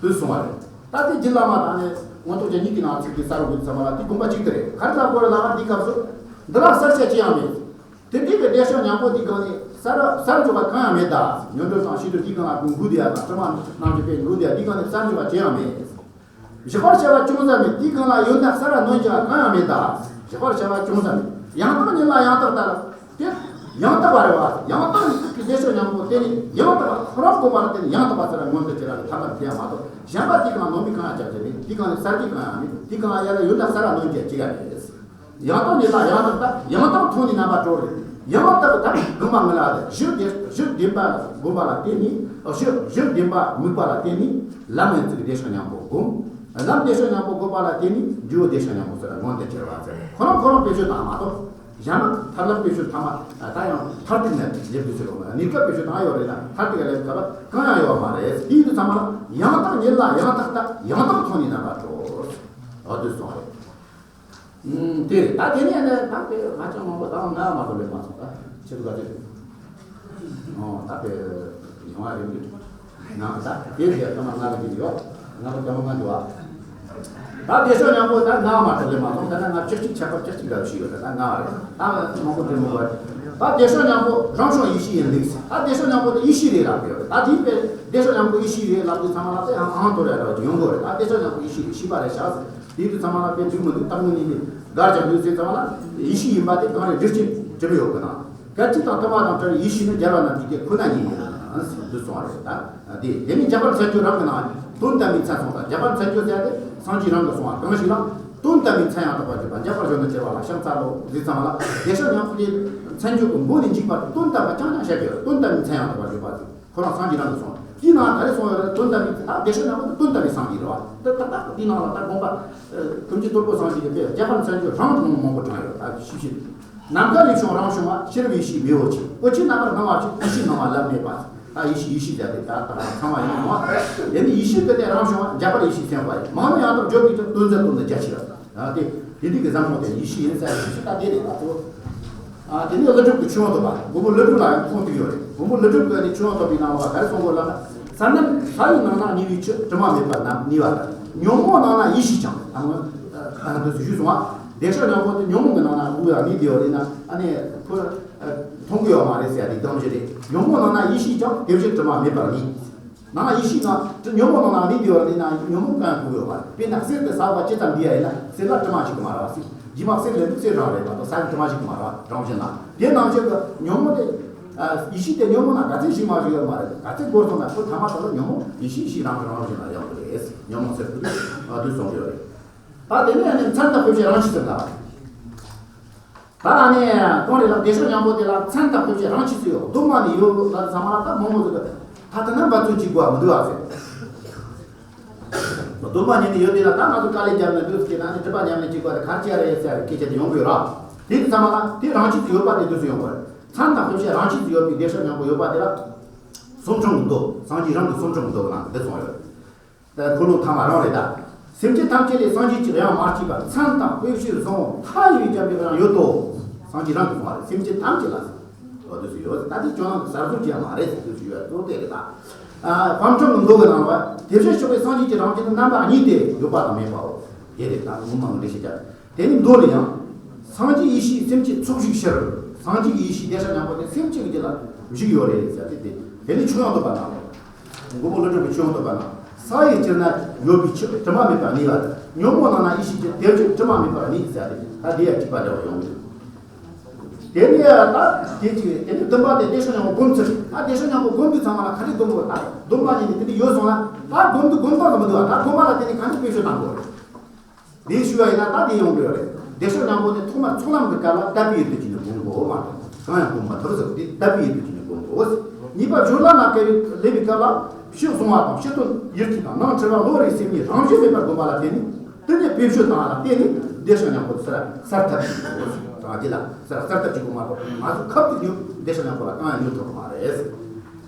དུ་གསུངས་པ་རེད། ད་དེ་བྱིན་རླབས་མ་དང་ནི་མངོན་རྟོགས་རྒྱན་གཉིས་ཀྱི་ནང་ཚིག་དེ་གསལ་པོ་དགོས་ཚང་མ་ལ་དེ་དགོངས་པ་གཅིག་ཏུ་རེད། ག་རེ་ལ་གོ་རེ་ལ་བ་འདི་སྐབས་སུ་འདི་ལ་གསལ་བཤད་ཅི་ཡང་མེད། དེ་འདྲའི་གི་བདེ་གཤེགས་སྙིང་པོ་འདི་གང་ནས་གསལ་གསལ་འཇོག་པ་གང་ཡང་མེད་ད། ཉོན་སྒྲིབ་དང་ཤེས་སྒྲིབ་འདི་གང་ལ་འགོས་འགོས་དེ་ཡ་དང་དྲི་མ་རྣམས་ཀྱི་དཔེ་འགོས་དེ་ཡ་འདི་གང་ནས་གསལ་འཇོག་པ་ཅི་ཡང་མེད། བཞག་པར་བྱ་བ་ཅུང་ཟད་མེད། དེ་གང་ལ་ཡོད་ན་གསལ་ར་ནོན་བྱ་བ་གང་ཡང་མེད་ད། བཞག་པར་བྱ་བ་ཅུང་ཟད་མེད། ཡང་དག་ཉིད་ལ་ཡང་དག་ལྟ་ལ། དེ་ཡང་དག་པ་རེད་བ། ཡང་དག་ཉིད་ཀྱི་བདེ་གཤེགས་སྙིང་པོ་དེ་ནི་ཡང་དག་པ་ཁོ་རང་བསྒོམ་པ་ལ་བརྟེན་ནས་ཡང་དག་པ་ཟེར་ར་མངོན་དུ་གྱུར་ར་ལ་ཐར་པ་དེ་ཡང་མ་གཏོགས་གཞན་པ་དེ་གང་ནོན་པའི་གང་ཡང་བྱ་བྱེད་མེད། དེ་གང་ནི་གསལ་གྱི་གང་ཡང་མེད། དེ་གང་ཡང་ཡར་ཡོད་ན་གསལ་ར་ནོན་བྱ་ཅི་ཡང་མེད། ཡང་དག་ཉིད་ལ་ཡང་དག་ལྟ། ཡང་དག་མཐོང་ནས་རྣམ་པར་གྲོལ་རེད། ཡང་དག་ད་དགོངས་པ་ངེས་ལ་གཞི་བདེ་གཞི་བདེན་པ་བསྒོམ་པ་ལ་བརྟེན་ནས། གཞི་གཞི་བདེན་པ་དམིགས་པ་ལ་བརྟེན་ནས་ལམ་ཡན་ཚིག་བདེ་གཤེགས་སྙིང་པོ་བསྒོམ། ལམ་བདེ་གཤེགས་སྙིང་པོ་བསྒོམ་པ་ལ་བརྟེན་ནས་འབྲས་བུ་བདེ་གཤེགས་སྙིང་པོ་ཟེར་མངོན་དུ་གྱུར་པ་ཟེར། ཁོ་རང་ཁོ་རང་བེད་སྤྱོད་བཏང་མ་གཏོགས། གཞན་པ་ཐར་ལམ་བེད་སྤྱོད་བཏང་མ། ད་ཡང་མཐར་ཐུག་ནས་སླེབས་དུས་ཟེར་བ་གནས་སྐབས་བེད་སྤྱོད་བཏང་ཡོད་རེད་ན་མཐར་ཐུག་ག་སླེབས་སྐབས་གང་ཡང་ཡོད་མ་རེད། དེ་ཡིན་དུས་ཚང་མ་ལ་ཡང་དག་ཉིད་ལ་ཡང་དག་ལྟ། ཡང་དག་མཐོང་ནས་རྣམ་པར་གྲོལ། འོ་དུ་སོང་རེད། ཨུམ། དེ་རེད། ད་དེ་ནས་ནི་ད་དཔེ་ཧ་ཅང་མང་པོ་ད་ང་མ་གཏོགས་ལས་མ་སོང་། ད་ཆེད་དུ་ག་ཚོད། ཨོ་ད་དཔེ་ཡོང་བ་རེད་འདུག་ན་ད་དེ་རེད། ད་མ་ང་ལ་འདི་ཡོད། ང་ལ་ད་མ་ང་འདི་བ། ད་བདེ་གཤེགས་སྙིང་པོ་ད་ང་མ་གཏོགས་ལས་མ་སོང་། ད་ན་ང་བཅུ་གཅིག་ཆ་པ་བཅུ་གཅིག་ལ་ཞིག་ཡོད། ད་ང་རེད། ད་མང་པོ་དེ་མང་པོ་རེད། ད་བདེ་གཤེགས་སྙིང་པོ་རང་བྱུང་ཡེ་ཤེས་ཡིན་ལུགས། ད་བདེ་གཤེགས་སྙིང་པོ་དེ་ཡེ་ཤེས་རེད་ལབ་ཡོད་རེད། ད་དེའི་དཔེ་བདེ་གཤེགས་སྙིང་པོ་ཡེ་ཤེས་རེད་ལབ་དུས་ཚང་མ་ལ་དེ་ཡང་ཨང་དོ་རེད་ལབ་ཡོང་གི་རེད། ད་བདེ་གཤེགས་སྙིང་པོ་ཡེ་ཤེས་རེད། ཤེས་པ་རེད་ཤག་དེའི་དུས་ཚང་མ་ལ་དཔེ་འདུག་མི་འདུག་སྟབས་མི་ཉན་ནས་དགར་བྱ་འདུག་ཟེར་ཙམ་ལ་ཡེ་ཤེས་ཡིན་པ་དེ་གང་རེད། འདིར་ཅིག་གྲུབ་ཡོད་གི་ན། སྐད་ཅིག་དང་ཐ་མ་དང་བྲལ་བའི་ཡེ་ཤེས་ནི་རྒྱལ་བ་རྣམས་ཀྱི་སྐད་ཁོ་ན་ཉིད་ཡིན་ཟེར་འདུག་གསུངས་པ་རེད། ད་དེ་དེ་ནི་རྒྱ་གར་མཚན་བརྗོད་རང་གི་ནང་དོན་དམ་པའི་མཚན་གསུངས་དང་། རྒྱ་གར་མཚན་བརྗོད་ཟེར་ཏེ་སངས་རྒྱས་རང་གི་གསུངས་པ་གང་ཞིག་ལ་དོན་དམ་པའི་མཚན་ཡང་དག་པར་བརྗོད་པ། འཇམ་དཔལ་གཞོན་ནུར་གྱུར་པ་ལ་ཕྱག་འཚལ་ལོ་ཟེར་ཙམ་ལ་བདེ་གཤེགས་སྙིང་པོ་དེ་མཚན་བརྗོད་ཀྱི་མགོ་ནས་མཇུག་བར་དོན་དམ་པ་རྐྱང་རྐྱང་བཤད་ཀྱི་ཡོད། དོན་དམ་པའི་མཚན་ཡང་དག་པར་བརྗོད་པ་ཟེར། ཁོ་རང་སངས་རྒྱས་རང་གིས་གསུངས། དེའི་ནང་ག་རེ་གསུངས་ཡོད་རེད། དོན་དམ་པའི་ད་བདེ་གཤེགས་སྙིང་པོ་དེ་དོན་དམ་པའི་སངས་རྒྱས་རེད་བ། དེ་ཏག་ཏག་དེའི་ནང་ལ་ད་དགོངས་པ་ཐུགས་རྗེ་ཐོར་བུ་སངས་རྒྱས་ཀྱི་དཔེ་རྒྱ་གར་མཚན་བརྗོད་རང་གི་ནང་མང་པོ་དྲངས་ཡོད། ད་ཤེས་བཞིན་ནམ་མཁའ་ལས་བྱུང་རང་བྱུང་བ། ཕྱི་རོལ་པའི་ཡེ་ཤེས་མེ་བོ་ཆེ། སྐུ་མཆེད་རྣམ་པར་སྣང་བ་ཆེ། ཡེ་ཤེས་སྣང་བ་ལམ་མེད་པ། ད་ཡེ་ཤེས་ཡེ་ཤེས་བྱ་དེ་ད་ད་ཚང་བ་ཡིན་ནོ། དེ་ནི་ཡེ་ཤེས་ཀྱི་དེ་རང་བྱུང་བ། འཇམ་དཔལ་ཡེ་ཤེས་སེམས་དཔའ་ཡིན། མང་ནི་ཡང་དག་བརྗོད་པའི་ཚུལ། དོན་མཛད་དོན་ནི་རྒྱ་ཆེ་བ། ཨ་དེ་དེ་དུས་ཀྱི་བཟང་མོ་དེ་ཡེ་ཤེས་ཡིན་ཟེར་ཡེ་ཤེས་ད་དེ་རེད་ད་ཚོ། ཨ་དེ་ནི་ཀླུ་སྒྲུབ་ཀྱི་ཆོས་དབང་ཐོབ་པ། མགོན་པོ་ཀླུ་སྒྲུབ་ལ་ཡང་ཁུངས་གཏུགས་ཡོད་རེད། མགོན་པོ་ཀླུ་སྒྲུབ་ཀྱི་ནི་ཆོས་དབང་ཐོབ་པའི་ནང་ལ་ག་རེ་གསུང་གོ་ལབ་ན། གསལ་རྣམ་ས་ཡི་ནང་ན་གནས་པའི་ཆུ། དྲི་མ་མེད་པ་རྣམས་གནས་པ་ལྟར། ཉོན་མོངས་ནང་ན་ཡེ་ཤེས་ཀྱང་། ཨ་ནི་ཨ་ནི་འདི་ཚོ་ཞུས་སོང་བ། བདེ་གཤེགས་སྙིང་པོ་དེ་ཉོན་མོངས་ཀྱི་ནང་ན་དབུགས་ཡང་གནས་བསྡད་ཡོད་རེད་ན། ཨ་ནི་ཁོ་མཐོང་གི་ཡོད་མ་རེད་ཟེར་ཡ་དེ་གཏམ་བཤད་རེད། ཉོན་མོངས་ནང་ན་ཡེ་ཤེས་ཀྱང་། དེ་བཞིན་དྲི་མ་མེད་པར་གནས། ནང་ན་ཡེ་ཤེས་ན་ཉོན་མོངས་ནང་ན་གནས་བསྡད་ཡོད་རེད་ན། ཉོན་མོངས་གང་ཡང་གོ་གི་ཡོད་མ་རེད། དཔེར་ན་གསེར་དེ་ཟ་བ་ཇི་ཙམ་འདི་ཡ་ཡིན་ན་གསེར་ལ་དྲི་མ་ཞིག་གི་མ་རེད་བ། གསེར་རྗེས་མ་གསེར་ལས་འདུག་གསེར་རང་རེད་མ་གཏོགས་ཟ་གི་དྲི་མ་ཞིག་གི་མ་རེད་བ། རང་བཞིན་ལ། དེ་ནང་བཞིན་དུ་ཉོན་མོངས་དེ། ཨ་ཡེ་ཤེས་དེ་ཉོན་མོངས་ན་ག་ཚད་ཞིག་མ་ཞིག་ཡོད་མ་རེད། ག་ཚད་འགོར་སོང་ན་ཁོ་ཐ་མ་དེ་ལ་ཉོན་མོངས་ཡེ་ཤེས་ཡེ་ཤེས་རང་རང་བཞིན་ལ་ཡོང་གི་རེད། ཉོན་མོངས་ཟེར་དུས་དུས་སོང་གི་ཡོད་རེད། ད་དེ་ནས་ནི་མཚན་དང་དཔེ་བྱད་རང་ཆས་སུ་ལ། ད་ནི་གང་རེད་ལ་བདེ་གཤེགས་སྙིང་པོ་དེ་ལ་མཚན་དང་དཔེ་བྱད་རང་ཆས་སུ་ཡོད། གདོད་མ་ནས་ཡོད་ལ་ཚང་མ་ལ་ད་མང་པོ་ཟིག་གི་ད་ལྟ་ན་འབད་བརྩོན་བྱེད་དགོས་པ་མི་འདུག་ཨ་ཟེར། གདོད་མ་ཉིད་ནས་ཡོད་དེ་ལ་ད་ང་ཚོ་དཀའ་ལས་བརྒྱབ་ནས་འདུག་ཟེར་ན་ནི་སྒྲིབ་པ་ཉམས་ལེན་བྱེད་དགོས་རེད། ག་རེ་བྱས་རེད་ཟེར་སྐད་ཆ་དེ་ཡོང་དགོས་ར། དེ་དུས་ཚང་མ་ལ་དེ་རང་ཆས་སུ་ཡོད་པ་དེ་འདུག་སེ་ཡོང་དགོས་རེད། མཚན་དང་དཔེ་བྱད་རང་ཆས་སུ་ཡོད་པའི་བདེ་གཤེགས་སྙིང་པོ་ཡོད་པ་དེ་ལ་གསུང་འཕྲིན་གྱི་མདོ། སངས་རྒྱས་རང་གི་གསུང་འཕྲིན་གྱི་མདོ་གི་ནང་དུ་འདི་གསུངས་ཡོད། ད་འཁོར་ལོ་ཐ་མ་རང་རེད་ད། སེམས་ཅན་ཐམས་ཅད་ལས་སངས་རྒྱས་ཀྱི་དབྱངས་མ་སྐྱེས་པར། མཚན་དང་དཔེ་བྱད་བཟང་པོ་མཐའ་ཡས་པའི་རྒྱལ་པོའི་དབྱངས་ཡོད་དོ། སངས་རྒྱས་རང་གིས་གསུངས་པ་རེད། སེམས་ཅན་ཐམས་ཅད་ལ། འོ་དེ་སུ་ཡོད་ད་དེ་ཁྱོད་རང་གི་གསར་བཟོ་བྱས་མ་རེད་ཟེར་དུས་སུ་ཡོད་གཙོ་དེ་རེད་ད། ཨ་དཔལ་འཕྲིན་གྱི་མདོ་གི་ནང་ལ་དེ་བཞིན་གཤེགས་པའི་སངས་རྒྱས་ཀྱི་རང་བཞིན་ནི་རྣམ་པ་གཉིས་ཏེ། ཡོད་པ་དང་མེད་པའོ། དེ་རེད་ད་ངོ་མ་ངོ་འདྲེ་ཞིག་བྱ། དེ་ནི་མདོ་ལ་ཡང་། སངས་རྒྱས་ཡེ་ཤེས་སེམས་ཅན་ཚོགས་བཞུགས་ཕྱིར། སངས་རྒྱས་ཀྱི་ཡེ་ཤེས་བདེ་གཤེགས་སྙིང་པོ་དེ་སེམས་ཅན་གྱི་རྒྱུད་ལ་བཞུགས་ཡོད་རེད་ཟེར་ཏེ་དེ། དེ་ནི་ཆོས་དབྱིངས་སྟོན་པ་ན། མགོན་པོ་ཀླུ་སྒྲུབ་ཀྱི་ཆོས་དབྱིངས་སྟོན་པ་ན། ས་ཡི་དཀྱིལ་ན་ཡོད་པའི་ཆུ། དྲི་མ་མེད་པར་གནས་པ། ཉོན་མོངས་ནང་ན་ཡེ་ཤེས་ཀྱི། དེ་བཞིན་དྲི་མ་མེད་པར་གནས་ཟེར་ཏེ། ད་དེ་ཡང་གཅིག་པ་འདྲ་བ་ཡོང་གི་འདུག་དེ་ནས་ད་དེ་གཅིག་རེད། དེ་ནས་བདུན་པ་དེ་བདེ་གཤེགས་སྙིང་པོ་སྒོམ་ཚུལ། ད་བདེ་གཤེགས་སྙིང་པོ་སྒོམ་དུས་ཚང་མ་ལ་ག་རེ་སྒོམ་དགོས། ད་སྒོམ་པ་ཉིད་ནས་དེ་འདྲ་ཡོད་སོང་ན་ད་སྒོམ་དུས་སྒོམ་སྟངས་དུ་མི་འདུག་བ། ད་སྒོམ་པ་ལ་བརྟེན་ནས་ག་འདྲ་དཔེ་བཤད་གཏང་དགོས་རེད། དེ་ཞུ་བ་ཡིན་ན་ད་དེ་ཡོང་གི་ཡོད་རེད། བདེ་གཤེགས་སྙིང་པོ་དེ་ཐོག་མར་ཚོགས་ལམ་གྱི་སྐབས་ལ་དད་པའི་ཡུལ་དུ་བྱས་ནས་སྒོམ་དགོས་མ་གཏོགས་གང་ཡང་སྒོམ་མ་ཐུབ་ཟེར་ཏེ། དད་པའི་ཡུལ་དུ་བྱས་ནས་སྒོམ་དགོས། གཉིས་པ་སྦྱོར་ལམ་ལ་སྐབས་སླེབས་པའི་སྐབས་ལ་ཕྱི་གཟུང་བ་དང་ཕྱི་དོན་ཡིད་ཀྱི་དང་། ནང་འཁྲུལ་པ་གློ་བུར་སེམས་གཉིས་རང་བཞིན་མེད་པར་སྒོམ་པ་ལ་བརྟེན་ནས། དེ་ནས་དཔེ་བཤད་སྟངས་ལ་བརྟེན་ནས་བདེ་གཤེགས་སྙིང་པོ་གསལ་གསལ་ཐབས་ཀྱི་སྒོ་ནས་རང་རྒྱུད་ལ་གསལ་གསལ་ཐབས་ཀྱི་སྒོ་མ་གཏོགས་ང་ཚོ་ཁབ་ཏུ་ཉོ་བདེ་གཤེགས་སྙིང་པོ་ལ་གང་ཡང་ཉོ་ཐུབ་མ་རེད།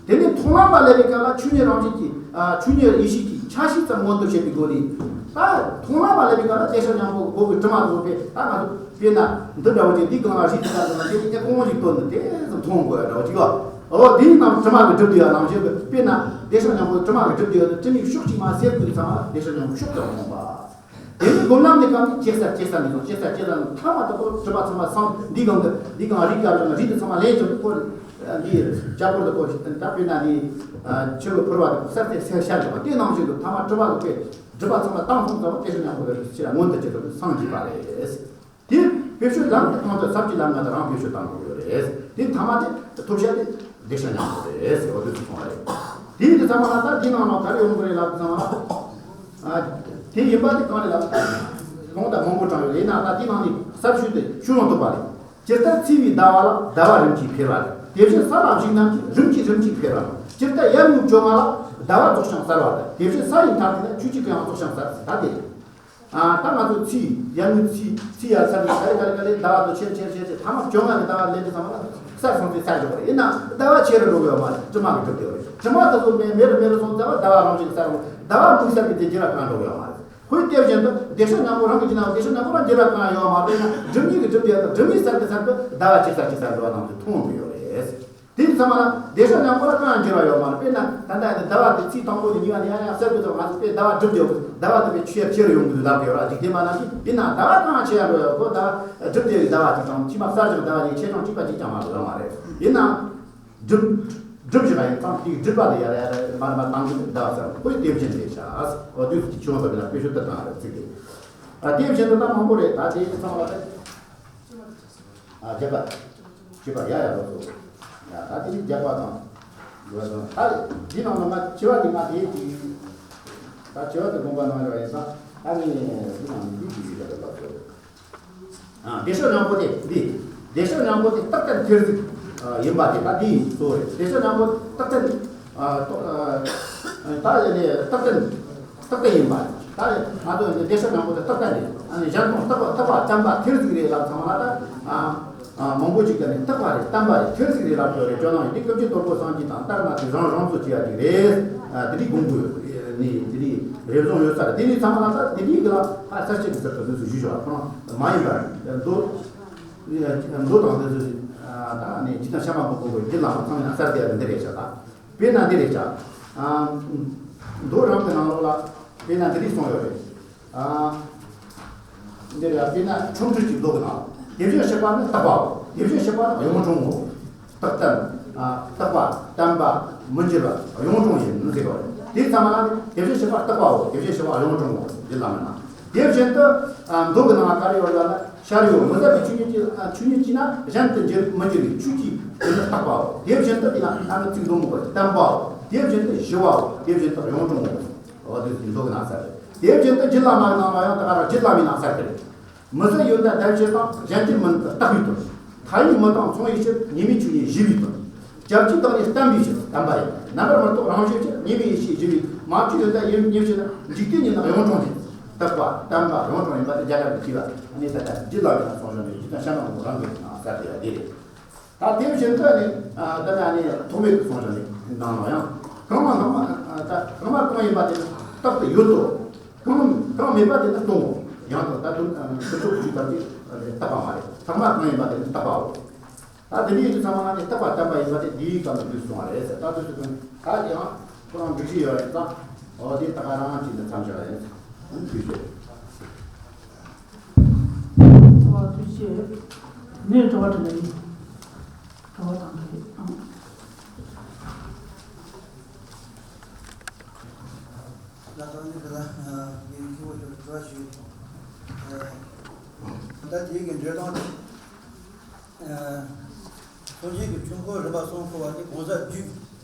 དེ་ནས་མཐོང་ལམ་ལ་སླེབས་པའི་སྐབས་ལ་ཆོས་ཉིད་རང་བཞིན་གྱི་ཨ་ཆོས་ཉིད་ཡེ་ཤེས་ཀྱི་ཆ་ཤས་ཙམ་མངོན་དུ་བྱེད་པའི་སྒོ་ནས། ད་མཐོང་ལམ་ལ་སླེབས་པའི་སྐབས་ལ་བདེ་གཤེགས་སྙིང་པོ་སྒོ་གི་དྲི་མ་རྫོགས་པས་ད་ང་ཚོ་ དཔེར་ན་འདི་འདྲ་བོ་ཅིག་འདི་སྒང་ལ་རིགས་འདི་ལྟ་ན་དེ་ནི་གོང་ཞིག་བཏོན་ནས་དེ་ཙམ་མཐོང་དགོས་ཡ་འདྲ་བོ་ཅིག་ཡོད། འོ་དེའི་ནང་དྲི་མ་གི་སྒྲུབ་བསྡད་ཡ་ནང་བཞིན་དུ། དཔེར་ན་བདེ་གཤེགས་སྙིང་པོ་དྲི་མ་གི་སྒྲུབ་བསྡད་ཡ་དེ་དྲི་མའི་ཤུགས་ཅིག་མ་ཟད་དུས་ཙམ་ལ་བདེ་གཤེགས་སྙིང་པོའི་ཤུགས་ཙམ་མཐོང་བ། དེ་ནི་སྒོམ་ལམ་ནས་གང་གི་ཇེ་གསལ་ཇེ་གསལ་ནས་བཟུང་ཇེ་གསལ་ཇེ་གསལ་ནས་མཐའ་མ་དག་ཏུ་དྲི་མ་ཚང་མ་སངས། འདི་སྒང་གི་འདི་སྒང་རིགས་ཀ་རིགས་འདི་ཚང་མ་ལས་ཀྱང་ཁོ་འདི་ལྕགས་ཕུར་དུ་བཀོལ་ཞིང་། ད་དཔེར་ན་འདི་ཆུ་བུར་བ་དུ་གསར་དེ་གསལ་ཤར་འཇོག་པ་དེ་ནང་བཞིན་དུ་མཐའ་མ་དྲི་མ་གི་དཔེ་སྒྲིབ་པ་ཚང་མ་བཏང་སོང་ཙང་བདེ་གཤེགས་སྙིང་པོ་གི་ཕྱིར་མངོན་དུ་གྱུར་ཏོ་སངས་རྒྱས་པ་རེད། དེ་བེད་སྤྱོད་ལམ་གྱི་སྟེང་དུ་ཟབ་ཀྱི་ལམ་ལྔ་དེ་རང་བེད་སྤྱོད་བཏང་དགོས་ཡོད་རེད། དེ་མཐའ་མ་དེ་ཐོབ་བྱ་དེ་བདེ་གཤེགས་སྙིང་པོ་རེད་ཟེར་བ་དེ་ཚོ་གསུངས་པ་རེད། དེ་ཡིན་དུས་ཙམ་པ་ལ་ད་འདི་ནང་ལ་ག་རེ་ཡོང་གི་རེད་ལབ་ཙམ་པ་ལ། ཨ། དེ་ཡིན་པ་དེ་གང་རེད་ལབ། ལུང་དང་མང་པོ་དྲངས་ཡོད་རེད། ཡིན་ནའང་ད་འདི་ནང་ནས་གསར་ཤོས་དེ་ཤོད་ཡོང་ཐུབ་པ་རེད། ཇི་ལྟར་ཚེས་པའི་ཟླ་བ་ལ་ཟླ་བ་རིམ་གྱིས་འཕེལ་བ་རེད། དེ་བཞིན་ས་ལ་བཞུགས་རྣམས་ཀྱིས་རིམ་གྱིས་རིམ་གྱིས་འཕེལ་བ་རེད། ཇི་ལྟར་ཡར་ངོའི་བཅོ་ལྔ་ལ་ཟླ་བ་རྫོགས་ཤིང་གསལ་བ་རེད། དེ་བཞིན་ས་ཡི་མཐར་ཐུག་ན་ཆོས་ཀྱི་གུ་ཡངས་རྫོགས་ཤིང་གསལ་ཟེར། ད་དེ་རེད། ཨ། ད་ང་ཚོ་ཚེས་ཡར་ངོའི་ཚེས་ཚེས་ཡར་ཟད་ནས་ག་ལེ་ག་ལེ་ག་ལེ་ཟླ་བ་ཚོ་ཆེར་ཆེར་ཆེར་ཆེར་མཐའ་མ་བཅོ་ལྔ་གི་ཟླ་བ་སླེབས་དུས་ཙམ་པ་ལ་གསལ་སོང་ཚེ་གསལ་འགྲོ་གི་རེད། ཡིན་ནའང་ཟླ་བ་ཆེ་རུ་འགྲོ་གི་ཡོད་མ་རེད། དྲི་མ་གིས་སྒྲིབ་བསྡད་ཡོད་རེད། དྲི་མ་དེ་ཚོ་མེད་མེད་རུ་མེད་རུ་སོང་ཙང་ཟླ་བ་རང་བཞིན་གྱིས་གསལ་འགྲོ། ཟླ་བ་མིག་གསལ་གྱི་དེ་འགྱུར་བ་གང་འགྲོ་གི་ཡོད་མ་རེད། ཁོས་དེ་བཞིན་དུ་བདེ་གཤེགས་སྙིང་པོ་རང་གི་རྒྱུད་ན་བདེ་གཤེགས་སྙིང་པོ་རང་འགྱུར་བ་གང་ཡང་ཡོད་མ་རེད་ན། སྒྲིབ་གཉིས་ཀྱིས་སྒྲིབ་བསྡད་ཡོད་དང་། སྒྲིབ་གཉིས་གསལ་གྱིས་གསལ་དུ་ཟླ་བ་ཆེ་ས་ཆེ་ས་འགྲོ་བ་རྣམས་ཀྱིས་མཐོང་གི་ཡོད་རེད། དེ་ཡིན་ཙམ་པ་ལ་བདེ་གཤེགས་སྙིང་པོ་ལ་གང་ཡང་འགྱུར་བ་ཡོད་མ་རེད། དཔེར་ན་ད་ལྟ་ཡང་ཟླ་བ་དེ་ཚེས་དང་པོ་ནས་གཉིས་པ་ནས་ཡང་ཡང་གསལ་དུ་ཐོན། ང་ཚོ་དཔེ་ཟླ་བ་སྒྲིབ་བསྡད་ཡོད། ཟླ་བ་དེ་དཔེ་ཆེ་རུ་ཆེ་རུ་ཡོང་གི་འདུག་ལབ་ཀྱི་ཡོད་ར། འཇིག་རྟེན་པ་རྣམས་ཀྱིས། ཡིན་ནའང་ཟླ་བ་གང་ཡང་ཆེ་ཡང་འགྲོ་ཡོད། ཁོ་ཟླ་བ་སྒྲིབ་བསྡད་ཡོད། ཟླ་བ་གཅིག་ཀྱང་ཕྱི་མ་གསར་བཞག་ཟླ་བ་གཉིས་ཆེ་ཆུང་གཅིག་པ་གཅིག་ཀྱང་མ་རེད། ཡོད་མ་རེད། ཡིན་ནའང་སྒྲིབ་སྒྲིབ་བཞག་པ་ཡིན་ཙང་དེའི་སྒྲིབ་པ་དེ་ཡར་ཡར་མར་མར་བཏང་གི་འདུག་ཟླ་བ་གསར་ཁོའི་དེ་བཞིན་རེད་ཤག་འོ་དུས་ཀྱི་ཆུང་དུ་ལ་དཔེ་ཤོད་དུ་བཏང་རེད་ཚིག་དེ། ཨ། དེ་བཞིན་དུ་ད་མང་པོ་རེད། ད་དེ་ཚང་མ་ལ་ཨ། རྒྱག་པ། སྤྱོད་པ་ཡ་ཡ་ལོ་ཚོ། ཡ་ད་དེ་ནི་རྒྱག་པ་དང་། ཡོད་དང་། ད་འདི་ནང་ལ་ང་བྱེ་བ་འདི་ང་དེའི་དེ། ད་བྱེ་བ་དེ་དགོངས་པ་ནང་ཡོད་ཡིན་ཙང་ད་ནི་འདི་ནང་ནི་འདི་དེ་ཡོད་ལ་ལོ་ཚོ། ཨ། བདེ་གཤེགས་སྙིང་པོ་དེ་འདི། བདེ་གཤེགས་སྙིང་པོ་དེ་རྟག་བརྟན་མཐར་ཐུག་ཡིན་པ་དེ་ད་འདི་ཡིན་གཙོ་བོ་རེད། བདེ་གཤེགས་སྙིང་པོ་རྟག་བརྟན། ཨ། ད་ནི་རྟག་བརྟན། རྟག་བརྟན་ཡིན་པ། ད་ང་ཚོ་བདེ་གཤེགས་སྙིང་པོ་དེ་རྟག་བརྟན་རེད། ཨ་ནི་གཞན་དང་རྟག་པ་རྟག་པ་བརྟན་པ་མཐར་ཐུག་རེད་ལབ་ཚང་མ་ལ་ད། ཨ། མང་པོ་ཅིག་གིས་ནི་རྟག་པ་རེད། བརྟན་པ་རེད། མཐར་ཐུག་རེད་ལབ་ཡོད་རེད། ཇོ་ནང་ཡིན་དེ་སྐབས་ཀྱི་དོལ་པོ་སངས་རྒྱས་དང་ལྟར་ན་དེ་རང་རང་ཚོ་བྱེད་ཡ་ཅིག་རེད། ཨ། དེ་རིགས་དགོངས་དགོས་ནི་དེ་རིགས་རེ་བཟུང་ཡོད་ས་རེད། དེ་རིགས་ཚང་མ་ལ་ད་དེ་རིགས་ཀྱི་ལ་ཧ་ས་ཆེ་གི་ཟེར་དུ་ཟེར་སུ་ཞུ་ཞོག་ཁོ་རང་མ་ཡིན་པ་མདོ་མདོ་དང་དེ་ཚོ་ད་ནི་ཇི་ལྟར་བྱ་བ་མང་པོ་གི་རྒྱུད་ལ་མ་ཚང་ཡང་གསར་དེ་ཡ་འདི་རེད་ཤག་ད། དཔེར་ན་འདི་རེད་ཤག་ཨ། མདོ་རང་གི་ནང་ལོགས་ལ་དཔེར་ན་འདི་རིགས་གསུངས་ཡོད་རེད། ཨ། འདི་རེད། དཔེར་ན་ཆོ་འཕྲུལ་གྱི་མདོ་གི་ནང་དེ་བཞིན་གཤེགས་པ་ནི་རྟག་པའོ། དེ་བཞིན་གཤེགས་པ་ནི་གཡུང་དྲུང་ངོ་། རྟག་བརྟན། ཨ། རྟག་པ། བརྟན་པ། མི་འགྱུར་བ། གཡུང་དྲུང་ཡིན་ཟེར་བ་རེད། དེ་ཚང་མ་ལ་ནི་དེ་བཞིན་གཤེགས་པ་རྟག་པའོ། དེ་བཞིན་གཤེགས་པ་གཡུང་དྲུང་ངོ་འདི་ལ་མིན་ན། དེ་བཞིན་དུ། ཨ། མདོ་གི་ནང་ལ་ག་རེ་ཡོད་ལབ་ན། ཤར་ཡོད་མི་ཟད་པའི་ཆོས་ཉིད་ཀྱི། ཨ། ཆོས་ཉིད་ཀྱིས་ན་གཞན་དུ་འགྱུར་མི་འགྱུར་བའི་ཆོས་ཀྱི་དེ་ནི་རྟག་པའོ། དེ་བཞིན་དུ་དེ་ལ་ཨ་ནི་ཚིག་མདོ་མོ་བརྟན་པའོ། དེ་བཞིན་དུ་ཞི་བའོ། དེ་བཞིན་དུ་གཡུང་དྲུང་ངོ་། འོ་དེ་མདོ་གི་ནང་གསལ་རེད། དེ་བཞིན་དུ་རྒྱུད་བླ་མ་གི་ནང་ལ་ཡང་ད་ག་རང་རྒྱུད་བླ་མའི་ནང་གསལ་གི་རེད། མི་ཟད་ཡོན་ཏན་ལྡན་ཕྱིར་དང་། གཞན་གྱིས་མི་འདུལ་རྟག་པའི་དོན། མཐའ་ཡས་མི་གཏོང་མཚུངས་པའི་ཕྱིར། ཉེས་དམིགས་ཆོས་ཉིད་ཞི་བའི་དོན། སྐྱབས་ཀྱིས་བདག་ཉིད་བརྟན་པའི་ཕྱིར། བརྟན་པ་ཡིན་པ་རྣམ་པར་མི་རྟོག་རང་བཞིན་ཕྱིར། ཉེས་དམིགས་ཡེ་ཤེས་ཞི་བའི། མ་བཅོས་ཡོན་ཏན་ཡིན་ཉེར་ཕྱིར། འཇིག་རྟེན་ཉིད་ནི་གཡུང་དྲུང་ཡིན། རྟག་པ་བརྟན་པ་གཡུང་དྲུང་ཡིན་པ་དེ་རྒྱ་གར་གྱི་བྲིས་པ་ཨ་ནི་ད་ལྟ་རྒྱུད་བླ་མའི་ནང་གསུངས་བཞག་ནས་རྒྱུད་སྟོད་ཤམྦྷ་ལ་མཁན་པོ་རང་གི་ནང་གསལ་དེ་ཡ་དེ་རེད། ད་དེ་བཞིན་དུ་ནི། ཨ། ད་ནི་ཨ་ནི་ཐོགས་མེད་དུ་གསུངས་བཞག་ནི་ནང་ལ་ཡང་། གང་མ་གང་མ། ཨ། ད་གང་མ་གང་ཡིན་པ་དེ་ནི་རྟག་ཏུ་ཡོད་དོ། གང་གང་མེད་པ་དེ་ནི་སྟོང་ངོ་། ཡང་དུ་ད་དུང་། ཨ། དུ་ཚོགས་ཀྱི་ལྟར་གྱི་རྟག་པ་མ་རེད། གང་མ་གང་ཡིན་པ་དེ་ནི་རྟག་པའོ། ད་དེ་ནི་ཡིན་དུས་ཚང་མ་ནི་རྟག་པ་བརྟན་པ་ཡིན་པ་དེ་འདིའི་སྐབས་ལ་འདུས་སོང་བ་རེད་ཟེར། ད་དུས་སུ་ཀུན་ད་ཡང་ཁོ་རང་འགྲིག་གཞི་ཡོད་ཡིན་ཙང་། འོ་དེ་ད་ག་རང་གཅིག་ནི་མཚམས་བཞག་ཡིན། འདུས་བྱས། ཨོ་ཐུགས་རྗེ་ཆེ། ནས་དྲི་བ་དྲི་ལེན། དྲི་བ་དང་དྲི་ལེན། ཨང་། ལགས་སོ། ཨ་ནི་ད་ལྟ་ངས་མཁན་པོ་ཞིག་དྲི་བ་ཞུ། ཨ། ད་དེའི་གི་འགྲེལ་སྟངས་དེ། ཨ། སངས་རྒྱས་ཀྱི་ཆོས་འཁོར་རིམ་པ་གསུམ་བསྐོར་བ་དེ་གང་ཟག་རྒྱུད་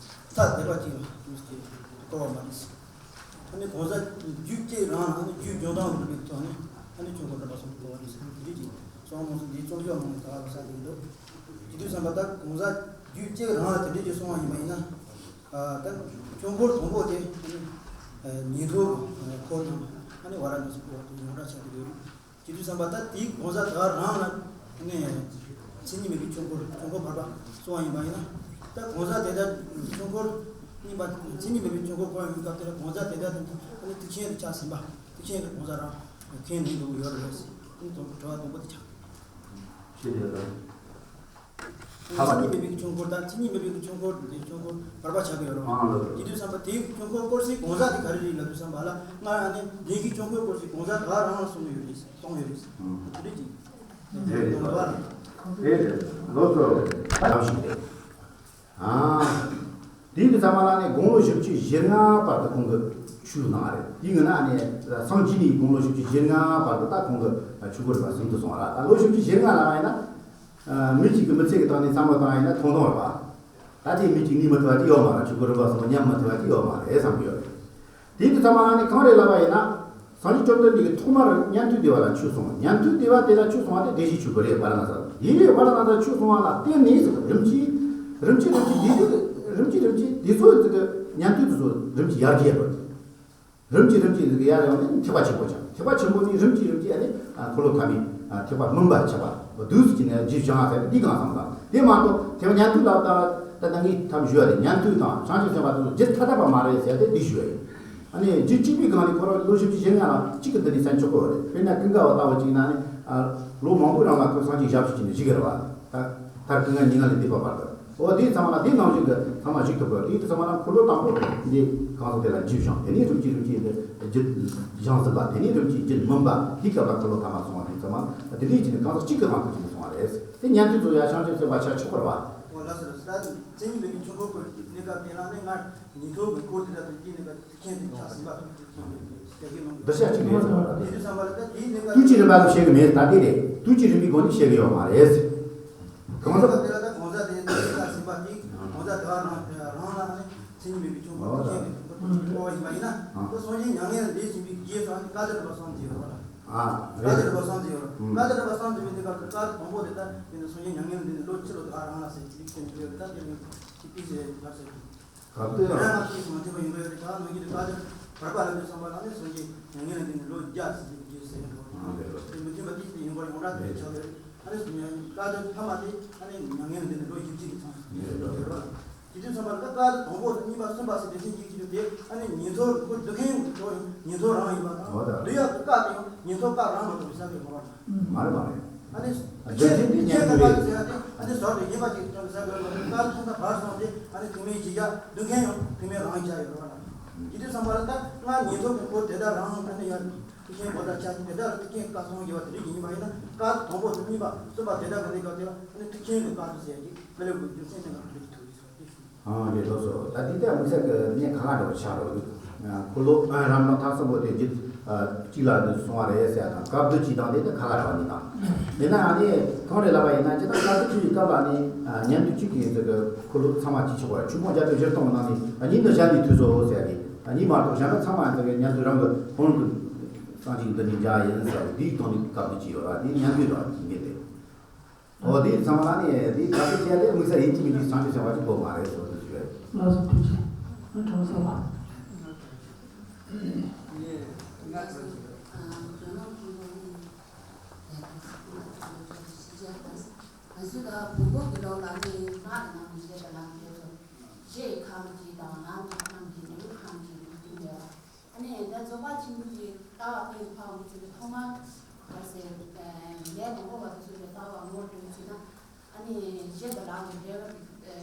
ཐ་དད་པ་ཅིག་ལ་བསྐོར་བ་མ་རེད། ཨ་ནི་གང་ཟག་རྒྱུད་གཅིག་རང་ལ་ཨ་ནི་རྒྱུད་འཇོམས་སྟངས་རིམ་པའི་ཐོག་ནས་ཨ་ནི་ཆོས་འཁོར་རིམ་པ་གསུམ་བསྐོར་བ་རེད་ཟེར། དེ་འདྲ་ཅིག་གསུངས་མང་སོང་། འདིའི་རྩོམ་ཤོག་ནང་ལ་ད་ག་རང་ས་དེ་འདུག་དེ་དུས་ཙམ་པ་ད་གང་ཟག་རྒྱུད་གཅིག་རང་ལ་དེ་འདྲ་ཅིག་གསུངས་པ་ཡིན་པ་ཡིན་ན། ཨ། ད་ཆོས་འཁོར་དང་པོ་དེ་ཨ་ནི་ཉན་ཐོས་ཀྱི་འཁོར་དང་ཨ་ནི་ཝཱ་ར་ཎཱ་སི་འཁོར་དེ་ཡོངས་གྲགས་ཆགས་ཀྱི་ཡོད་རེད། དེ་དུས་ཙམ་པ་ད་དེའི་གང་ཟག་དེ་རང་ལ་ནས་མཚན་ཉིད་མེད་པའི་ཆོས་འཁོར། ཆོས་འཁོར་བར་པ་གསུངས་པ་ཡིན་པ་ཡིན་ན། ད་གང་ཟག་དེ་དག་ཆོས་འཁོར་གཉིས་པ་མཚན་ཉིད་མེད་པའི་ཆོས་འཁོར་བསྐོར་ཡོང་སྐབས་དེ་ལ་གང་ཟག་དེ་དག་དེ་ཚོ་ཨ་ནི་ཐེག་ཆེན་དུ་ཆགས་ཟིན་པ། ཐེག་ཆེན་གྱི་གང་ཟག་རང་མཁན་ནི་འདུག་ཡོད་རེད་ཟེར། ཨ་ནི་དང་པོ་དྲི་བ་དང་པོ་དེ་ཆགས། ཅི་ཡོད་ལ། ཐ་མ་མཚན་ཉིད་མེད་པའི་ཆོས་འཁོར་དང་མཚན་ཉིད་མེད་པའི་ཆོས་འཁོར་དེ་ཆོས་འཁོར་བར་པ་ཆགས་ཀྱི་ཡོད་རེད་བ། ཨང་ལགས། དེ་དུས་ཙམ་པ་དེའི་ཆོས་འཁོར་བསྐོར་སའི་གང་ཟག་དེ་ག་རེ་རེད་ལབ་དུས་ཙམ་པ་ལ། སྔར་ཨ་ནི་རྒྱན་གྱི་ཆོས་འཁོར་བསྐོར་སའི་གང་ཟག་ག་རང་ལ་གསུངས་ཡོད་རེད། གསུངས་ཡོད་རེད། ཨང་། དེ་རེད་ཀྱི། རེད་རེད། ལོ་བ་ལ། རེད་རེད། ལོ་ཚོ་ད་ཞིག་རེད། ཨ། དེའི་དུས་ཙམ་པ་ལ་ནི་དགུང་ལོ་བཞི་བཅུ་ཞེ་ལྔ་བར་དུ་ཁོང་གིས་ཆོས་གནང་བ་རེད། དེའི་སྔོན་ན་ནི་སངས་རྒྱས་ནས་དགུང་ལོ་བཞི་བཅུ་ཞེ་ལྔ་བར་དུ་ད་ཁོང་གིས་ཆོས་འཁོར་རིམ་པ་གསུམ་དུ་སོང་བ་རེད། ད་ལོ་བཞི་བཅུ་ཞེ་ལྔ་ལ་ཡིན་ན། མི་གཅིག་གིས་མི་ཚེ་གི་སྟེང་ནས་བསམ་བློ་བཏང་ཡིན་ན་ཐུང་ཐུང་རེད་པ། ད་ལྟའི་མི་གཅིག་ནི་མི་ཐུབ་པ་ཅིག་ཡོད་མ་རེད། ཆོས་འཁོར་རིམ་པ་གསུམ་ཉམས་མི་ཐུབ་པ་ཅིག་ཡོད་མ་རེད་བསམ་གྱི་ཡོད་རེད། དེའི་དུས་ཙམ་པ་ལ་ནི་གང་རེད་ལབ་པ་ཡིན་ན། སངས་རྒྱས་བཅོམ་ལྡན་འདས་ཀྱིས་ཐོག་མར་ཉན་ཐོས་སྡེ་པ་ལ་ཆོས་གསུངས། ཉན་ཐོས་སྡེ་པ་དེ་ལ་ཆོས་གསུངས་པ་དེ་བདེ་གཤེགས་ཆོས་སྐུ་རེད། ཝཱ་ར་ཎ་ས་དེ་ཝཱ་ར་ཎ་ས་ཆོས་གསུངས་པ་ལ་བརྟེན་ནས་རིམ་གྱིས་རིམ་གྱིས་རིམ་གྱིས་དེ་དུས་རིམ་གྱིས་རིམ་གྱིས་དེ་ཚོ་ཚིག་གི་ཉན་ཐོས་དེ་ཚོ་རིམ་གྱིས་ཡར་རྒྱས་འགྲོ། རིམ་གྱིས་རིམ་གྱིས་ཚིག་གི་ཡར་ཡོང་ནས་ཐེག་པ་ཆེན་པོ་ཆགས། ཐེག་པ་ཆེན་པོ་ནས་རིམ་གྱིས་རིམ་གྱིས་ཨ་ནི་འཁོར་ལོ་ཐ་མའི་ཐེག་པ་སྨིན་པ་ཆགས་པ། བདུད་རྩི་ནས་རྗེས་བྱུང་བ་ཟེར་ཏེ་འདི་གང་བསམ་དང་། དེ་མ་གཏོགས་དེ་བ་ཉན་ཐོས་ལ་ད་ད་ལྟ་ངས་ཐབས་ཞུ་བ་དེ་ཉན་ཐོས་དང་བྱང་ཆུབ་སེམས་དཔའ་དེ་ཚོ་རྗེས་ཐ་དད་པ་མ་རེད་ཟེར་ཏེ་འདི་ཞུ་བ་ཡིན། ཨ་ནི་རྗེ་གཅིག་པུའི་སྒང་ནས་ཁོ་རང་ལོ་བཞི་བཅུ་ཞེ་ལྔ་ལ་གཅིག་གི་འདི་ནས་ཟིན་ཆོག་གི་རེད། དཔེར་ན་ཀུན་དགའ་བོ་ལྟ་བུ་གཅིག་ན་ནི་ལོ་མང་པོའི་རིང་ལ་ཁོས་སངས་རྒྱས་ཞབས་ཕྱི་བྱས་ནས་བཞུགས་ཀྱི་རེད་བ། ད་མཐར་ཀུན་དགའ་མྱ་ངན་ལས་འདས་པ་བར་དུ། འོ་དེའི་ཚང་མ་ལ་དེ་ནང་བཞིན་གྱི་ཚང་མ་བཞུགས་ཐུབ་པ། དེའི་ཚང་མ་ལ་འཁོར་ལོ་དང་པོ་འདི་གང་ཟག་དེ་ལ་རྗེས་བྱུང་། དེ་ནས་རིམ་གྱིས་རིམ་གྱིས་འདི་རྗེས་བྱུང་ཟིན་པ། དེ་ནས་རིམ་གྱིས་རྗེས་སྨིན་པ། དེའི་སྐབས་ལ་འཁོར་ལོ་ཐ་མ་སོང་བ། དེ་ཚང་མ་དེ་ལས་ཀྱི་ནི་གང་ཟག་གཅིག་གི་དབང་དུ་བྱས་ནས་སོང་བ་རེད། དེ་ཉན་ཐོས་ཚོ་ཡང་བྱང་ཆུབ་སེམས་དཔའ་ཆགས་ཆོག་པ་རེད་བ། འོ་ལགས་སོ། ད་མཚན་ཉིད་མེད་པའི་ཆོས་འཁོར་བསྐོར་གྱི་གནས་སྐབས་དེ་ལ་ནི་སྔར་ཉན་ཐོས་ཀྱི་འཁོར་དེ་དག་ཏུ་སྐྱེས་ནས་ཀ་དེ་མཁན་དེ་ཆགས་ཟིན་པ་དང་དེ་མཁན་དེ་བཤད་ཀྱི་མང་། འདི་ཤ་གཅིག་རེད་ཟེར་བ་ལ། དེ་དུས་ཙམ་པ་ལ་ད་དེའི་གནས་སྐབས། ཐུགས་ཀྱི་རིམ་པ་ལ་བཤད་ཀྱི་མེད། ད་དེ་རེད། ཐུགས་ཀྱི་རིམ་པའི་སྒོ་ནས་བཤད་ཀྱི་ཡོད་མ་རེད། གང་ཟག་དེ་ལ་ད་གང་ཟག་དེ་དེ་ལ་ཟིན་པ་དེ་གང་ཟག་དེ་བ་རང་རང་ལ་ནི་མཚན་ཉིད་མེད་པའི་ཆོས་འཁོར་དེ་མཁན་དེ་འཁོར་དེ་སྤོ་བ་ཡིན་པ་ཡིན་ན། ཨ། ཁོ་སངས་རྒྱས་མྱ་ངན་ལས་འདས་ཟིན་པའི་རྗེས་སུ་ནི་བཀའ་གདམས་རིམ་པ་གསུམ་མཛད་ཡོད་རེད་བ། ཨ། བཀའ་གདམས་རིམ་པ་གསུམ་མཛད་ཡོད་རེད། ཨ། བཀའ་གདམས་རིམ་པ་གསུམ་མཛད་པའི་གནས་སྐབས་སུ་བཀའ་དང་པོ་དེ་ལྟར་དེ་ནི་སངས་རྒྱས་མྱ་ངན་ལས་འདས་ནས་ལོ་ཕྱི་ལོ་དགའ་རང་ལ་ཟེར་ཅིག་ཅན་ཡོད་རེད། ད་དེ་ནི་ཅིག་ཏིག་ཟེར་ལབ་ཟེར། ག་དུས་རང་ང་ཅིག་མ་ཐེབས་པ་ཡིན་པ་ཡོད་རེད། ད་ནང་གི་བཀའ་གདམས་བར་པ་ལ་འདོད་བསམ་པ་ལ་ནི་སངས་རྒྱས་མྱ་ངན་ལས་འདས་ནས་ལོ་བརྒྱ་ཟིན་པའི་རྗེས་ཟེར་ཡོད་རེད། དེ་མི་མཐུན་པ་ཏིག་ཏིག་ཡིན་པ་ཡོངས་གྲགས་དེ་ཆགས་ཡོད་རེད། ཨ་ནི་བཀའ་གདམས་ཐ་མ་དེ་ཨ་ནི་མྱ་ངན་ལས་འདས་ནས་ལོ་བཞི་བཅུ་གི་མཚམས་སུ་ཡོད་རེད། དེ་དུས་ཙམ་པ་ལ་བཀའ་གདམས་དང་པོ་དང་གཉིས་པ་གསུམ་པ་ཟེར་སྡེ་ཚན་གཅིག་གཅིག་དེ་ཨ་ནི་ཉན་ཐོས་ཁོ་འདུལ་མཁན་ཡང་ཉན་ཐོས་རང་ཡིན་པ་དང་། འོ་ད། འདུལ་ཡག་གི་བཀའ་དེ་ཡང་ཉན་ཐོས་བཀའ་རང་མ་གཏོགས་པའི་ས་གི་མ་རེད། མ་རེད་མ་རེད། ཨ་ནི་རྒྱུ་མཚན་དེ་ཉན་ཐོས་རེད། ཨ་ནི་ཟུར་དུ་ཡིན་པ་ཅིག་ཀྱང་ས་གི་མ་རེད། བཀའ་ཐོག་མཐའ་བར་སོང་སྟེ་ཨ་ནི་ཐུན་མིན་གྱི་ཡ་འདུལ་མཁན་ཡང་ཐུན་མིན་རང་ཡིན་ཆ་ཡོད་རེད་བ། དེ་དུས་ཙམ་པ་ལ་ད་སྔར་ཉན་ཐོས་ཀྱི་འཁོར་དེ་དག་རང་ཨ་ནི་ཡ་ཐེག་ཆེན་པོ་དང་ཆ་ཅིག་དེ་དག་ལ་ཐེག་ཆེན་བཀའ་གསུང་དགོས་པ་དེ་རིགས་ཡིན་པ་ཡིན་ན། བཀའ་དང་པོ་དང་གཉིས་པ་གསུམ་པ་དེ་དག་གི་གནས་སྐབས་དེ་ལ་ཨ་ནི་ཐེག་ཆེན་གྱི་བཀའ་དང་ཟེར་ཡ་ཅིག་མི་ལེགས་པའི་རྒྱུ་མཚན་ནི་ང་ཚོ་ཐུག་ཡོད་ཟེར་བ་དེ། ཨང་། རེད། ལགས་སོ། ད་འདི་ལྟར་དམིགས་བསལ་གྱི་གནད་ག་ལ་འདྲ་བ་ཆགས་རོགས་འདུག་འཁོར་ལོ་རིམ་གྲོ་ཐེག་གསུམ་པོ་དེ་རྒྱུད་གཅིག་ལ་འདི་སོང་བ་རེད་ཟེར་དང་། སྐབས་བསྡུ་གཅིག་དང་དེ་ནི་ག་ལ་འདྲ་བ་གཉིས་དང་། དེ་ན་ཨ་ནི་གང་རེད་ལབ་པ་ཡིན་ན། ཇི་ལྟར་སྐབས་བསྡུ་གཅིག་གི་སྐབས་ལ་ནི་ཉན་ཐོས་གཅིག་གིས་འདི་གི་འཁོར་ལོ་ཚང་མ་གཅིག་ཆོག་པ་ཆོས་སྐོར་བརྒྱ་དང་བཞི་སྟོང་གི་ནང་ནས་གཉིས་ནི་གཞན་ལས་ཐོས་སོ་ཟེར་གི། གཉིས་མ་གཏོགས་གཞན་པ་ཚང་མ་འདི་གི་ཉན་ཐོས་རང་གི་ཕུང་གི་སངས་རྒྱས་འདི་ནས་མཇལ་ཡིན་ཟེར་གི། དེའི་སྟེང་ནས་སྐབས་བསྡུ་གཅིག་ཡོད་ར། དེ་ཉན་ཐོས་ར་ངེས་ཏེ། འོ་དེ་ཚང་མ་ལ་ནི་དེ་ད་ལྟ་བྱས་ཏེ་དམིགས་བསལ་ཡིན་གཅིག་མིན་གཅིག་བྱང་ཆུབ་སེམས་དཔའ་ཅིག་དགོས་མ་རེད་ཟེར་བ་དེ་ཞུ་ཡ་ཡིན། ལགས་སོ། ཐུགས་རྗེ་ཆེ། ཨ་གྲོང་གསེབ་པ། ང་ཚོས་ད་བོན་པོ་གི་ལོགས་ལ་ནི་སྔགས་ཀྱི་ནང་ནས་བཤད་པ་ལ་ཁྱེད་ཚོ་གཞི་ཡི་ཁམས་ཀྱི་དང་ནང་གི་ཁམས་ཀྱི་ནང་གི་ཁམས་ཀྱི་ནང་གི་ཁམས་ཀྱི། ཨ་ནི་ད་རྫོགས་པ་ཆེན་པོ་གི་ལྟ་བ་སྟེང་ཕར་འགྲོ་ཚུལ་གྱི་ཐོག་མར་ག་ཟེར། ལས་དང་པོ་བ་དེ་ཚོ་གི་ལྟ་བ་ངོ་སྤྲོད་ཚུལ་ན། ཨ་ནི་གཞི་དང་ལམ་གྱི་འབྲེལ་བ།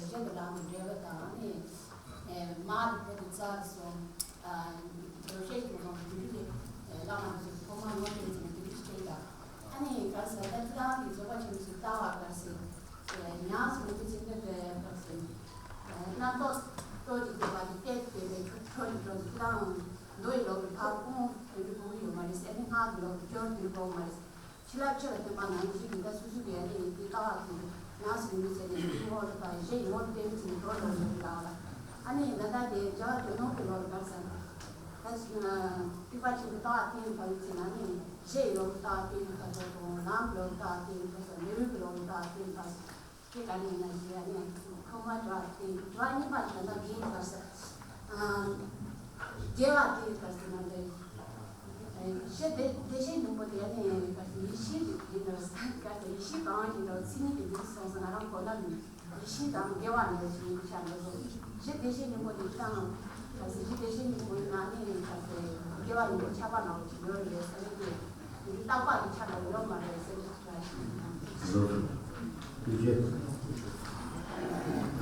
གཞི་དང་ལམ་གྱི་འབྲེལ་བ་དང་། ཨ་ནི་མ་གི་བོད་དུ་རྩ་གི་སོང་། རྡོ་ཤེས་ཀྱི་སྒོ་ནས་རྒྱུ་འབྲས་ཀྱི་བླ་མ་དེ་ཚོ་ཐོག་མར་ངོ་སྤྲོད་ཚུལ་ན་རྒྱུ་འབྲས་ཀྱི་སྟེང་དང་། ཨ་ནི་ག་ཟེར་ད་ཅི་ལྟར་གྱི་རྫོགས་པ་ཆེན་པོ་ཚོའི་ལྟ་བ་ག་ཟེར། ཉམས་སུ་མི་འགྱུར་ཚིག་འདོན་པའི་སྐབས་སུ། རྣམ་རྟོག་རྟོག་གཅིག་གི་བར་གྱི་གཏད་དེ་པའི་འཕྲོ་ལས་འགྲོ་ཚུལ་དང་། མདོ་ཡི་ལོགས་ཀྱི་ཕར་སྤོང་དོན་འགྲུབ་དགོས་ཀྱི་ཡོད་མ་རེད། ཨ་ནི་སྔགས་ཀྱི་ལོགས་ཀྱི་སྐྱོར་དོན་དགོས་མ་རེད། ཕྱི་ལ་ཕྱི་ལ་བསྟན་པ་ནང་བཞིན་གྱི་ད་སོ་སོ་གི་ཨ་ནི་དེ་ལྟ་བ་དེ་ཉམས་སུ་མི་འགྱུར་ཚུལ་ནས་དེའི་ངོ་ལ་ཕར་གཞི་ཡི་ངོ་ལ་བསྟན་ཚུལ་ནས་འགྲོ་ལོག་ལོག་ལ། ཨ་ནི་ད་ལྟ་དེ་རྒྱལ་བ་དོན་ནོ་གི་ལོགས་ལ་ག་ཟེར། ད་ཐེག་པ་ཆེན་པོའི་ལྟ་བ་བསྟན་པ་ཡིན་ཚེ་ན་ནི་གཞི་ཡི་ལོགས་ཀྱི་ལྟ་བ་བསྟན་པ་ཚོ་དང་། ལམ་གྱི་ལོགས་ཀྱི་ལྟ་བ་བསྟན་པ་ཚོ། མི་རུས་ཀྱི་ལོགས་ཀྱི་ལྟ་བ་བསྟན་པ་ཚོ། དེ་ག་ནས་ཡིན་ན་ཞེས་ཨ་ནི་ཁོ་མ་དྲི་བ་དེ་དྲི་བ་གཉིས་པ་དྲི་ན་དེའི་སྐབས་སུ། དགེ་བ་དེའི་སྐབས་སུ་ན་འདི་གཞི་དེ་བདེ་གཤེགས་སྙིང་པོ་དེ་ཨ་ནི་སྐབས་སུ་ཡེ་ཤེས་ཀྱི་ཡིན་ནོ། སྐབས་སུ་ཡེ་ཤེས་གང་ཡིན་ནོ་མཚན་ཉིད་དེ་འདི་སོང་སོང་ང་རང་གོ་ན་མིན། ཡེ་ཤེས་དང་དགེ་བ་ནི་ཞེས་ཡིན་ཆ་འདུག་གོ། གཞི་བདེ་གཤེགས་སྙིང་པོ་དེ་དང་སྐབས་སུ་གཞི་བདེ་གཤེགས་སྙིང་པོ་ཡིན་ན་ནི་སྐབས་སུ་དགེ་བ་ཡིན་པ་ཆགས་པ་ནང་བཞིན་ཡོད་རེད་ཟེར་ནས། དེ་རྟག་པ་དེ་ཆགས་པ་ཡོད་མ་རེད་ཟེར་ནས་དྲི་བ་ཞིག་ཡིན། བཟོ་དགོས། ཐུགས་རྗེ་ཆེ།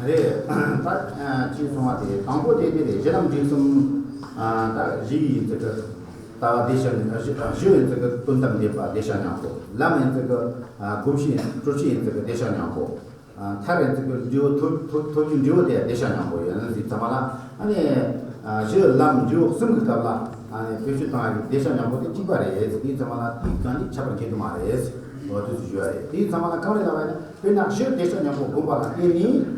རེད། ད་ཅིག་སོང་བ་དེ་དང་པོ་དེ་དེ་རེད། གཞི་ལམ་འབྲས་གསུམ། ད་གཞི་ཡིན་ཚིག་གི་ལྟ་བ་བདེ་གཤེགས། གཞི་ཡིན་ཚིག་གི་དོན་དམ་བདེན་པ་བདེ་གཤེགས་སྙིང་པོ། ལམ་ཡིན་ཚིག་གི་སྒོམ་བྱེད་སྤྲོས་བྲལ་ཡིན་ཚིག་གི་བདེ་གཤེགས་སྙིང་པོ། མཐར་ཡིན་ཚིག་གི་འབྲས་བུ་ཐོབ་ཐོབ་ཐོབ་རྒྱུའི་འབྲས་བུ་དེ་བདེ་གཤེགས་སྙིང་པོ་ཡིན་ཟེར་ཙམ་པ་ལ། ཨ་ནི་གཞི་ལམ་འབྲས་བུ་གསུམ་གྱི་སྐབས་ལ་ཨ་ནི་བེད་སྤྱོད་བཏང་ཡག་གི་བདེ་གཤེགས་སྙིང་པོ་དེ་གཅིག་པ་རེད་ཟེར། དེའི་ཙམ་པ་ལ་དེའི་གང་གིས་ཁྱད་པར་འབྱེད་ཀྱི་མ་རེད་ཟེར། འོ་དེ་ཚོ་ཞུ་བ་རེད། དེའི་ཙམ་པ་ལ་གང་རེད་ལབ་པ་ཡིན་ན། དཔེར་ན་གཞི་བདེ་གཤེགས་སྙིང་པོ་བསྒོམ་པ་ལ་བརྟེན་ནས་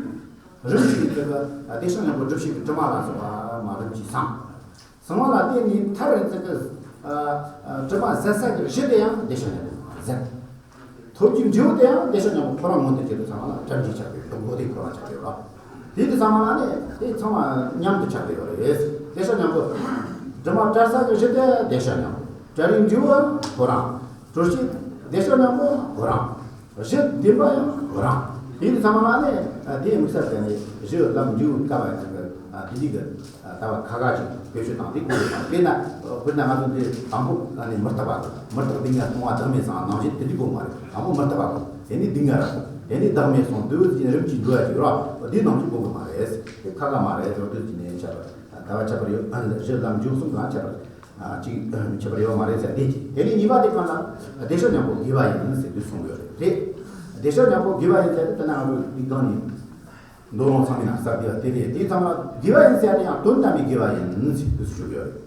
རིམ་གྱིས་ཚིག་གི་བདེ་གཤེགས་སྙིང་པོ་སྒྲུབ་བྱེད་ཀྱི་དྲི་མ་ལ་སོགས་པ་མ་རིམ་གྱིས་སངས། སངས་པ་ལ་བརྟེན་ནས་མཐར་ཚིག་གི་དྲི་མ་ཟད་ས་ཀྱི་གཞི་དེ་ཡང་བདེ་གཤེགས་སྙིང་པོ་ཟད། ཐོབ་རྒྱུའི་འབྲས་བུ་དེ་ཡང་བདེ་གཤེགས་སྙིང་པོ་ཁོ་རང་མངོན་དུ་གྱུར་པའི་ཚང་མ་ལ་བྲམ་ཟེ་ཆགས་པའི་སྡོང་པོ་དེ་ཁོ་རང་ཆགས་པའི་རོ། དེ་དུས་ཚང་མ་ལ་ནི་དེ་ཚང་མ་མཉམ་དུ་ཆགས་པའི་ཡོད་རེད། བདེ་གཤེགས་སྙིང་པོ། དྲི་མ་བྲལ་ས་ཀྱི་གཞི་དེ་བདེ་གཤེགས་སྙིང་པོ། བྲལ་རིམ་འབྲས་བུ་ཁོ་རང་། གྲོལ་བྱེད་བདེ་གཤེགས་སྙིང་པོ་ཁོ་རང་། གཞི་བདེན་པ་ཡང་ཁོ་རང་། དེ་དུས་ཚང་མ་ལ་ནི་དེའི་དམིགས་བསལ་དེ་ནི་གཞི་ལམ་འབྲས་བུ་དཀའ་བ་ཡིན་ཚུལ་གྱི་དེ་འདྲའི་གི་ལྟ་བ་ཁ་ཁ་ཅིག་བེད་སྤྱོད་བཏང་དེ་དགོས་ཡོད་པ། དཔེར་ན་དཔེར་ན་ང་ཚོ་འདི་དང་པོ་ཨ་ནི་མི་རྟག་པ་དང་། མི་རྟག་སྡུག་བསྔལ་སྟོང་པ་བདག་མེད་གསུངས། ནང་བཞིན་དེ་འདྲའི་དགོས་མ་རེད། དང་པོ་མི་རྟག་པ་དང་། དེ་ནས་སྡུག་བསྔལ་ར་དང་། དེ་ནས་བདག་མེད་གསུངས། དེ་བཞིན་རིམ་གྱིས་འགྲོ་ཡ་ཅིག་ར། དེ་ནང་བཞིན་དགོས་གི་མ་རེད། དེ་ཁ་ཁ་མ་རེད། དེ་བོ་དེ་ཅི་ནས་ཁྱད་པར་ལྟ་བ་ཁྱད་པར་ཡོད། གཞི་ལམ་འབྲས་བུ་གསུམ་གང་ཁྱད་པར་ཅིག་ཁྱད་པར་ཡོད་མ་རེད་ཟེར། དེ་གཅིག་དེ་ནས་གཉིས་པ་དེ་གང་ལ་བདེ་གཤེགས་སྙིང་པོ་དགེ་བ་ཡིན་ཟེར་དུས་གསུངས་ཡོད་རེད། རེད། བདེ་གཤེགས་སྙིང་པོ་དགེ་བ་ཡིན་ཟེར་དེ་ན་ང་ཚོ་འདི་གང་ནས། མདོ་ལུང་ཚང་མའི་ནང་གསལ་བསྡད་པ་དེ་རེད། དེའི་ཚང་མ་དགེ་བ་ཡིན་ཟེར་ཡ་དེ་ཡང་དོན་དམ་པའི་དགེ་བ་ཡིན་ཟེར་དུས་སུ་ཞུགས་ཡོད་རེད།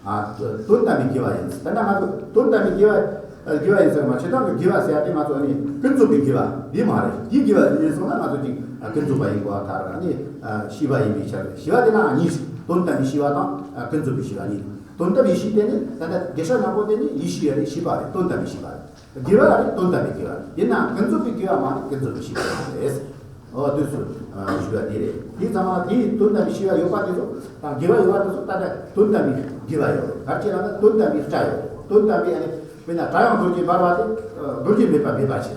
ཨ། དོན་དམ་པའི་དགེ་བ་ཡིན་ཟེར། ད་ནི་ང་ཚོ་དོན་དམ་པའི་དགེ་བ་དགེ་བ་ཡིན་ཟེར་མ། བྱེ་བྲག་གི་དགེ་བ་ཟེར་ཡ་དེ་ང་ཚོ་ནི་ཀུན་རྫོབ་པའི་དགེ་བ་འདི་མ་རེད། དེའི་དགེ་བ་ཡིན་སོང་ན་ང་ཚོ་ཅིག་ཀུན་རྫོབ་པ་ཡིན་པ་ཐལ། ཨ་ནི་ཤེས་པ་ཡིན་པའི་ཆ་རེད། ཤེས་པ་དེ་ན་གཉིས་ཤིག་དོན་དམ་པའི་ཤེས་པ་དང་ཀུན་རྫོབ་པའི་ཤེས་པ་གཉིས། དོན་དམ་པའི་ཤེས་དེ་ནི་ད་ལྟ་བདེ་གཤེགས་སྙིང་པོ་དེ་ནི་ཡེ་ཤེས་རེད། ཤེས་པ་རེད། དོན་དམ་པའི་ཤེས་པ་རེད། དགེ་བ་རེད། དོན་དམ་པའི་དགེ་བ་རེད། ཡིན་ནའང་ཀུན་རྫོབ་པའི་དགེ་བ་མ་རེད། ཀུན་རྫོབ་པའི་ཤེས་པ་རེད། འོ་དུས་སུ་ཞུ་བ་དེ་རེད། དེའི་ཚང་མ་དེའི་དོན་དམ་པའི་ཤེས་པ་ཡོད་པ་དེ་ཚོ་དང་དགེ་བ་ཡོད་པ་དེ་ཚོ་ད་ལྟ་དོན་དམ་པའི་དགེ་བ་ཡོད་རེད། ག་རེ་བྱས་ལབ་ན་དོན་དམ་པའི་སྒྲ་ཡོད་རེད། དོན་དམ་པའི་ཨ་ནི་དཔེར་ན་སྒྲ་དབྱངས་རྡོ་རྗེ་འབར་བ་དེ་རྡོ་རྗེ་མེད་པ་མེད་པ་བྱས།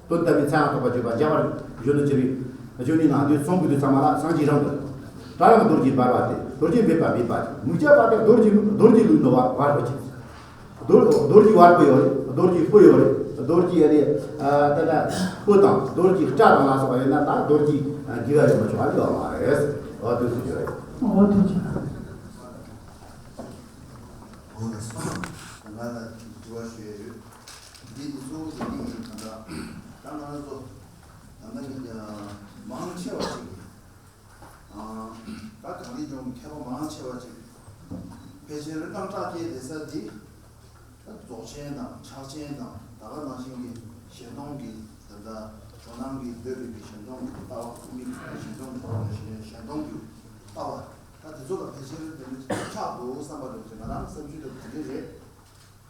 དོན་དམ་པའི་མཚན་ཡང་དག་པར་བརྗོད་པ་རྒྱས་པར་བརྗོད་ནི་ཅི་རེད། བརྗོད་ནི་ནང་དུ་གསུང་གི་དུས་ཚང་མ་ལ་སངས་རྒྱས་རང་གི། སྒྲ་དབྱངས་རྡོ་རྗེ་འབར་བ་དེ་རྡོ་རྗེ་མེད་པ་མེད་པ། མིག་རྒྱབ་པ་དེ་རྡོ་རྗེ་རྡོ་རྗེ་ལུས་ནི་བར་བར་དུ་བྱེད། རྡོ་རྡོ་རྗེ་བར་སྤུ་ཡོད་རེད། རྡོ་རྗེ་སྤུ་ཡོད་རེད། རྡོ་རྗེ་ཡ་དེ་ད་ལྟ་སྤུ་དང་རྡོ་རྗེ་སྐྲ་དང་ལ་སོགས་པ་ཡོད་ན་ད་རྡོ་རྗེ་དགེ་བ་ཡོད་མ་ཆོག་པ་ཡོད་མ་རེད། འོ་དུས་སུ་ཡོད་རེད། འོ་དུས་སུ། འོ་ན་སོང་། ང་ལ་དྲི་བ་ཞུ་ཡ་ཡོད། འདི་ནི་གཙོ་བོ་དེ་འདི་ཡིན། ད་ལྟ་ད་ང་རང་ཚོ་ད་ལྟ་ནི་མང་ཆེ་བ་ཅིག་གིས། ད་གངས་རིའི་ལྗོངས་ཀྱི་མཁས་པ་མང་ཆེ་བ་ཅིག་ཕལ་ཆེར་དངངས་སྐྲག་སྐྱེས་བསྡད་ས་འདི། ད་རྫོགས་ཆེན་དང་ཕྱག་ཆེན་དང་ད་ག་ནང་བཞིན་གྱི་གཞན་སྟོང་གི་ད་ལྟ་ཇོ་ནང་གི་འདོད་པའི་གཞན་སྟོང་གི་ལྟ་བ། དབུ་མའི་གཞན་སྟོང་གི་ལྟ་བ་ནང་བཞིན་གཞན་སྟོང་གི་ལྟ་བ། ད་དེ་ཚོ་ལ་ཕལ་ཆེར་དེ་འདྲ་ཆགས་འདུག་བསམ་པ་རེད། ང་རང་བསམ་ཚུལ་དེ་དེ་འདྲ་རེད།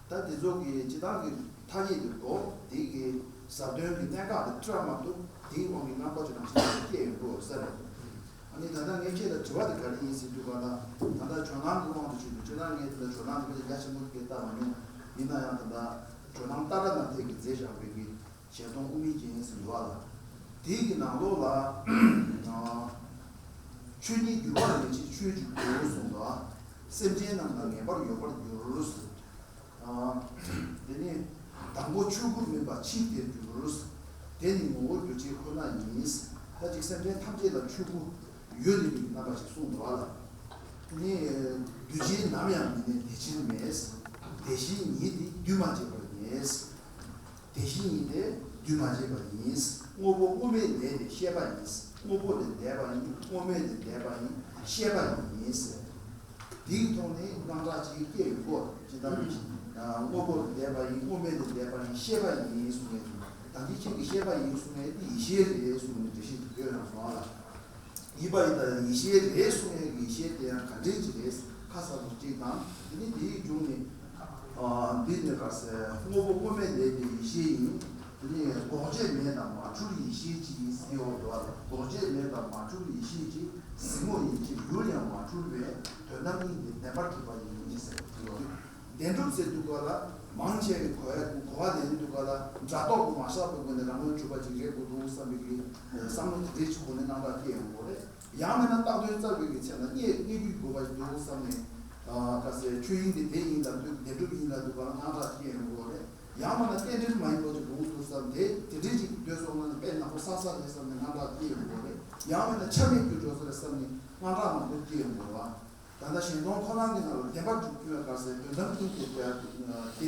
ད་དེ་ཚོ་གི་སྤྱི་བཏང་གི་ཐ་སྙད་དེ་གོ་དེ་གི་ཟབ་དོན་གྱི་གནད་འགག་དེ་འཕྲོད་མ་ཐུབ། དེའི་དབང་གིས་རྔམ་པ་ཅིག་ནང་བཞིན་སྐྱེས་ཡོང་གི་ཡོད་ས་རེད། ཨ་ནི་ད་ལྟ་ངས་ཁྱེད་ལ་དྲི་བ་དེ་ག་རེ་ཡིན་ཟེར་དུས་ག་ལ། ད་ལྟ་ཇོ་ནང་གི་དབང་དུ་བྱས་ཏེ་སྤྱིར་བཏང་ངས་ད་ལྟ་ཇོ་ནང་དེ་ཕལ་ཆེར་རྒྱ་ཆེན་པོ་དེ་ལྟ་མ་མྱོང་། ཡིན་ན་ཡང་ད་ལྟ་ཇོ་ནང་ཏཱ་ར་ནཱ་ཐས་ཀྱིས་མཛད་བཞག་པའི་གི་གཞན་སྟོང་དབུ་མའི་རྒྱན་ཟེར་འདུག་བ་ལ། དེའི་གི་ནང་ལོགས་ལ་ཆོས་ཉིད་འགྱུར་བ་མེད་ཕྱིར་ཆོས་ཀྱི་སྒོ་གསུངས་པ། སེམས་ཅན་རྣམས་ལ་ངེས་པར་ཡོད་པར་འགྱུར། དེ་ནས་དང་པོ་ཆོས་སྐུ་མིན་པ་ཕྱིས་དེར་འགྱུར། དེ་ནི་ངོ་བོ་འགྱུར་བྱེད་ཁོ་ན་ཡིན། ད་ཅིག་སེམས་ཅན་ཐམས་ཅད་ལ་ཆོས་སྐུ་ཡོད་དེ་མིན་གྱི་རྣམ་པ་ཞིག་གསུངས་འདུག་བ་ལ། ནི་འདུས་བྱས་ནམ་ཡང་མི་གནས་དེ་ཕྱིར་མེད། དེ་བཞིན་ཉིད་དེ་འདུས་མ་བྱས་པར་ངེས། དེ་བཞིན་ཉིད་དེ་འདུས་མ་བྱས་པ་ཡིན། དངོས་པོ་དངོས་མེད་ལས་ཏེ་ཤེས་པ་ཡིན། དངོས་པོ་ལས་འདས་པ་ཡིན། དངོས་མེད་ལས་འདས་པ་ཡིན། ཤེས་པ་ཡིན། དེའི་ཐོག་ནས་དངངས་སྐྲག་ཅིག་སྐྱེས་ཡོང་གོ། ཇི་ལྟར་དངོས་པོ་ལས་འདས་པ་ཡིན། དངོས་མེད་ལས་འདས་པ་ཡིན། ཤེས་པ་ཡིན་གསུངས་ནས། ད་ལྟའི་ཁྱེད་ཀྱིས་ཤེས་པ་ཡིན་གསུངས་ནས་དེ་ཡེ་ཤེས་རེད་གསུངས་ནས་འགྲེལ་བཤད་ཡོད་ཡང་སོང་བ་ལ། ཡིན་པ་ཡིན་ད་ཡང་ཡེ་ཤེས་རེད་གསུང་ཡས་ཀྱི་ཡེ་ཤེས་དེ་ཡང་ག་འདྲས་ཅིག་རེད། ཁ་གསལ་པོ་གཅིག་དང་། དེ་ནི་དེའི་མཇུག་ནས། ཨ། འདི་ནི་ག་ཟེར། དངོས་པོ་དངོས་མེད་ལས་ཏེ་ཡེ་ཤེས་ཡིན། དེ་ནི་འགོག་བྱེད་མེད་དང་མ་འཁྲུལ་ཡེ་ཤེས་ཀྱི་ཟེར་ཡོད་འདུག་བ་ལ། འགོག་བྱེད་མེད་དང་མ་འཁྲུལ་ཡེ་ཤེས་ཀྱི་གཟིགས་ངོ་ཡིན་ཕྱིར་ཡུལ་ཡང་མ་འཁྲུལ་བས་དོན་དམ་དབྱིངས་དེ་བདེན་པར་གྲུབ་པ་ཡིན་ཟེར་གྱི་ཡོད། བདེན་གྲུབ་ཟེར་དུས་ག་ལ་མང་ཆེ་བའི་གོ་ཡ་གོ་བ་ལེན་དུས་ག་ལ་སྒྲ་རྟོག་གི་མ་བཞག་པའི་སྒོ་ནས་རང་ངོས་གྲུབ་པ་ཅིག་རེད་དགོས་འདུག་བསམ་པའི་གི་བསམ་བློ་དེ་འདྲས་ཅིག་གོ་ནས་དངངས་སྐྲག་སྐྱེ་ཡོང་གི་རེད། ཡང་མིན་ན་བཏགས་དོན་རྩ་བའི་གི་ཚེ་ན་རྙེད་རྙེད་རྒྱུ་དགོས་པ་ཞིག་འདུག་བསམ་ནས། ཨ། ག་ཟེར། ཆོས་དབྱིངས་དེ་དེ་ཡིན་ལབ་དུས་བདེན་གྲུབ་ཡིན་ལབ་དུས་ག་ལ་དངངས་སྐྲག་སྐྱེ་ཡོང་གི་རེད། ཡང་མིན་ན་རྟེན་འབྲེལ་མ་ཡིན་པ་ཅིག་ འོང་འདུག་བསམ། དེ་དེ་འདྲའི་ཅིག་སྡོད་སོང་ན་ནི་དཔེ་ནག་པོ་ས་ས་རེད་བསམ་ནས་དངངས་སྐྲག་སྐྱེ་ཡོང་གི་རེད། ཡང་མིན་ན་ཆ་མེད་འགྱུར་འགྲོ་ས་རེད་བསམ་ནས་དངངས་སྐྲག་མང་པོ་སྐྱེ་ཡོང་གི་རེད་བ། ད་ལྟ་གཞན་སྟོང་ཁོ་རང་གི་ནང་ལ་བདེན་པ་སྒྲུབ་ཀྱི་ཡོད་ག་ཟེར། དོན་དམ་དབྱིངས་དེ་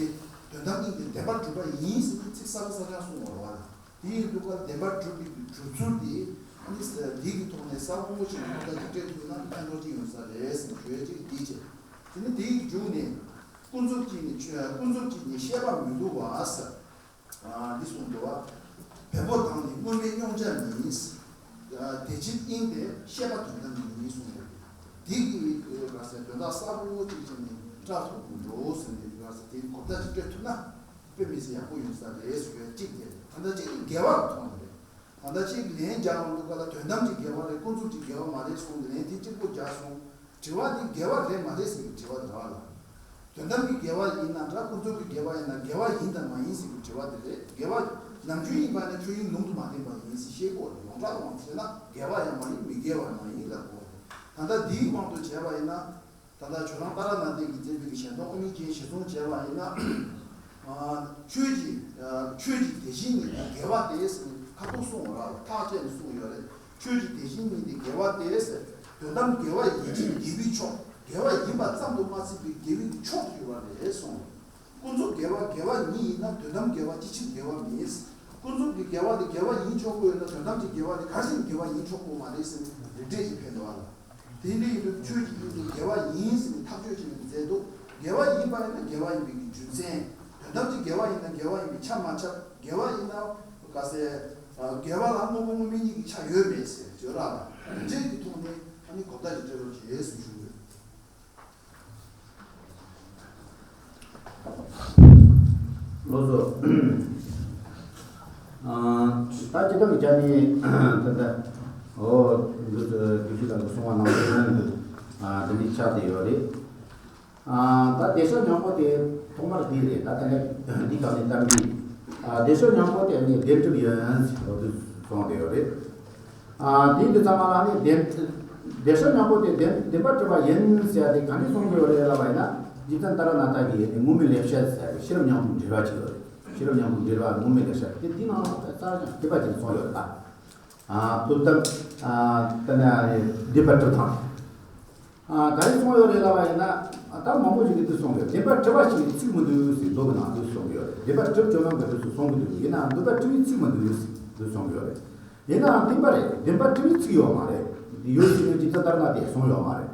དེ་དོན་དམ་དབྱིངས་དེ་བདེན་པ་སྒྲུབ་པ་ཡིན་ཟེར་ནས་ཚིག་གསལ་པོ་གསལ་རྐྱང་གསུངས་པ་རེད་བ། དེ་ཡིན་དུས་ཀ་ལ་བདེན་པ་སྒྲུབ་པའི་གི་སྒྲུབ་ཚུལ་དེ་ཨ་ནི་འདི་གི་ཐོག་ནས་གསལ་པོ་ཞིག་ཐོག་མཐའ་གཅིག་སྤྲད་ཐུབ་ན་ཕན་ཐོགས་ཅིག་ཡོང་ས་རེད་ཟེར་ཞུ་ཡ་གཅིག་འདི་བྱས། དེ་ནི་དེའི་མཇུག་ནས་ཀུན་རྫོབ་ཀྱི་ནི་ཆོས། ཀུན་རྫོབ་ཀྱི་ནི་ཤེས་པ་མི་འདུ་བ་ཟེར། ཨ་འདི་གསུངས་འདུག་བ། བེམ་པོ་དང་ནི་དངོས་མེད་གཡུང་ཆ་མིན། ཨ་དེ་ཕྱིར་དབྱིངས་དེ་ཤེས་པ་དོན་དམ་ཡིན་གསུངས་འདུག། འདི་གི་ག་ཟེར་དོན་དག་གསལ་པོ་གཅིག་བྱས་ནས་སྐྲག་ཐུབ་ཀྱི་འགྲོ་ཟེར་ནས་ག་ཟེར་དེ་གོ་བརྡ་ཅིག་སྤྲད་ཐུབ་ན་དཔེ་མི་སྲིད་ཡག་པོ་ཡོང་ས་རེད་ཟེར་བའི་གཅིག་དེ། ད་ལྟ་གཅིག་ནི་དགེ་བ་ལ་ཐོག་ནས་རེད། ད་ལྟ་གཅིག་ལན་རྒྱག་ཡོང་དུས་ཀ་ལ་དོན་དམ་གྱི་དགེ་བ་རེད། ཀུན་རྫོབ་ཀྱི་དགེ་བ་མ་རེད་གསུངས་ནས་ལན་དེ་གཅིག་པོ་རྒྱག་སོང་། དྲི་བ་འདི་དགེ་བ་རེད་མ་རེད་ཟེར་གྱི་དྲི་བ་དེ་རེད་བ་ལ། དོན་དམ་གྱི་དགེ་བ་ཡིན་ན་འདྲ། ཀུན་རྫོབ་ཀྱི་དགེ་བ་ཡིན་ན། དགེ་བ་ཡིན་དང་མ་ཡིན་ཟེར་གྱི་དྲི་བ་དེ་རེད། དགེ་བ་ནམ་རྒྱུན་ཡིན་པ་ནི་ཆོས་དབྱིངས་ལུང་དུ་མ་བསྟན་པ་ཡིན་ཟེར་བཤད་དགོས་རེད། ཡོངས་གྲགས་དབང་དུ་བྱས་ན་དགེ་བ་ཡང་མ་ཡིན། མི་དགེ་བ་མ་ཡིན་ལབ་དགོས་རེད། ད་ལྟ་འདིའི་དབང་དུ་བྱས་པ་ཡིན་ན། ད་ལྟ་ཁྱོད་རང་ཏཱ་ར་ནཱ་ཐའི་གིས་མཛད་པའི་གཞན་སྟོང་དབུ་མའི་སྐྱེས་གཞིར་བཟུང་བྱས་པ་ཡིན་ན། ཨ་ཆོས་ཀྱི་ཨ་ཆོས་ཀྱི་དེ་བཞིན་ཉིད་དེ་དགེ་བ་སྟེ་ཟེར་ནས་ཁ་ཐུག་གསུངས་པ་རེད། ཐག་བཅད་ནས་གསུངས་ཡོད་རེད། ཆོས་ཀྱི་དེ་བཞིན་ཉིད་དེ་དགེ་བ་སྟེ་ཟེར། དོན་དམ་དགེ་བ་ཡིན་ཕྱིར་དགེ་བའི་མཆོག། དགེ་བ་ཡིན་པ་ཙམ་དུ་མ་ཟད་པའི་དགེ་བའི་མཆོག་ཏུ་གྱུར་པ་རེད་གསུངས། ཀུན་རྫོབ་དགེ་བ་དགེ་བ་ཉིད་ཡིན་ན་དོན་དམ་དགེ་བ་ཅི་ཕྱིར་དགེ་བ་མིན། ཀུན་རྫོབ་ཀྱི་དགེ་བ་དེ་དགེ་བ་ཡིན་ཆོག་གི་ཡོད་ན་དོན་དམ་གྱི་དགེ་བ་དེ་ག་རེ་བྱས་ནས་དགེ་བ་ཡིན་ཆོག་གི་མ་རེད་ཟེར་ནས་རིགས་འགྲེ་ཞིག་ཕེབས་འདུག་བ་ལ། དེ་འདྲ་ཡིན་དུས་ཆོས་ཀྱི་དབྱིངས་དེ་དགེ་བ་ཡིན་ཟེར་ནས་ཐག་གཅོད་བྱས་ནས་མཛད་འདུག། དགེ་བ་ཡིན་པ་ཡིན་ན་དགེ་བ་ཡིན་པའི་གི་རྒྱུ་མཚན། དོན་དམ་གྱི་དགེ་བ་ཡིན་ན་དགེ་བ་ཡིན་པའི་ཆ་མ་ཁྱབ། དགེ་བ་ཡིན་ན་ག་ཟེར། དགེ་བ་ལ་དངོས་པོ་དངོས་མེད་གཉིས་ཀྱི་ཆ་ཡོད་མེད་ཟེར་བརྗོད་ར་ལ། རིགས་འགྲེ་གི་ཐོག་ནས་ཨ་ནི་གོ་བརྡ་ཞིག་སྤྲད་རོགས་བྱེད་ཟེར་ཞུ་གི་ཡོད། ལགས་སོ། ཨ་ད་སྤྱིར་བཏང་གི་ཆ་ནས་ད་ལྟ་འོ་འདི་ཚོ་དགེ་བཤེས་ལགས་ཀྱིས་གསུང་བ་ནང་བཞིན་ཨ་འདི་འདྲའི་ཆགས་བསྡད་ཡོད་རེད། ཨ་ད་བདེ་མཆོག་སྙིང་པོ་དེ་ཐོག་མར་འདི་རེད། ད་ད་ནས་འདི་ག་ནས་བཏང་གི། ཨ་བདེ་མཆོག་སྙིང་པོ་དེ་ནི་བདེན་གྲུབ་ཡིན་ཟེར་འོ་འདི་གསུངས་བསྡད་ཡོད་རེད། ཨ་དེ་འདི་ཚང་མ་ལ་ནི་བདེན། བདེ་མཆོག་སྙིང་པོ་དེ་བདེན་བདེན་པར་གྲུབ་པ་ཡིན་ཟེར་ཏེ་ག་འདྲས་གསུང་གི་ཡོད་རེད་ལབ་པ་ཡིན་ན། རྗེ་བཙུན་ཏཱ་ར་ནཱ་ཐ་གིས་ནི་དངོས་མེད་ལེགས་བཤད་ཟེར་བའི་ཤེས་རབ་སྙིང་པོའི་འགྲེལ་བ་ཅིག་ཡོད་རེད། ཤེས་རབ་སྙིང་པོའི་འགྲེལ་བ་དངོས་མེད་ལེགས་བཤད་དེ་འདི་ནང་ལ་རྩ་བ་ཅན་དེ་པ་ཅིག་གསུངས་ཡོད་རེད་ད། ཨ་དོན་དམ་ཨ་དེ་ནས་བདེན་པར་གྲུབ་སྟངས། ཨ་ག་རེ་གསུངས་ཡོད་རེད་ལབ་པ་ཡིན་ན། ཨ་ད་མང་པོ་ཞིག་གིས་འདི་གསུངས་ཡོད། བདེན་པར་གྲུབ་པ་ཞིག་གི་ཚིག་མི་འདུག་ཟེར་མདོ་གི་ནང་དུ་གསུངས་ཡོད་རེད། བདེན་པར་གྲུབ་ཅོ་ནང་གི་དུས་སུ་གསུང་གི་འདུག། ཡིན་ནའང་འདི་ལྟར་གྲུབ་པའི་ཚིག་མི་འདུག་ཟེར་འདི་གསུངས་ཡོད་རེད། ཡིན་ནའང་བདེན་པ་རེད། བདེན་པར་གྲུབ་པའི་ཚིག་ཡོད་མ་རེད། ཡོད་ཟེར་ནས་ཇི་ལྟར་ལྟར་ན་དེ་གསུངས་ཡོད་མ་རེད།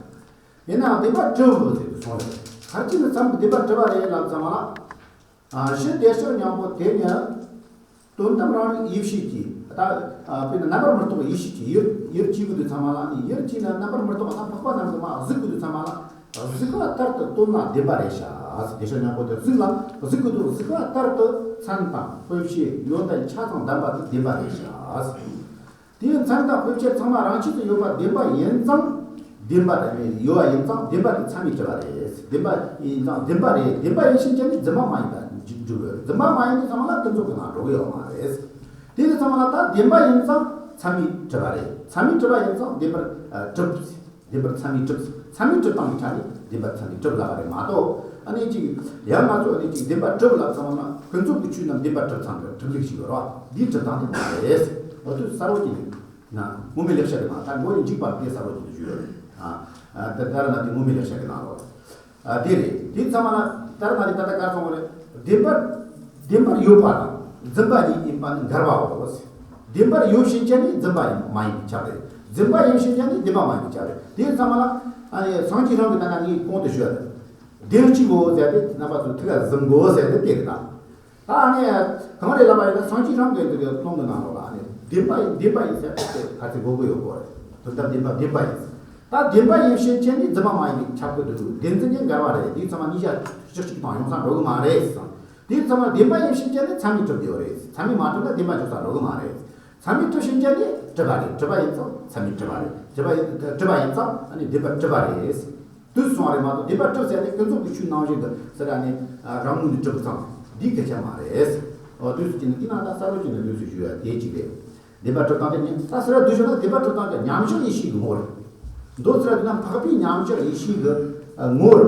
ཡིན་ནའང་བདེན་པར་གྲུབ་ཟེར་དུ་གསུངས་ཡོད་རེད། ག་རེ་བྱས་ནས་ཚང་མ་བདེན་པར་གྲུབ་པ་རེད་ལབ་ཙམ་ལ། ཨ་ཕྱིར་བདེ་མཆོག་སྙིང་པོ་དེ་ནི། དོན་དམ་རང་རིག་ཡེ་ཤེས་ཀྱིས་ད་ཨ་དཔེར་ན་རྣམ་པར་མི་རྟོག་པའི་ཡེ་ཤེས་ཀྱིས་ཡུལ་ཡུལ་གྱི་དུས་ཚང་མ་ལ་ནི་ཡུལ་གྱི་ནི་རྣམ་པར་མི་རྟོག་པ་དང་འཕགས་པ་རྣམས་ཀྱིས་མ་གཟིགས་པའི་དུས་ཚང་མ་ལ་གཟིགས་པ་ལྟར་དུ་སྟོན་ན་བདེན་པ་རེད་ཤག། བདེ་མཆོག་སྙིང་པོ་དེ་གཟིགས་ལ་གཟིགས་ཀྱི་འདུག། གཟིགས་པ་ལྟར་དུ་མཚན་དང་དཔེ་བྱད་ཡོན་ཏན་ཆ་ཚང་ལྡན་པ་དེ་བདེན་པ་རེད་ཤག། དེའི་མཚན་དང་དཔེ་བྱད་ཚང་མ་རང་ཆས་སུ་ཡོད་པ་བདེན་པ་ཡིན་ཙང་། བདེན་པ་རེད། ཡོད་པ་ཡིན་ཙང་བདེན་པ་དེ་མཚན་མས་གྲུབ་པ་རེད། བདེན་པ་ཡིན་ཙང་བདེན་པ་རེད། བདེན་པ་ཡིན་ཕྱིན་ཆད་ནི་རྫུན་མ་མ་ཡིན་པ་འཇུག་དགོས། རྫུན་མ་མ་ཡིན་དུས་ཚང་མ་ལ་ཀུན་རྫོབ་ཀྱི་ནང་འགྲོ་གི་ཡོད་མ་རེད། དེ་ནི་ཚང་མ་ལ་ད་བདེན་པ་ཡིན་ཙང་མཚན་མས་གྲུབ་པ་རེད། མཚན་མས་གྲུབ་པ་ཡིན་ཙང་བདེན་པར་ཨ་གྲུབ། བདེན་པར་མཚན་མས་གྲུབ། མཚན་མས་གྲུབ་སྟངས་ཀྱི་ཆ་ནས་བདེན་པར་མཚན་མས་གྲུབ་ལབ་པ་རེད་མ་གཏོགས། ཨ་ནི་ཅིག་ཡང་ང་ཚོ་ཨ་ནི་ཅིག་བདེན་པར་གྲུབ་ལབ་ཙམ་ན་ཀུན་རྫོབ་ཀྱི་ཆོས་རྣམས་བདེན་པར་གྲུབ་ཙམ་གྱི་གྲུབ་ལུགས་ཤིག་ཡོད་རེད་བ། འདིའི་གྲུབ་སྟངས་དེ་མ་རེད། འོ་དུས་གསལ་པོ་ཅིག་ནི་ན་དངོས་མེད་ལེགས་བཤད་རེད་མ། ད་མགོ་ཡི་འཇིགས་པ་དེ་གསལ་པོ་ཅིག་ཏུ་ཞུས་ཡོད་རེད། ཨ་ད་ད་ར་ན་དེ་དངོས་མེད་ལེགས་བཤད་ཀྱི་ནང་ལོགས། ཨ་དེ་རེད། དེ་ཚང་མ་ལ་ད་ར་ན་དེ་ད་ལྟ་གར་སོང་བ་རེད། བདེན་པར་བདེན་པར་ཡོད་པ་དང་རྫུན་པ་གཉིས་ཡིན་པ་ནི་འགལ་བའོ། བདེན་པར་ཡོད་ཕྱིན་ཆད་ནི་རྫུན་པ་ཡིན་མ་ཡིན་པའི་ཆ་རེད། རྫུན་པ་ཡིན་ཕྱིན་ཆད་ནི་བདེན་པ་མ་ཡིན་པའི་ཆ་རེད། དེ་ཚང་མ་ལ་ཨ་ནི་སངས་རྒྱས་རང་གི་ད་ལྟ་ངས་གོང་དུ་ཞུས་པ་རེད། བདེན་གཅིག་གོ་ཟེར་ཏེ་རྣམ་པ་ཚོ་ཐུགས་ལ་ཟིན་གོ་ཟེར་ཏེ་དེ་རེད་ད། ད་ཨ་ནི་གང་རེད་ལབ་པ་ཡིན་ན་སངས་རྒྱས་རང་གི་འདི་གའི་སྟོང་གི་ནང་ལོགས་ལ་ཨ་ནི་བདེན་པ་ཡིན་བདེན་པ་ཡིན་ཟེར་ཏེ་ཕར་ཚུར་གོ་གི་ཡོད་གོ་རེད། དོན་དམ་བདེན་པ་བདེན་པ་ཡིན། ད་བདེན་པ་ཡིན་ཕྱིན་ཆད་ནི་རྫུན་མ་མ་ཡིན་པའི་ཁྱབ་ཀྱི་འདུག། བདེན་རྫུན་གཉིས་འགལ་བ་རེད། དེ་ཚང་མ་གཉིས་ཆ་གཅིག་གཅིག་དང་ཡོང་ས་འགྲོ་གི་མ་རེད་ཟེར། དེ་ཚང་མ་བདེན་པ་ཡིན་ཕྱིན་ཆད་ནི་མཚན་མས་གྲུབ་བསྡད་ཡོད་རེད། མཚན་མས་མ་གྲུབ་ན་བདེན་པ་འཇོག་ས་འགྲོ་གི་མ་རེད། མཚན་མས་གྲུབ་ཕྱིན་ཆད་ནི་གྲུབ་པ་རེད། གྲུབ་པ་ཡིན་ཙང་མཚན་མས་གྲུབ་པ་རེད། གྲུབ་པ་ཡིན་གྲུབ་པ་ཡིན་ཙང་ཨ་ནི་བདེན་པར་གྲུབ་པ་རེད། དུས་སོང་བ་རེད་མ་གཏོགས་བདེན་པར་གྲུབ་ཟེར་ནས་ཀུན་རྫོབ་ཀྱི་ཆོས་ནང་བཞིན་དུ་ཟེར་ཡ་ནི་རང་ངོས་ནས་གྲུབ་ཙང་འདིའི་སྐད་ཆ་མ་རེད། འོ་དུས་སུ་ཅི་ནི་འདི་ནང་ད་གསར་བུ་ཅི་ནི་དུས་སུ་ཞུ་ཡ་དེ་གཅིག་རེད། བདེན་པར་གྲུབ་སྟངས་དེ་ཉམས་ད་ཟེར་བ་དུས་ཞུ་ན་བདེན་པར་གྲུབ་སྟངས་ཀྱི་མཉམ་གཞག་ཡེ་ཤེས་ཀྱི་ངོ་བོར། མདོ་ཟེར་བ་དེ་ན་འཕགས་པའི་མཉམ་གཞག་ཡེ་ཤེས་ཀྱི་ངོ་བོར།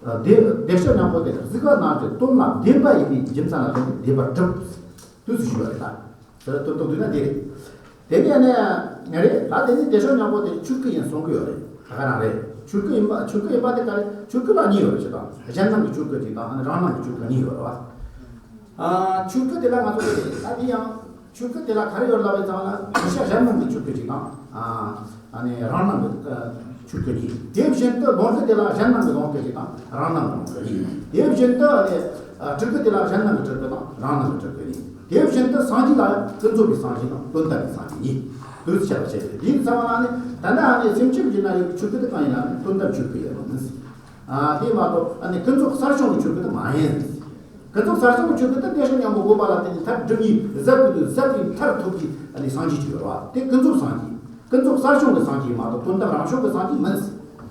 བདེ་བདེ་གཤེགས་སྙིང་པོ་དེ་གཟིགས་པ་རྣམས་ཀྱི་དོན་ལ་བདེན་པ་ཡིན་པའི་རྒྱུ་མཚན་ལ་བརྟེན་ཏེ་བདེན་པར་གྲུབ། དུས་སུ་ཞུས་པ་རེད་ད། དོན་དུ་བསྡུས་ན་དེ་རེད། དེ་ནས་ནས་རེད་ད། དེ་ནི་བདེ་གཤེགས་སྙིང་པོ་དེ་ཆོས་སྐུ་ཡིན་གསུང་གི་ཡོད་རེད། ད་ག་རང་རེད། ཆོས་སྐུ་ཡིན་པ་ཆོས་སྐུ་ཡིན་པ་དེ་ག་རེད། ཆོས་སྐུ་ལ་གཉིས་ཡོད་རེད་ཅེས་དང་། གཞན་སྣང་གི་ཆོས་སྐུ་གཅིག་དང་། ཨ་ནི་རང་སྣང་གི་ཆོས་སྐུ་གཉིས་ཡོད་རེད་བ། ཨ་ཆོས་སྐུ་དེ་ལ་ང་ཚོ་དེ་རེད་ད། དེ་ཡང་ཆོས་སྐུ་དེ་ལ་ག་རེ་ཡོད་ལབ་པའི་ཙང་ལ། གཞི་གཞན་སྣང་གི་ཆོས་སྐུ་གཅིག་དང་། ཨ་ཨ་ནི་རང་སྣང་གི་ཨ་ཆོས་སྐུ་གཉིས། དེ་བཞིན་དུ་ལོངས་སྐུ་དེ་ལ་གཞན་སྣང་གི་ལོངས་སྐུ་གཅིག་དང་། རང་སྣང་གི་ལོངས་སྐུ་གཉིས། དེ་བཞིན་དུ་ཨ་ནི་ཨ་སྤྲུལ་སྐུ་དེ་ལ་གཞན་སྣང་གི་སྤྲུལ་སྐུ་དང་། རང་སྣང་གི་སྤྲུལ་སྐུ་གཉིས། དེ་བཞིན་དུ་སངས་རྒྱས་ལ་ཡང་ཀུན་རྫོབ་པའི་སངས་རྒྱས་དང་། དོན་དམ་པའི་སངས་རྒྱས་གཉིས། དུས་སུ་ཆད་པ་བྱས་ཏེ། དེའི་ཚང་མ་ལ་ནི་ད་ལྟ་ཨ་ནི་སེམས་ཅན་གྱི་ན་ཡོད་ཆོས་སྐུ་དེ་གང་ཡིན་ལ་ནི་དོན་དམ་ཆོས་སྐུ་ཡིན་ནོ། ཨ་དེ་མ་གཏོགས་ཨ་ནི་ཀུན་རྫོབ་གསར་བྱུང་གི་ཆོས་སྐུ་དེ་མ་ཡིན། ཀུན་རྫོབ་གསར་བྱུང་གི་ཆོས་སྐུ་དེ་བདེ་གཤེགས་སྙིང་པོ་བསྒོམས་པ་ལ་བརྟེན་ནས་མཐར་སྒྲུབ་གཉིས་ཟབ་ཀུན་ཏུ་ཟབ་པའི་མཐར་ཐུག་གི་ཨ་ནི་སངས་རྒྱས་ཅིག་ཡོད་རེད་བ། དེ་ཀུན་རྫོབ་སངས་རྒྱས། ཀུན་རྫོབ་གསར་བྱུང་གི་སངས་རྒྱས་མ་གཏོགས་དོན་དམ་རང་བྱུང་གི་སངས་རྒྱས་མིན།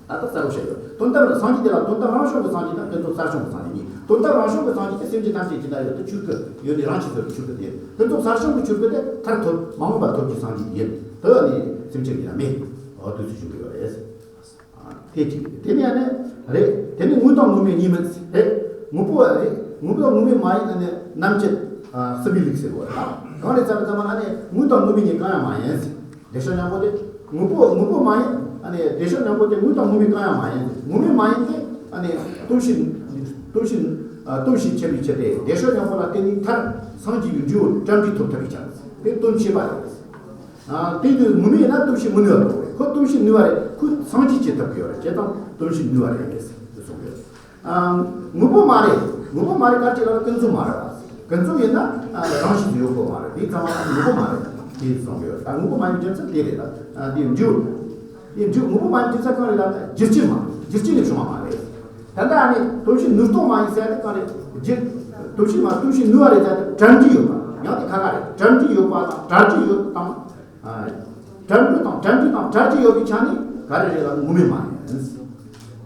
ད་ལྟ་གསལ་པོ་བཤད་ཡོད། དོན་དམ་སངས་རྒྱས་དེ་ལ་དོན་དམ་རང་བྱུང་གི་སངས་རྒྱས་དང་ཀུན་རྫོབ་གསར་བྱུང་གི་སངས་རྒྱས་གཉིས། དོན་དམ་རང་བྱུང་གི་སངས་རྒྱས་དེ་སེམས་ཅན་ཐམས་ཅད་ཀྱི་ན་ཡོད་དུ་ཆོས་སྐུ་ཡོད་ནི་རང་བཞིན་གྱི་ཆོས་སྐུ་དེ། ཀུན་རྫོབ་གསར་བྱུང་གི་ཆོས་སྐུ་དེ་མཐར་ཐུག་མ་འོངས་པ་ཐོབ་ཀྱི་སངས་རྒྱས་ཡིན། དེ་ནི་སེམས་ཅན་གྱི་ན་མེད། འོ་དུས་སུ་བྱུང་གི་ཡོད་རེད། དེ་གཅིག་རེད། དེ་ནས་ཡང་ནི་རེད། དེ་ནི་དངོས་དང་དངོས་མེད་གཉིས་མིན་ཟེར། དངོས་པོ་རེད། དངོས་པོ་དང་དངོས་མེད་མ་ཡིན། ཨ་ནི་རྣམ་བཅད་ཨ་སྲིད་པའི་ལུགས་ཟེར་བ་རེད། གང་རེད་ཟེར་བ་ཙམ་པ་ཨ་ནི་དངོས་དང་དངོས་མེད་གཉིས་གང་ཡང་མ་ཡིན་ཟེར། བདེ་གཤེགས་སྙིང་པོ་དེ་དངོས་པོ་དངོས་པོ་མ་ཡིན། ཨ་ནི་བདེ་གཤེགས་སྙིང་པོ་དེ་དངོས་དང་དངོས་མེད་གང་ཡང་མ་ཡིན་ཟེར། དངོས་མེད་མ་ཡིན་ཏེ། ཨ་ནི་སྟོབས་ཤིན་སྟོབས་ཤིན་ཨ་སྟོབས་ཤིན་ཆེ་བའི་ཕྱིར་ཏེ། བདེ་གཤེགས་སྙིང་པོ་ལ་བརྟེན་ནས་མཐར་སངས་རྒྱས་པའི་འབྲས་བུ་བཀྲ་མྲིས་ཐོབ་ཐུབ་པའི་ཕྱིར་ཟེར། དེ་དོན་ཆེ་བ་རེད། ཨ་དེ་དུས་དངོས་མེད་ཡིན་ན་སྟོབས་ཤིག་མི་ནུས་པ་དང་། ཁོ་སྟོབས་ཤིག་ནུས་པ་རེད། ཁོ་སངས་རྒྱས་བྱེད་ཐུབ་ཀྱི་ཡོད་རེད། བྱས་ཙང་སྟོབས་ཤིག་ནུས་པ་རེད་ཟེར་གསུངས་ཡོད། ཨ་དངོས་པོ་མ་རེད། དངོས་པོ་མ་རེད། ག་རེ་ལབ་ན་ཀུན་རྫོབ་མ་རེད་བ། ཀུན་རྫོབ་ཡིན་ན་ཨ་རང་བཞིན་དུ་ཡོད་དགོས་མ་རེད། དེ་ཚང་མ་དངོས་པོ་མ་རེད། དེ་གསུངས་ཡོད། ད་དངོས་པོ་མ་ཡིན་རྒྱུ་མཚན་དེ་རེད། ད་ཨ་དེ་འབྲས་བུ། དེ་འབྲས་བུ་དངོས་པོ་མ་ཡིན་རྒྱུ་མཚན་གང་རེད་ལབ་ན་རྒྱུ་རྐྱེན་མ་རེད། རྒྱུ་རྐྱེན་ལས་བྱུང་བ་མ་རེད། ད་ལྟ་ཨ་ནི་སྟོབས་ཤིག་ནུས་སྟོབས་མ་ཡིན་ཟེར་ཡ་དེ་གང་རེད། རྒྱུ་སྟོབས་ཤིག་མ་སྟོབས་ཤིག་ནུས་པ་རེད་ཟེར་ཡ་དེ་གྲ་སྒྲིག་ཡོད་པ་ཡང་དེ་ཁག་ཁག་རེད། གྲ་སྒྲིག་ཡོད་པ་དང་གྲ་སྒྲིག་ཡོད་དང་། ཨ་གྲ་སྒྲིག་དང་གྲ་སྒྲིག་དང་གྲ་སྒྲིག་ཡོད་པའི་ཆ་ནས་ག་རེ་རེད་ལབ་ན་དངོས་མེད་མ་ཡིན།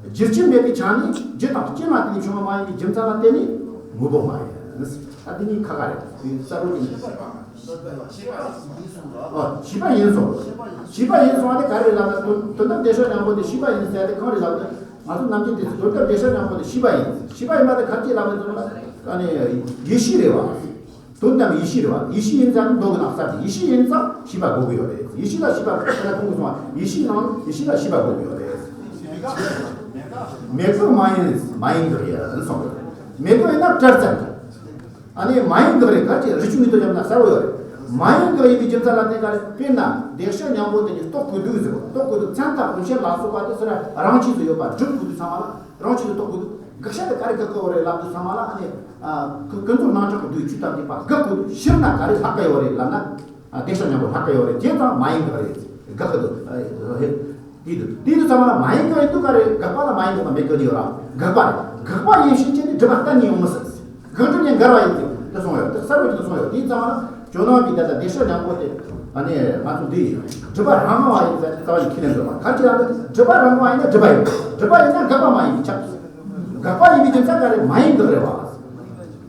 རྒྱུ་རྐྱེན་མེད་པའི་ཆ་ནས་རྒྱུ་དང་རྐྱེན་ལ་བརྟེན་ནས་བྱུང་བ་མ་ཡིན་པའི་རྒྱུ་མཚན་ལ་བརྟེན་ནས་དངོས་པོ་མ་ཡིན། ཨ་དེ་གཉིས་ཁག་ཁག་རེད། དེ་གསལ་པོ་ཡིན། ཨ་བྱས་པ་ཡིན་སོང་། བྱས་པ་ཡིན་སོང་བ་དེ་ག་རེ་ལབ་ན་དོན་དོན་དམ་བདེ་གཤེགས་སྙིང་པོ་དེ་བྱས་པ་ཡིན་ཟེར་ཡ་དེ་གང་རེད་ལབ་ན། ང་ཚོ་ནམ་རྒྱུན་དེ་ཚོ་དོན་དམ་བདེ་གཤེགས་སྙིང་པོ་དེ་བྱས་པ་ཡིན། བྱས་པ་ཡིན་པ་དེ་ག་རེ་ལབ་ན་ཟེར་ན། ཨ་ནི་ཡེ་ཤེས་རེད་བ། དོན་དམ་ཡེ་ཤེས་རེད་བ། ཡེ་ཤེས་ཡིན་ཙང་མདོ་གི་ནང་གསལ་ཏེ། ཡེ་ཤེས་ཡིན་ཙང་བྱས་པ་དགོས་ཀྱི་ཡོད་རེད། ཡེ་ཤེས་ལ་བྱས་པ་ཁོ་ན་ཁོང་གིས་གསུངས་པ། ཡེ་ཤེས་ནང་ཡེ་ཤེས་ལ་བྱས་པ་དགོས་ཀྱི་ཡོད་རེད། མེད་དགག་མ་ཡིན། མ་ཡིན་དགག་ཡིན་གསུངས་པ་རེད། མེད་དགག་ཡིན་ན་བྲལ་ཙམ་གྱི། ཨ་ནི་མ་ཡིན་དགག་རེད། ག་ཅི་རི་ཆུ་མིག་ཏོ་བརྒྱབ་ན་གསལ་པོ་ཡོད་རེད། མ་ཡིན་དགག་ཡིན་པའི་རྒྱུ་མཚན་ལ་བརྟེན་ག་རེ། དཔེར་ན་བདེ་གཤེགས་སྙིང་པོ་དེ་ཉིད་རྟོགས་དགོས་དུས་ཟེར་བ། རྟོགས་དགོས་དུས་མཚན་དང་རིན་ཆེན་ལ་སོགས་པ་དེ་ཚོ་རང་ཆས་སུ་ཡོད་པ་སྒྲུབ་དགོས་དུས་ཚང་མ་ལ་རང་ཆས་སུ་རྟོགས་དགོས་དུས། དགག་བྱ་དེ་ག་རེ་དགག་དགོས་རེད་ལབ་དུས་ཚང་མ་ལ་ཨ་ནི། ཨ་ཀུན་རྫོབ་སྣང་གྲགས་ཀྱི་བསྡུས་ཆོས་དམ་བཅས་པ་དགག་དགོས་དུས། ཕྱིར་ན་ག་རེ་ལྷག་གི་ཡོད་རེད་ལབ་ན། ཨ་བདེ་གཤེགས་སྙིང་པོ་ལྷག་གི་ཡོད་རེད། བྱས་ཙང་མ་ཡིན་དགག་རེད། དགག་གི་འདུག་ཨ་ཧེ། དེ་དུས་དེ་དུས་ཚང་མ་ལ་མ་ཡིན་དགག་ཡིན་དུས་ག་རེ། དགག་པ་ལ་མ་ཡིན་དགག་དང་མེད་དགག་གཉིས་ཡོད་ར། དགག་པ་རེད། དགག་པ་ཡིན་ཕྱིན་ཆད་ནི་སྒྲུབ་པ་གཏན་ནས་ཡོང་མི་སྲིད། དགག་སྒྲུབ་གཉིས་འགལ་བ་ཡིན་ཏེ། དེ་གསུངས་ཡོད། དེ་གསལ་པོ་ཅིག་གསུངས་ཡོད། དེ་ཚང་མ་ལ་ཇོ་ནང་པའི་ད་ལྟ་བདེ་གཤེགས་སྙིང་པོ་དེ། ཨ་ནི་ང་ཚོ་འདི་སྒྲུབ་པ་རང་དབང་བ་ཡིན་ཟེར་རྩ་བ་ཉིད་ཁས་ལེན་དགོས་པ། ག་ཅི་ལབ་ན་སྒྲུབ་པ་རང་དབང་བ་ཡིན་ན་སྒྲུབ་པ་ཡིན། སྒྲུབ་པ་ཡིན་ན་དགག་པ་མ་ཡིན་པས་ཁྱབ། དགག་པ་ཡིན་པའི་རྒྱུ་མཚན་ག་རེ། མ་ཡིན་དགག་རེད་བ།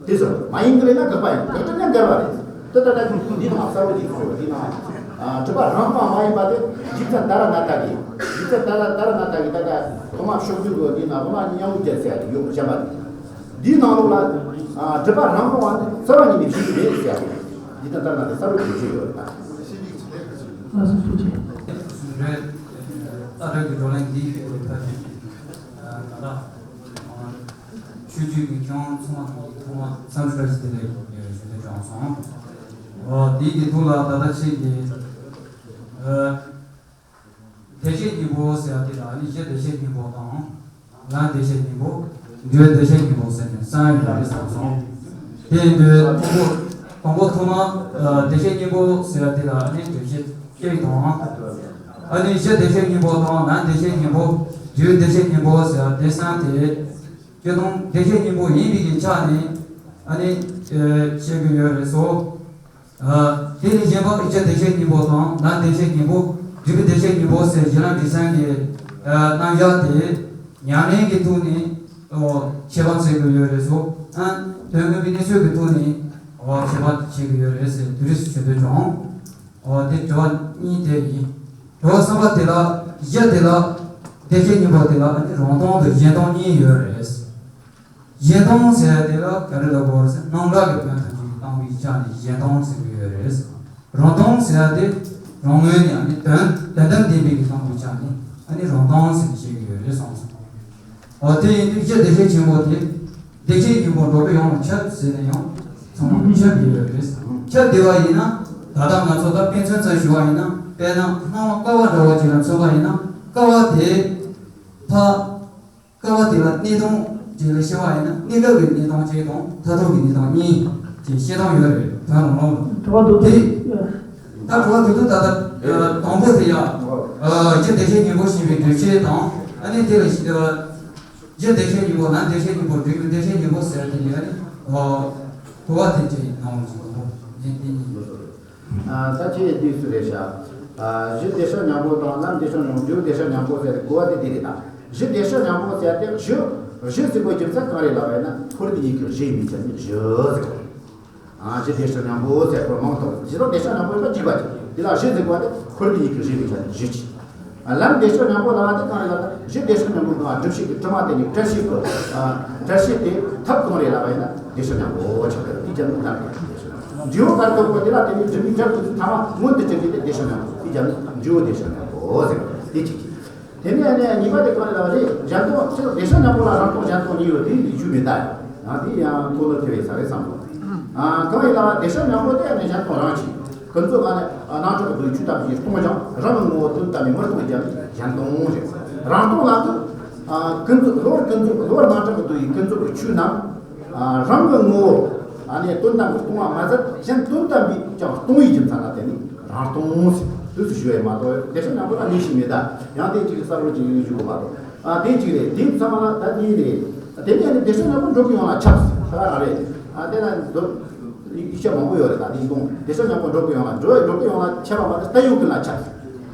དེ་ཚོ་མ་ཡིན་དགག་རེད་ན་དགག་པ་ཡིན། དགག་སྒྲུབ་གཉིས་འགལ་བ་རེད། དེ་ལྟ་ན་འདི་ནང་གསལ་བོ་ཅིག་གསུངས་ཡོད། འདི་ནང་ཨ་སྒྲུབ་པ་རང་དབང་མ་ཡིན་པ་དེ་རྗེ་བཙུན་ཏཱ་ར་ནཱ་ཐ་གིས། རྗེ་བཙུན་ཏཱ་ར་ཏཱ་ར་ནཱ་ཐ་གིས་ད་ལྟ་ཐོག་མར་ཕྱོགས་བསྡུས་ཀྱི་འདི་ནང་ཧོ་མ་མཉམ་པོ་རྒྱལ་ཟེར་ཡ་ཡོད་གཞན་པ་དེ། འདིའི་ནང་ལོགས་ལ་ཨ་སྒྲུབ་པ་རང་དབང་བ་ནི་རྩ་བ་ཉིད་ནས་བཞེད་ཀྱི་མེད་ཟེར་ཡ་རེད། རྗེ་བཙུན་ཏཱ་ར་ནཱ་ཐ་གསལ་བོ་ཅིག་བརྗོད་ཡོད་རེད་ད། ལགས་སོ་ཐུགས་རྗེ་ཆེ། རེད། ཨ་རོགས་ཀྱི་བགྲོ་གླེང་འདི་ཞུ་དགོས་ཕར་ཕྱིན། ཨ་ད་ལྟ་ཆོས་བརྒྱུད་ཀྱི་སྐྱོང་ཚོགས་མང་གི་ཐོག་མ་སམ་ཀྲ་ཏི་ལ་ཞུ་འདོད་བྱུང་སོང་། འོ་དེའི་གི་ཐོག་ལ་ད་ལྟ་ཁྱེད་ཀྱིས་ཨ་བདེ་གཤེགས་སྙིང་པོ་ཟེར་བ་དེ་ལ་ཨ་ནི་གཞི་བདེ་གཤེགས་སྙིང་པོ་དང་། ལམ་བདེ་གཤེགས་སྙིང་པོ། འབྲས་བུ་བདེ་གཤེགས་སྙིང་པོ་ཟེར་ནས་གསུམ་ཡོད་རེད་བསམ་སོང་། དེ་ཡིན་དུས་དང་པོ་དང་པོ་ཐོག་མ་ཨ་བདེ་གཤེགས་སྙིང་པོ་ཟེར་བ་དེ་ལ་ཨ་ནི་བདེ་གཤེགས་སྐྱེས་དང་། ཨ་ནི་གཞི་བདེ་གཤེགས་སྙིང་པོ་དང་། ལམ་བདེ་གཤེགས་སྙིང་པོ། འབྲས་བུ་བདེ་གཤེགས་སྙིང་པོ་ཟེར་བ་དེ་གསུམ་དེ་སྤྱིར་བཏང་བདེ་གཤེགས་སྙིང་པོ་ཡིན་པའི་གི་ཆ་ནས་ཨ་ནི་ཨ་བཤད་ཀྱི་ཡོད་རེད་སོ། ཨ་དེ་ལས་གཞན་པ་གཞི་བདེ་གཤེགས་སྙིང་པོ་དང་། ལམ་བདེ་གཤེགས་སྙིང་པོ། འབྲས་བུ་བདེ་གཤེགས་སྙིང་པོ་ཟེར་གཞི་ལམ་འབྲས་གསུམ་གྱི་ཨ་རྣམ་གཞག་དེ་ཉམས་ལེན་གྱི་ཐོག་ནས་ཨོ་ཁྱད་པར་འབྱེད་ཀྱི་ཡོད་རེད་སོ། ཨ་དོན་དངོས་པའི་གནས་ཚུལ་གྱི་ཐོག་ནས་ཨོ་ཁྱད་པར་འབྱེད་ཀྱི་ཡོད་རེད་ཟེར་དེ་རིགས་སུ་ཞུ་འདོད་བྱུང་། ཨོ་དེ་དྲི་བ་གཉིས་དེ་ཡིན། དྲི་བ་གསུམ་པ་དེ་ལ་གཞི་དེ་ལ་བདེ་གཤེགས་སྙིང་པོ་དེ་ལ་ཨ་ནི་རང་སྟོང་དང་གཞན་སྟོང་གཉིས་ཡོད་རེད། གཞན་སྟོང་ཟེར་ཡ་དེ་ལ་ག་རེ་ལབ་དགོས་རེད་ཟེར་ན། རྣམ་གྲངས་ཀྱི་དོན་ཐམས་ཅད་ཀྱིས་སྟོང་པའི་ ཆ་ནས་གཞན་སྟོང་ཟེར་གྱི་ཡོད་རེད། རང་སྟོང་ཟེར་ཡ་དེ་རང་ངོས་ནས་ཨ་ནི་དོན་དོན་དམ་བདེན་པའི་གི་སྟོང་གི་ཆ་ནས་ཨ་ནི་རང་སྟོང་ཟེར་ནས་བཤད་ཀྱི་ཡོད་རེད་གསུངས་སོང་། འོ་དེ་ཡིན་དུས་གཞི་བདེ་གཤེགས་ཆེན་པོ་དེ་བདེ་གཤེགས་སྙིང་པོ་འགྲོ་བའི་ཡོངས་ལ་ཁྱབ་ཟེར་ནས་ཡང་ཚང་མ་ཁྱབ་བསྡད་ཡོད་རེད། ཁྱབ་བསྡད་པ་ཡིན་ན་ད་ལྟ་ང་ཚོ་ད་དཔེ་མཚོན་ཙམ་ཞུ་བ་ཡིན་ན། དཔེར་ན་སྣང་བ་ཀ་བ་འདྲ་བོ་ཅིག་ལ་མཚོན་པ་ཡིན་ན། ཀ་བ་དེ་ཕ་ཀ་བ་དེ་ལ་གནས་སྟངས་གཅིག་ལ་བཤད་པ་ཡིན་ན། གནས་སྐབས་ཀྱི་གནས་སྟངས་གཅིག་དང་མཐར་ཐུག་གི་གནས་སྟངས་གཉིས་ཅེས་བཤད་སྟངས་ཡོད་རེད། དོན་རང་རང་ལ། དྲི་བ་འདུག་དེ་ད་དྲི་བ་འདུག་ད་ལྟ་དང་པོ་དེ་ཡ། གཞི་བདེ་གཤེགས་སྙིང་པོ་ཞེས་པའི་འགྲེལ་བཤད་དང་། ཨ་ནི་དེ་ལ་གཞི་བདེ་གཤེགས་སྙིང་པོ། ལམ་བདེ་གཤེགས་སྙིང་པོ། སྒྲིབ་བདེ་གཤེགས་སྙིང་པོ་ཟེར་དེ་ཡ་ནི། གོ་བ་དེ་ཅིག་གནང་བ་ཞིག་དང་པོ་ཡིན། དེ་གཉིས། ད་ཁྱེད་དུས་སུ་རེད་ཤག་གཞི་བདེ་གཤེགས་སྙིང་པོ་དང་ལམ་བདེ་གཤེགས་སྙིང་པོ། སྒྲིབ་བདེ་གཤེགས་སྙིང་པོ་ཟེར་གོ་བ་དེ་དེ་རེད། ད་གཞི་བདེ་གཤེགས་སྙིང་པོ་ཟེར་ཏེ་གཞི། གཞི་ཟེར་བའི་རྒྱུ་མཚན་གང་རེད་ལབ་པ་ཡིན་ན། འཁོར་འདས་གཉིས་ཀྱི་གཞི་ཡིན་པའི་ཆ་ནས་གཞི་ཟེར་གོ། གཞི་བདེ་གཤེགས་སྙིང་པོ་ཟེར་བ་མང་དུ། གཞི་དང་བདེ་གཤེགས་སྙིང་པོ་ཡིན་པ་གཅིག་པ་ཅིག་དེ་ལ་གཞི་ཟེར་གོ་བ་དེ་འཁོར་འདས་གཉིས་ཀྱི་གཞི་ཡིན་པའི་ཆ་ནས་གཞི་ཅིག་ལམ་བདེ་གཤེགས་སྙིང་པོ་ལབ་པ་དེ་གང་རེད་ལབ་ན། གཞི་བདེ་གཤེགས་སྙིང་པོ་གང་སྒྲུབ་བྱེད་ཀྱི་དྲི་མ་དེ་ནི་བྲལ་བྱེད་ཀྱི། བྲལ་བྱེད་དེ་ཐབས་གང་རེད་ལབ་པ་ཡིན་ན། བདེ་གཤེགས་སྙིང་པོ་ཆགས་པ་རེད། དེའི་རྒྱབ་ནི་ལམ་བདེ་གཤེགས་སྙིང་པོ། འབྲས་བུ་ག་རེ་ཐོབ་དགོས་དེ་ལ་བརྟེན་ནས་སྒྲིབ་པའི་དགྲ་བཅོམ་ཐ་མ་མངོན་དུ་གྱུར་རྒྱུ་དེ་བདེ་གཤེགས་སྙིང་པོ། དེའི་རྒྱབ་ནི་འབྲས་བུ་བདེ་གཤེགས་སྙིང་པོ་ཟེར་བ་དེ་གཅིག་གཅིག་དེ་ནས་ནས་གཉིས་པ་དེ་གང་རེད་ལབ་པ་རེད། གཞན་སྟོང་ཚེ་བདེ་གཤེགས་སྙིང་པོ་ལ་རང་སྟོང་གཞན་སྟོང་གཉིས་ཡོད་དེ་ཞུས་མེད་ད། ཡང་དེ་ཡང་གོ་ནོར་ཐེབས་ཡོད་ས་རེད་བསམ་སོང་། གང་ཡིན་ལབ་ན་བདེ་གཤེགས་སྙིང་པོ་དེ་ནི་གཞན་སྟོང་རང་བཞིན། ཀུན་རྫོབ་ལ་ནི་སྣང་གྲགས་ཀྱི་རྡོ་ཡིས་ཆོས་ཐམས་ཅད་སྟོང་ཀྱང་། རང་གི་ངོ་བོ་དོན་དམ་པས་མི་སྟོང་བའི་རྒྱབ་ནི་གཞན་སྟོང་རེད། རང་སྟོང་ལ་ནི། ཀུན་རྫོབ་གློ་བུར་ཀུན་རྫོབ་གློ་བུར་སྣང་གྲགས་ཀྱི་རྡོ་ཡིས་ཀུན་རྫོབ་ཀྱི་ཆོས་རྣམས། རང་གི་ངོ་བོ། ཨ་ནི་དོན་དམ་པས་སྟོང་བ་མ་ཟད། གཞན་དོན་དམ་པས་ཀྱང་སྟོང་བའི་རྒྱུ་མཚན་ལ་བརྟེན་ནས་རང་སྟོང་ཟེར་དུས་སུ་ཞུ་བས་མ་གཏོགས། བདེ་གཤེགས་སྙིང་པོ་ལ་ངེས་ཤེས་མེད་ད། ཡང་དེ་གཅིག་གསལ་བོ་ཅིག་ཡིན་ཞུ་དགོས་མ་གཏོགས། ཨ་དེ་གཅིག་རེད། དེ་ཚང་མ་ལ་ད་གཉིས་རེད། དེ་ནས་ནི་བདེ་གཤེགས་སྙིང་པོ་འགྲོ་ཀུན་ཡོངས་ལ་ཁྱབ་ཟེར་ད་ག་རེད། ཨ་དེ་ལ་འདོད། ཡིག་ཆ་མང་པོ་ཡོད་རེད། ད་དེ་གཏོང་། བདེ་གཤེགས་སྙིང་པོ་འགྲོ་ཀུན་ཡོངས་ལ། འགྲོ་བའི་འགྲོ་ཀུན་ཡོངས་ལ་ཁྱབ་པ་མ་ཟད། བརྟན་གཡོ་ཀུན་ལ་ཁྱབ་ཟེར།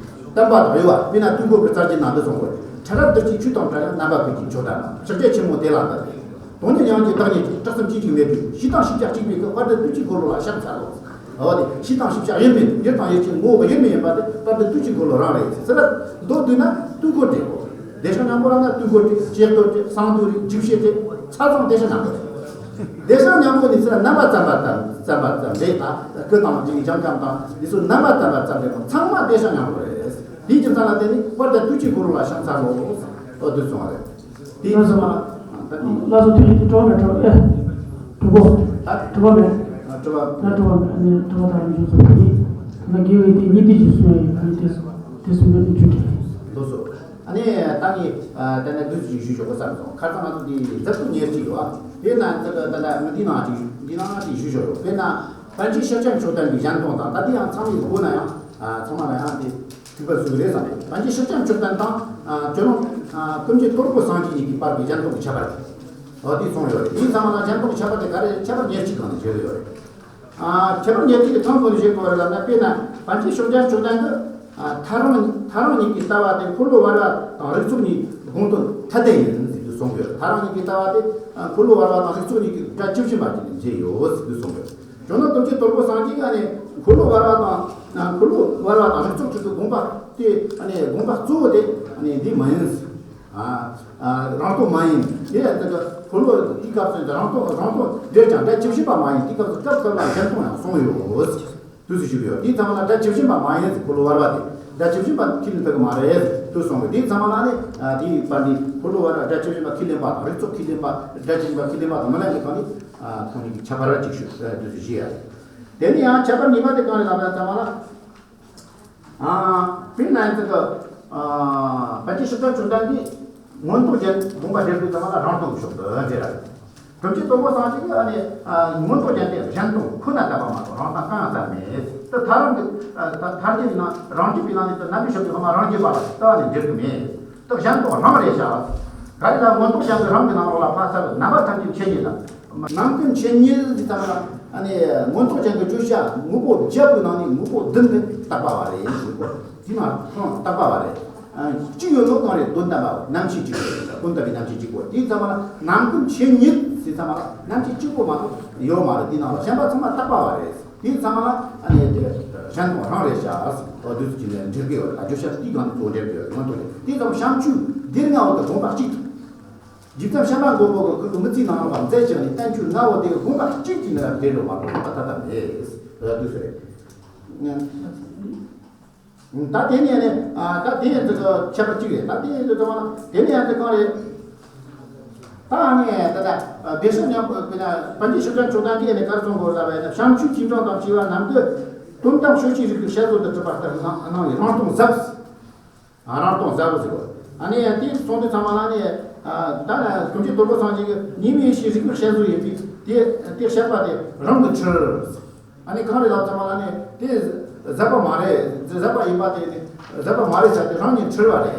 བརྟན་པ་དང་གཡོ་བ། དཔེར་ན་དུས་འཁོར་གྱི་རྩ་རྒྱུད་ནང་དུ་གསུངས་པ། ཕྲ་རབ་བདུད་ཀྱི་ཆོས་དང་བྲལ་ཡང་། རྣམ་པ་ཀུན་གྱི་མཆོག་དང་འདྲ་བ། ཕྱག་རྒྱ་ཆེན་མོ་དེ་ལ་བལྟ་སྟེ། སྟོང་ཉིད་མྱང་བྱེད་བདག་ཉིད་ཀྱི། སྐྲག་གསུམ་སྐྱེ་འཇིག་མེད་པའི། ཞི་དང་ཞི་བྱ་གཅིག་པའི་སྐུ། དཔལ་ལྡན་དུས་ཀྱི་འཁོར་ལོ་ལ་ཕྱག་འཚལ་ལོ། འོ་དེ་ཞི་དང་ཞི་བྱ་དབྱེར་མེད། ཡུལ་དང་ཡུལ་གྱི་ངོ་བོ་དབྱེར་མེད་ཡིན་པ་དེ་དཔལ་ལྡན་དུས་ཀྱི་འཁོར་ལོ་རང་རེད་ཟེར། མདོར་བསྡུས་ན་དུས་འཁོར་འདྲ་བོ། བདེ་གཤེགས་སྙིང་པོ་ལབ་ན་དུས་འཁོར་འདྲ། ཇེ་སྟོར་འདྲ། གསང་འདུས་རེད། འཇིགས་བྱེད་རེད། ཆ་ཚང་བདེ་གཤེགས་སྙིང་པོ་རེད། བདེ་གཤེགས་སྙིང་པོ་ནི་ཟེར་རྣམ་པ་ཙམ་པ་ཙམ་ཙམ་པ་ཙམ་རེད། ད་སྐུ་དང་འཇིགས་འཇམ་འཇམ་དང་འདི་ཚོ་རྣམ་པ་ཙམ་པ་ཙམ་རེད། ཚང་མ་བདེ་གཤེགས་སྙིང་པོ་རེད། དེའི་རྒྱུ་མཚན་ལ་བརྟེན་ནས་དཔལ་ལྡན་དུས་ཀྱི་འཁོར་ལོ་ལ་ཕྱག་འཚལ་ལོ། འོ་དུས་སོང་བ་རེད། དེའི་ལགས་སོ། རྗེས་མ་ལ། ད་དེ། ལགས་སོ། དེ་ཡིན་དུས་དྲི་བ་མེད། དྲི་བ་ཨེ། དྲི་བ་མེད། ད་དྲི་བ། ད་དྲི་བ་མེད། ཨ་ནི་དྲི་བ་དང་འཇུག་ཚོགས་ཀྱི། ད་དགེ་བའི་དེ་གཉིས་ལྡན་གྱི་གསུང་ཡིན། ཨ་ནི་དེ་དེ་གསུང་ཡོད་དེ་རྒྱུ་དེ། ལགས་སོ། ཨ་ནི་ད་ངས་ད་ནས་འདུག་ཅིག་ཞུ་ཆོག་གི་བསམ་སོང་། ཁ་སང་ང་ཚོ་དེ་མཛད་སྒོ་ཉེར་གཅིག་ཡོད་ཨ། དེ་ན་ད་ད་ད་ད་ང་འདི་ནང་ཅིག་འདི་ནང་ཅིག་ཞུ་ཆོག་རོགས། དཔེར་ན་པཎ་ཆེན་ཤཱཀྱ་མཆོག་ལྡན་གྱི་གཞན་སྟོང་དང་། ད་དེ་ཡང་ཚང་མའི་གོ་ན་ཡང་ཚང་མ་ལ་ཡང་དེ། ཐུགས་པ་བཟོས་རེད་བསམ་པས། པཎ་ཆེན་ཤཱཀྱ་མཆོག་ལྡན་དང་། ཨ། ཇོ་ནང་། ཨ། ཀུན་མཁྱེན་དོལ་པོ་སངས་རྒྱས་གཉིས་ཀྱི་བར་གྱི་གཞན་སྟོང་གི་ཁྱད་པར་དེ། འོ་དེ་གསུངས་ཡོད་རེད། དེའི་ཚང་མ་ལ་གཞན་སྟོང་གི་ཁྱད་པར་དེ་ག་རེ་རེད། ཁྱད་པར་ཉེར་གཅིག་སྒང་ནས་བརྗོད་ཡོད་རེད། ཨ། ཁྱད་པར་ཉེར་གཅིག་གི་ཐང་དུ་བཞེད་དགོས་རེད་ལབ་ན། དཔེར་ན་པཎ་ཆེན་ཤཱཀྱ་མཆོག་ལྡན་གྱིས། ཨ། ཐལ་རང་ཐལ་རང་གཉིས་ཀྱི་ལྟ་བ་དེ་འཁོར་ལོ་བར་པ་དང་རིགས་ཚོགས་གཉིས་དགོངས་དོན་ཐ་དད་ཡིན་ཟེར་དུས་གསུངས་ཡོད། ཐལ་རང་གཉིས་ཀྱི་ལྟ་བ་དེ། ཨ། འཁོར་ལོ་བར་པ་དང་རིགས་ཚོགས་གཉིས་ཀྱི་སྒྲ་ཇི་བཞིན་པ་ཅིག་ནས་མཛད་ཡོད་ཟེར་དུས་གསུངས་ཡོད། ཇོ་ནང་ཀུན་མཁྱེན་དོལ་པོ་སངས་རྒྱས་ཀྱིས་ནི་འཁོར་ལོ་བར་པ་དང་། འཁོར་ལོ་བར་པ་དང་རིགས་ཚོགས་དྲུག་གི་དགོངས་པ་དེ་ནི་དགོངས་པ་གཙོ་བོ་དེ་ནི་འདི་མ་ཡིན། ཨ། ཨ། རང་སྟོང་མ་ཡིན། དེ་ཡང་དེ་འཁོར་ལོ་དེའི་སྐབས་སུ་རང་སྟོང་རང་སྟོང་རེད་ཀྱང་སྒྲ་ཇི་བཞིན་པ་མ་ཡིན། དེའི་སྐབས་སུ་སྐབས་སྐབས་ལ་གཞན་སྟོང་ཡང་གསུངས་ཡོད་དུས་སུ་ཞུགས་ཡོད། དེའི་ཚང་མ་ལ་སྒྲ་ཇི་བཞིན་པ་མ་ཡིན་ཟེར། འཁོར་ལོ་བར་པ་དེ་སྒྲ་ཇི་བཞིན་པ་ཁས་ལེན་ཐུབ་ཀྱི་མ་རེད་དུ་གསུངས་ཡོད། དེའི་ཚང་མ་ལ་ནི། ཨ། དེའི་བར་ནི་འཁོར་ལོ་བར་པ་སྒྲ་ཇི་བཞིན་པ་ཁས་ལེན་པ་དང་། རིགས་ཚོགས་ཁས་ལེན་པ་སྒྲ་ཇི་བཞིན་པ་ཁས་ལེན་པ་དང་མི་ལེན་གྱི་སྒང་ནི། ཨ། ཁོང་གཉིས་ཀྱི་ཁྱད་པར་ཅིག་ཞུ་དུས་སུ་བཞེས་ཡ། དེ་ནི་ཡང་ཁྱད་པར་གཉིས་པ་དེ་གང་རེད་ལབ་ན། ཚང་མ་ལ། ཨ། དཔེར་ན་ཡང་ཅིག་གི། ཨ། པཎ་ཆེན་ཤཱཀྱ་མཆོག་ལྡན་གྱིས་མངོན་རྟོགས་རྒྱན་དགོངས་པ་འགྲེལ་དུས་ཙམ་ལ་རང་སྟོང་གི་ཕྱོགས་སུ་འགྲེལ་ར། གྲུབ་ཆེན་དོལ་པོ་སངས་རྒྱས་ཀྱིས་ཨ་ནི། ཨ། མངོན་རྟོགས་རྒྱན་དེ་གཞན་སྟོང་ཁོ་ན་བཏགས་པ་མ་གཏོགས་རང་སྟོང་གང་ཡང་བཏགས་མེད། དེ་ཐལ་རང་གི། ཨ། ཐལ་རང་གི་ནང་རང་རྒྱུད་པའི་ནང་ནས་དེ་རྣམ་པའི་ཕྱོགས་ཀྱི་དབུ་མ་རང་རྒྱུད་པ་ལ་ལྟ་བ་ནི་འགྲེལ་གྱི་མེད། དེ་གཞན་སྟོང་རང་རེད་བཞག་ག་རེ་ལ་མངོན་རྟོགས་རྒྱན་དེ་རང་གི་ནང་ལོགས་ལ་ཕར་ཚུར་རྣམ་པ་ཐམས་ཅད་མཁྱེན་ཉིད་དང་། ནང་ཀུན་མཁྱེན་ཉིད་ཀྱི་ཙམ་ལ། ཨ་ནི་མངོན་རྟོགས་ཅན་གྱི་བརྗོད་བྱ་དངོས་པོ་བརྒྱད་པོའི་ནང་ནས་དངོས་པོ་བདུན་དེ་བཏགས་པ་བ་རེད་ཟེར་གོ། དེ་མ་ཁོང་བཏགས་པ་བ་རེད། ཨ། གཅིག་ཡོད་ནོ་གང་རེད། དོན་དམ་པ་རྣམ་ཤེས་གཅིག་པོ་རེད། དོན་དམ་པའི་རྣམ་ཤེས་གཅིག་པོ། དེའི་ཙམ་ལ་ནང་ཀུན་མཁྱེན་ཉིད་ཟེར་ཙམ་ལ་རྣམ་ཤེས་གཅིག་པོ་མ་གཏོགས་ཡོད་མ་རེད། དེའི་ནང་ལ་གཞན་པ་ཚང་མ་བཏགས་པ་བ་རེད། དེའི་ཙམ་ལ་ཨ་ནི་དེ་གཞན་སྟོང་རང་རེད་བཞག་འོ་དུས་ཀྱི་ནས་འགྲེལ་གི་ཡོད། ཨ། བརྗོད་བྱ་དེའི་སྒང་ནས་གཙོ་བོ་འགྲེལ་གི་ཡོད། མངོན་རྟོགས་དེའི་ཙམ་བྱམས་ཆོས་སྡེ་ལྔ་བོ་དེ་དགོངས་པ་གཅིག་ཏུ། འཇིག་རྟེན་བྱམས་པ་མགོན་པོ་གི་སྐུ་གི་མི་ཚེའི་ནང་ལ་མཛད་ཅིང་ནི་བསྟན་བཅོས་ལྔ་བོ་དེ་གི་དགོངས་པ་གཅིག་གིས་ནི་བདེ་འགྲོ་མ་གཏོགས་པ་ད་ལྟ་མེད། ད་དུས་སུ་རེད། ད་དེ་ནས་ནི་ད་དེ་ཡང་ཁྱད་པར་གཅིག་རེད། ད་དེ་ཡང་ཚོ་ཚང་མ་དེ་ནས་ཡང་ཚོ་གང་རེད། ད་ནི་ད་ལྟ་བདེ་གཤེགས་སྙིང་པོ་དཔེར་ན་པཎ་ཆེན་ཤཱཀྱ་མཆོག་ལྡན་གྱིས་ནི་ག་རེ་གསུང་གོ་ལབ་པ་ཡིན་ན། བྱམས་ཆོས་ཅིང་གྲོང་དང་བཅས་པ་རྣམས་ཀྱིས། དོན་དམ་སྤྱོད་ཕྱིར་རིགས་པའི་དཔྱད་བཟོད་དུ་གྲུབ་པ་ལྟར་སྣང་བའི་རང་སྟོང་ཟབ། ཨ། རང་སྟོང་ཟབ་ཟེར་བ། ཨ་ནི་དེ་གསུངས་དུས་ཚང་མ་ལ་ནི། ཨ། ད་ནི་ཀུན་མཁྱེན་དོལ་པོ་སངས་རྒྱས་ཀྱིས་ཉི་མའི་ཡེ་ཤེས་རིག་པའི་དཔྱད་བཟོད་ཡིན་པས། དེ་དེ་བཤད་པ་དེ་རང་གི་ཕྱིར། ཨ་ནི་གང་རེད་ལབ་ཚང་མ་ལ་ནི་དེ་ཟབ་པ་མ་རེད། ཟབ་པ་ཡིན་པ་དེ་ནི་ཟབ་པ་མ་རེད་ཟེར་དེ་རང་ཉིད་འཁྲུལ་བ་རེད།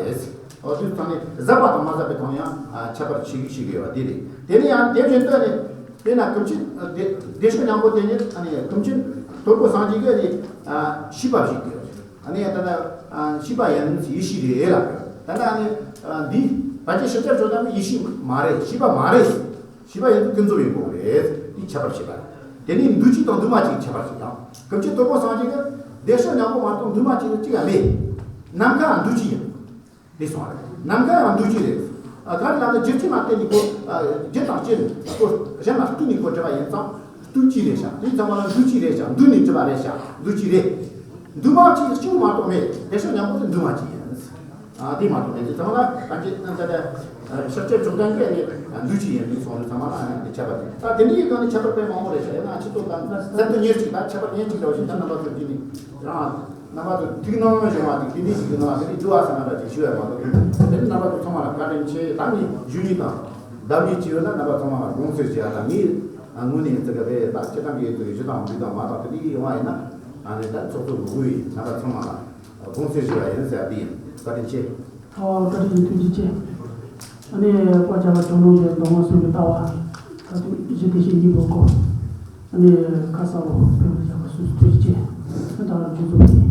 འོ་དུས་ཚང་ནི་ཟབ་པ་དང་མ་ཟབ་པའི་ཐོག་ནས་ཡང་ཁྱད་པར་ཕྱེ་གི་ཕྱེ་གི་ཡོད་པ་དེ་རེད། དེ་ནི་ཡང་དེ་བཞིན་དུ་ནི་དཔེར་ན་ཀུན་མཁྱེན་བདེ་བདེ་གཤེགས་སྙིང་པོ་དེ་ཉིད་ཨ་ནི་ཀུན་མཁྱེན་དོལ་པོ་སངས་རྒྱས་ཀྱིས་ནི་ཤེས་པ་ཞིག་གི། ཨ་ནི་ད་ལྟ་ཤེས་པ་ཡིན་ཡེ་ཤེས་རེད་ལབ། ད་ལྟ་ཨ་ནི་འདི་ཕལ་ཆེར་ཤཱཀྱ་མཆོག་ལྡན་ནི་ཡེ་ཤེས་མ་རེད། ཤེས་པ་མ་རེད། ཤེས་པ་ཡིན་དུས་ཀུན་རྫོབ་ཡིན་དགོས་རེད། འདི་ཁྱད་པར་ཕྱེ་བ་རེད། དེ་ནི་འདུ་བྱེད་དང་འདུས་མ་བྱས་ཀྱི་ཁྱད་པར་ཞིག་དང་། ཀུན་མཁྱེན་དོལ་པོ་སངས་རྒྱས་ཀྱིས་བདེ་གཤེགས་སྙིང་པོ་མ་གཏོགས་འདུས་མ་བྱས་ཀྱི་གཅིག་ཡང་མེད། ནམ་མཁའ་ཡང་འདུ་བྱེད་ཡིན། འདི་སོང་བ་རེད། ནམ་མཁའ་ཡང་འདུ་བྱེད་རེད། ཨ། ག་རེ་ལབ་ན་རྒྱུ་རྐྱེན་ལ་བརྟེན་ནས་ཁོ། ཨ། རྒྱུ་དང་རྐྱེན་ཁོ་གཞན་ལ་ལྟོས་ནས་ཁོ་གྲུབ་པ་ཡིན་ཙང་ལྟོས་བཅས་རེད་ཤག་དེ་ཚང་མ་ལ་འདུ་བྱེད་རེད་ཤག་འདུས་ནས་གྲུབ་པ་རེད་ཤག་འདུ་བྱེད་རེད། འདུས་མ་བྱས་གཅིག་མ་གཏོགས་མེད། བདེ་གཤེགས་སྙིང་པོ་དེ་འདུས་མ་བྱས་ཡིན། ཨ། དེ་མ་གཏོགས་མེད། དེ་ཚང་མ་ལ་གང་ཅི་ད་ལྟ་ཤཱཀྱ་མཆོག་ལྡན་གྱིས་ནི་འདུས་བྱས་ཡིན་ནི་སོང་ནི་ཚང་མ་ལ་ཡང་དེ་ཁྱད་པར་རེད། ད་དེ་འདྲའི་སྒང་ནས་ཁྱད་པར་དཔེ་མང་པོ་རེད་ཤག་ཡིན་ན་ཁྱེད་ཚོ་ད་སེམས་དོན་གཉེར་གཅིག་ད་ཁྱད་པར་གཉེར་གཅིག་འདྲ་བོ་ཞིག་ད་རྣམ་པ་ཚོ་འདི་ནི་རང་། རྣམ་པ་ཚོ་ཐུགས་སྣང་ཡོང་བ་དེ་དེ་ནས་ཞིག་གི་ནང་ལ་དེ་ནས་འགྲོ་བ་ས་ན་ར་ཅིག་ཞུ་ཡ་མ་གཏོགས། དེ་ནི་རྣམ་པ་ཚོ་ཚང་མ་ལ་བཀའ་དྲིན་ཆེ། ད་ངས་ཞུ་ཡིག་དང་གདམས་ངག་ཅིག་ཡོད་ན་རྣམ་པ་ཚང་མ་ལ་དགོངས་སེལ་བྱེད་ཡ། ད་ངས་དངོས་གནས་ཡིན་ཙི་ག་བས་ད་སྤྱི་བཏང་གི་ཡིན་ཙི་གི་ཞུ་དང་འབུལ་དང་མ་དང་དེ་འདྲ་ཡོང་བ་ཡིན་ན། ཨ་ནི་ད་ཚོགས་གཙོ་གི་དབུས་ཡིན་རྣམ་པ་ཚང་མ་ལ་དགོངས་སེལ་ཞུ་ཡ་ཡིན་ཟེར་ཡ་དེ་ཡིན། བཀའ་དྲིན་ཆེ། ཨོ། བཀའ་དྲིན་ཆེ། ཐུགས་རྗེ་ཆེ། ཨ་ནི་སྐོར་བྱ་བ་ཇོ་ནང་གི་མདོ་སྔགས་གསུམ་གྱི་ལྟ་བ། ད་དུང་གཞི་དེ་བཞིན་ཉིད་པོ་སྐོར། ཨ་ནི་ཁ་གསལ་པོ་སྤེལ་བ་བྱ་བ་སུ་སུ་ཐུགས་རྗེ་ཆེ། ཨ། ད་རྒྱུ་ཚོགས་ཡིན།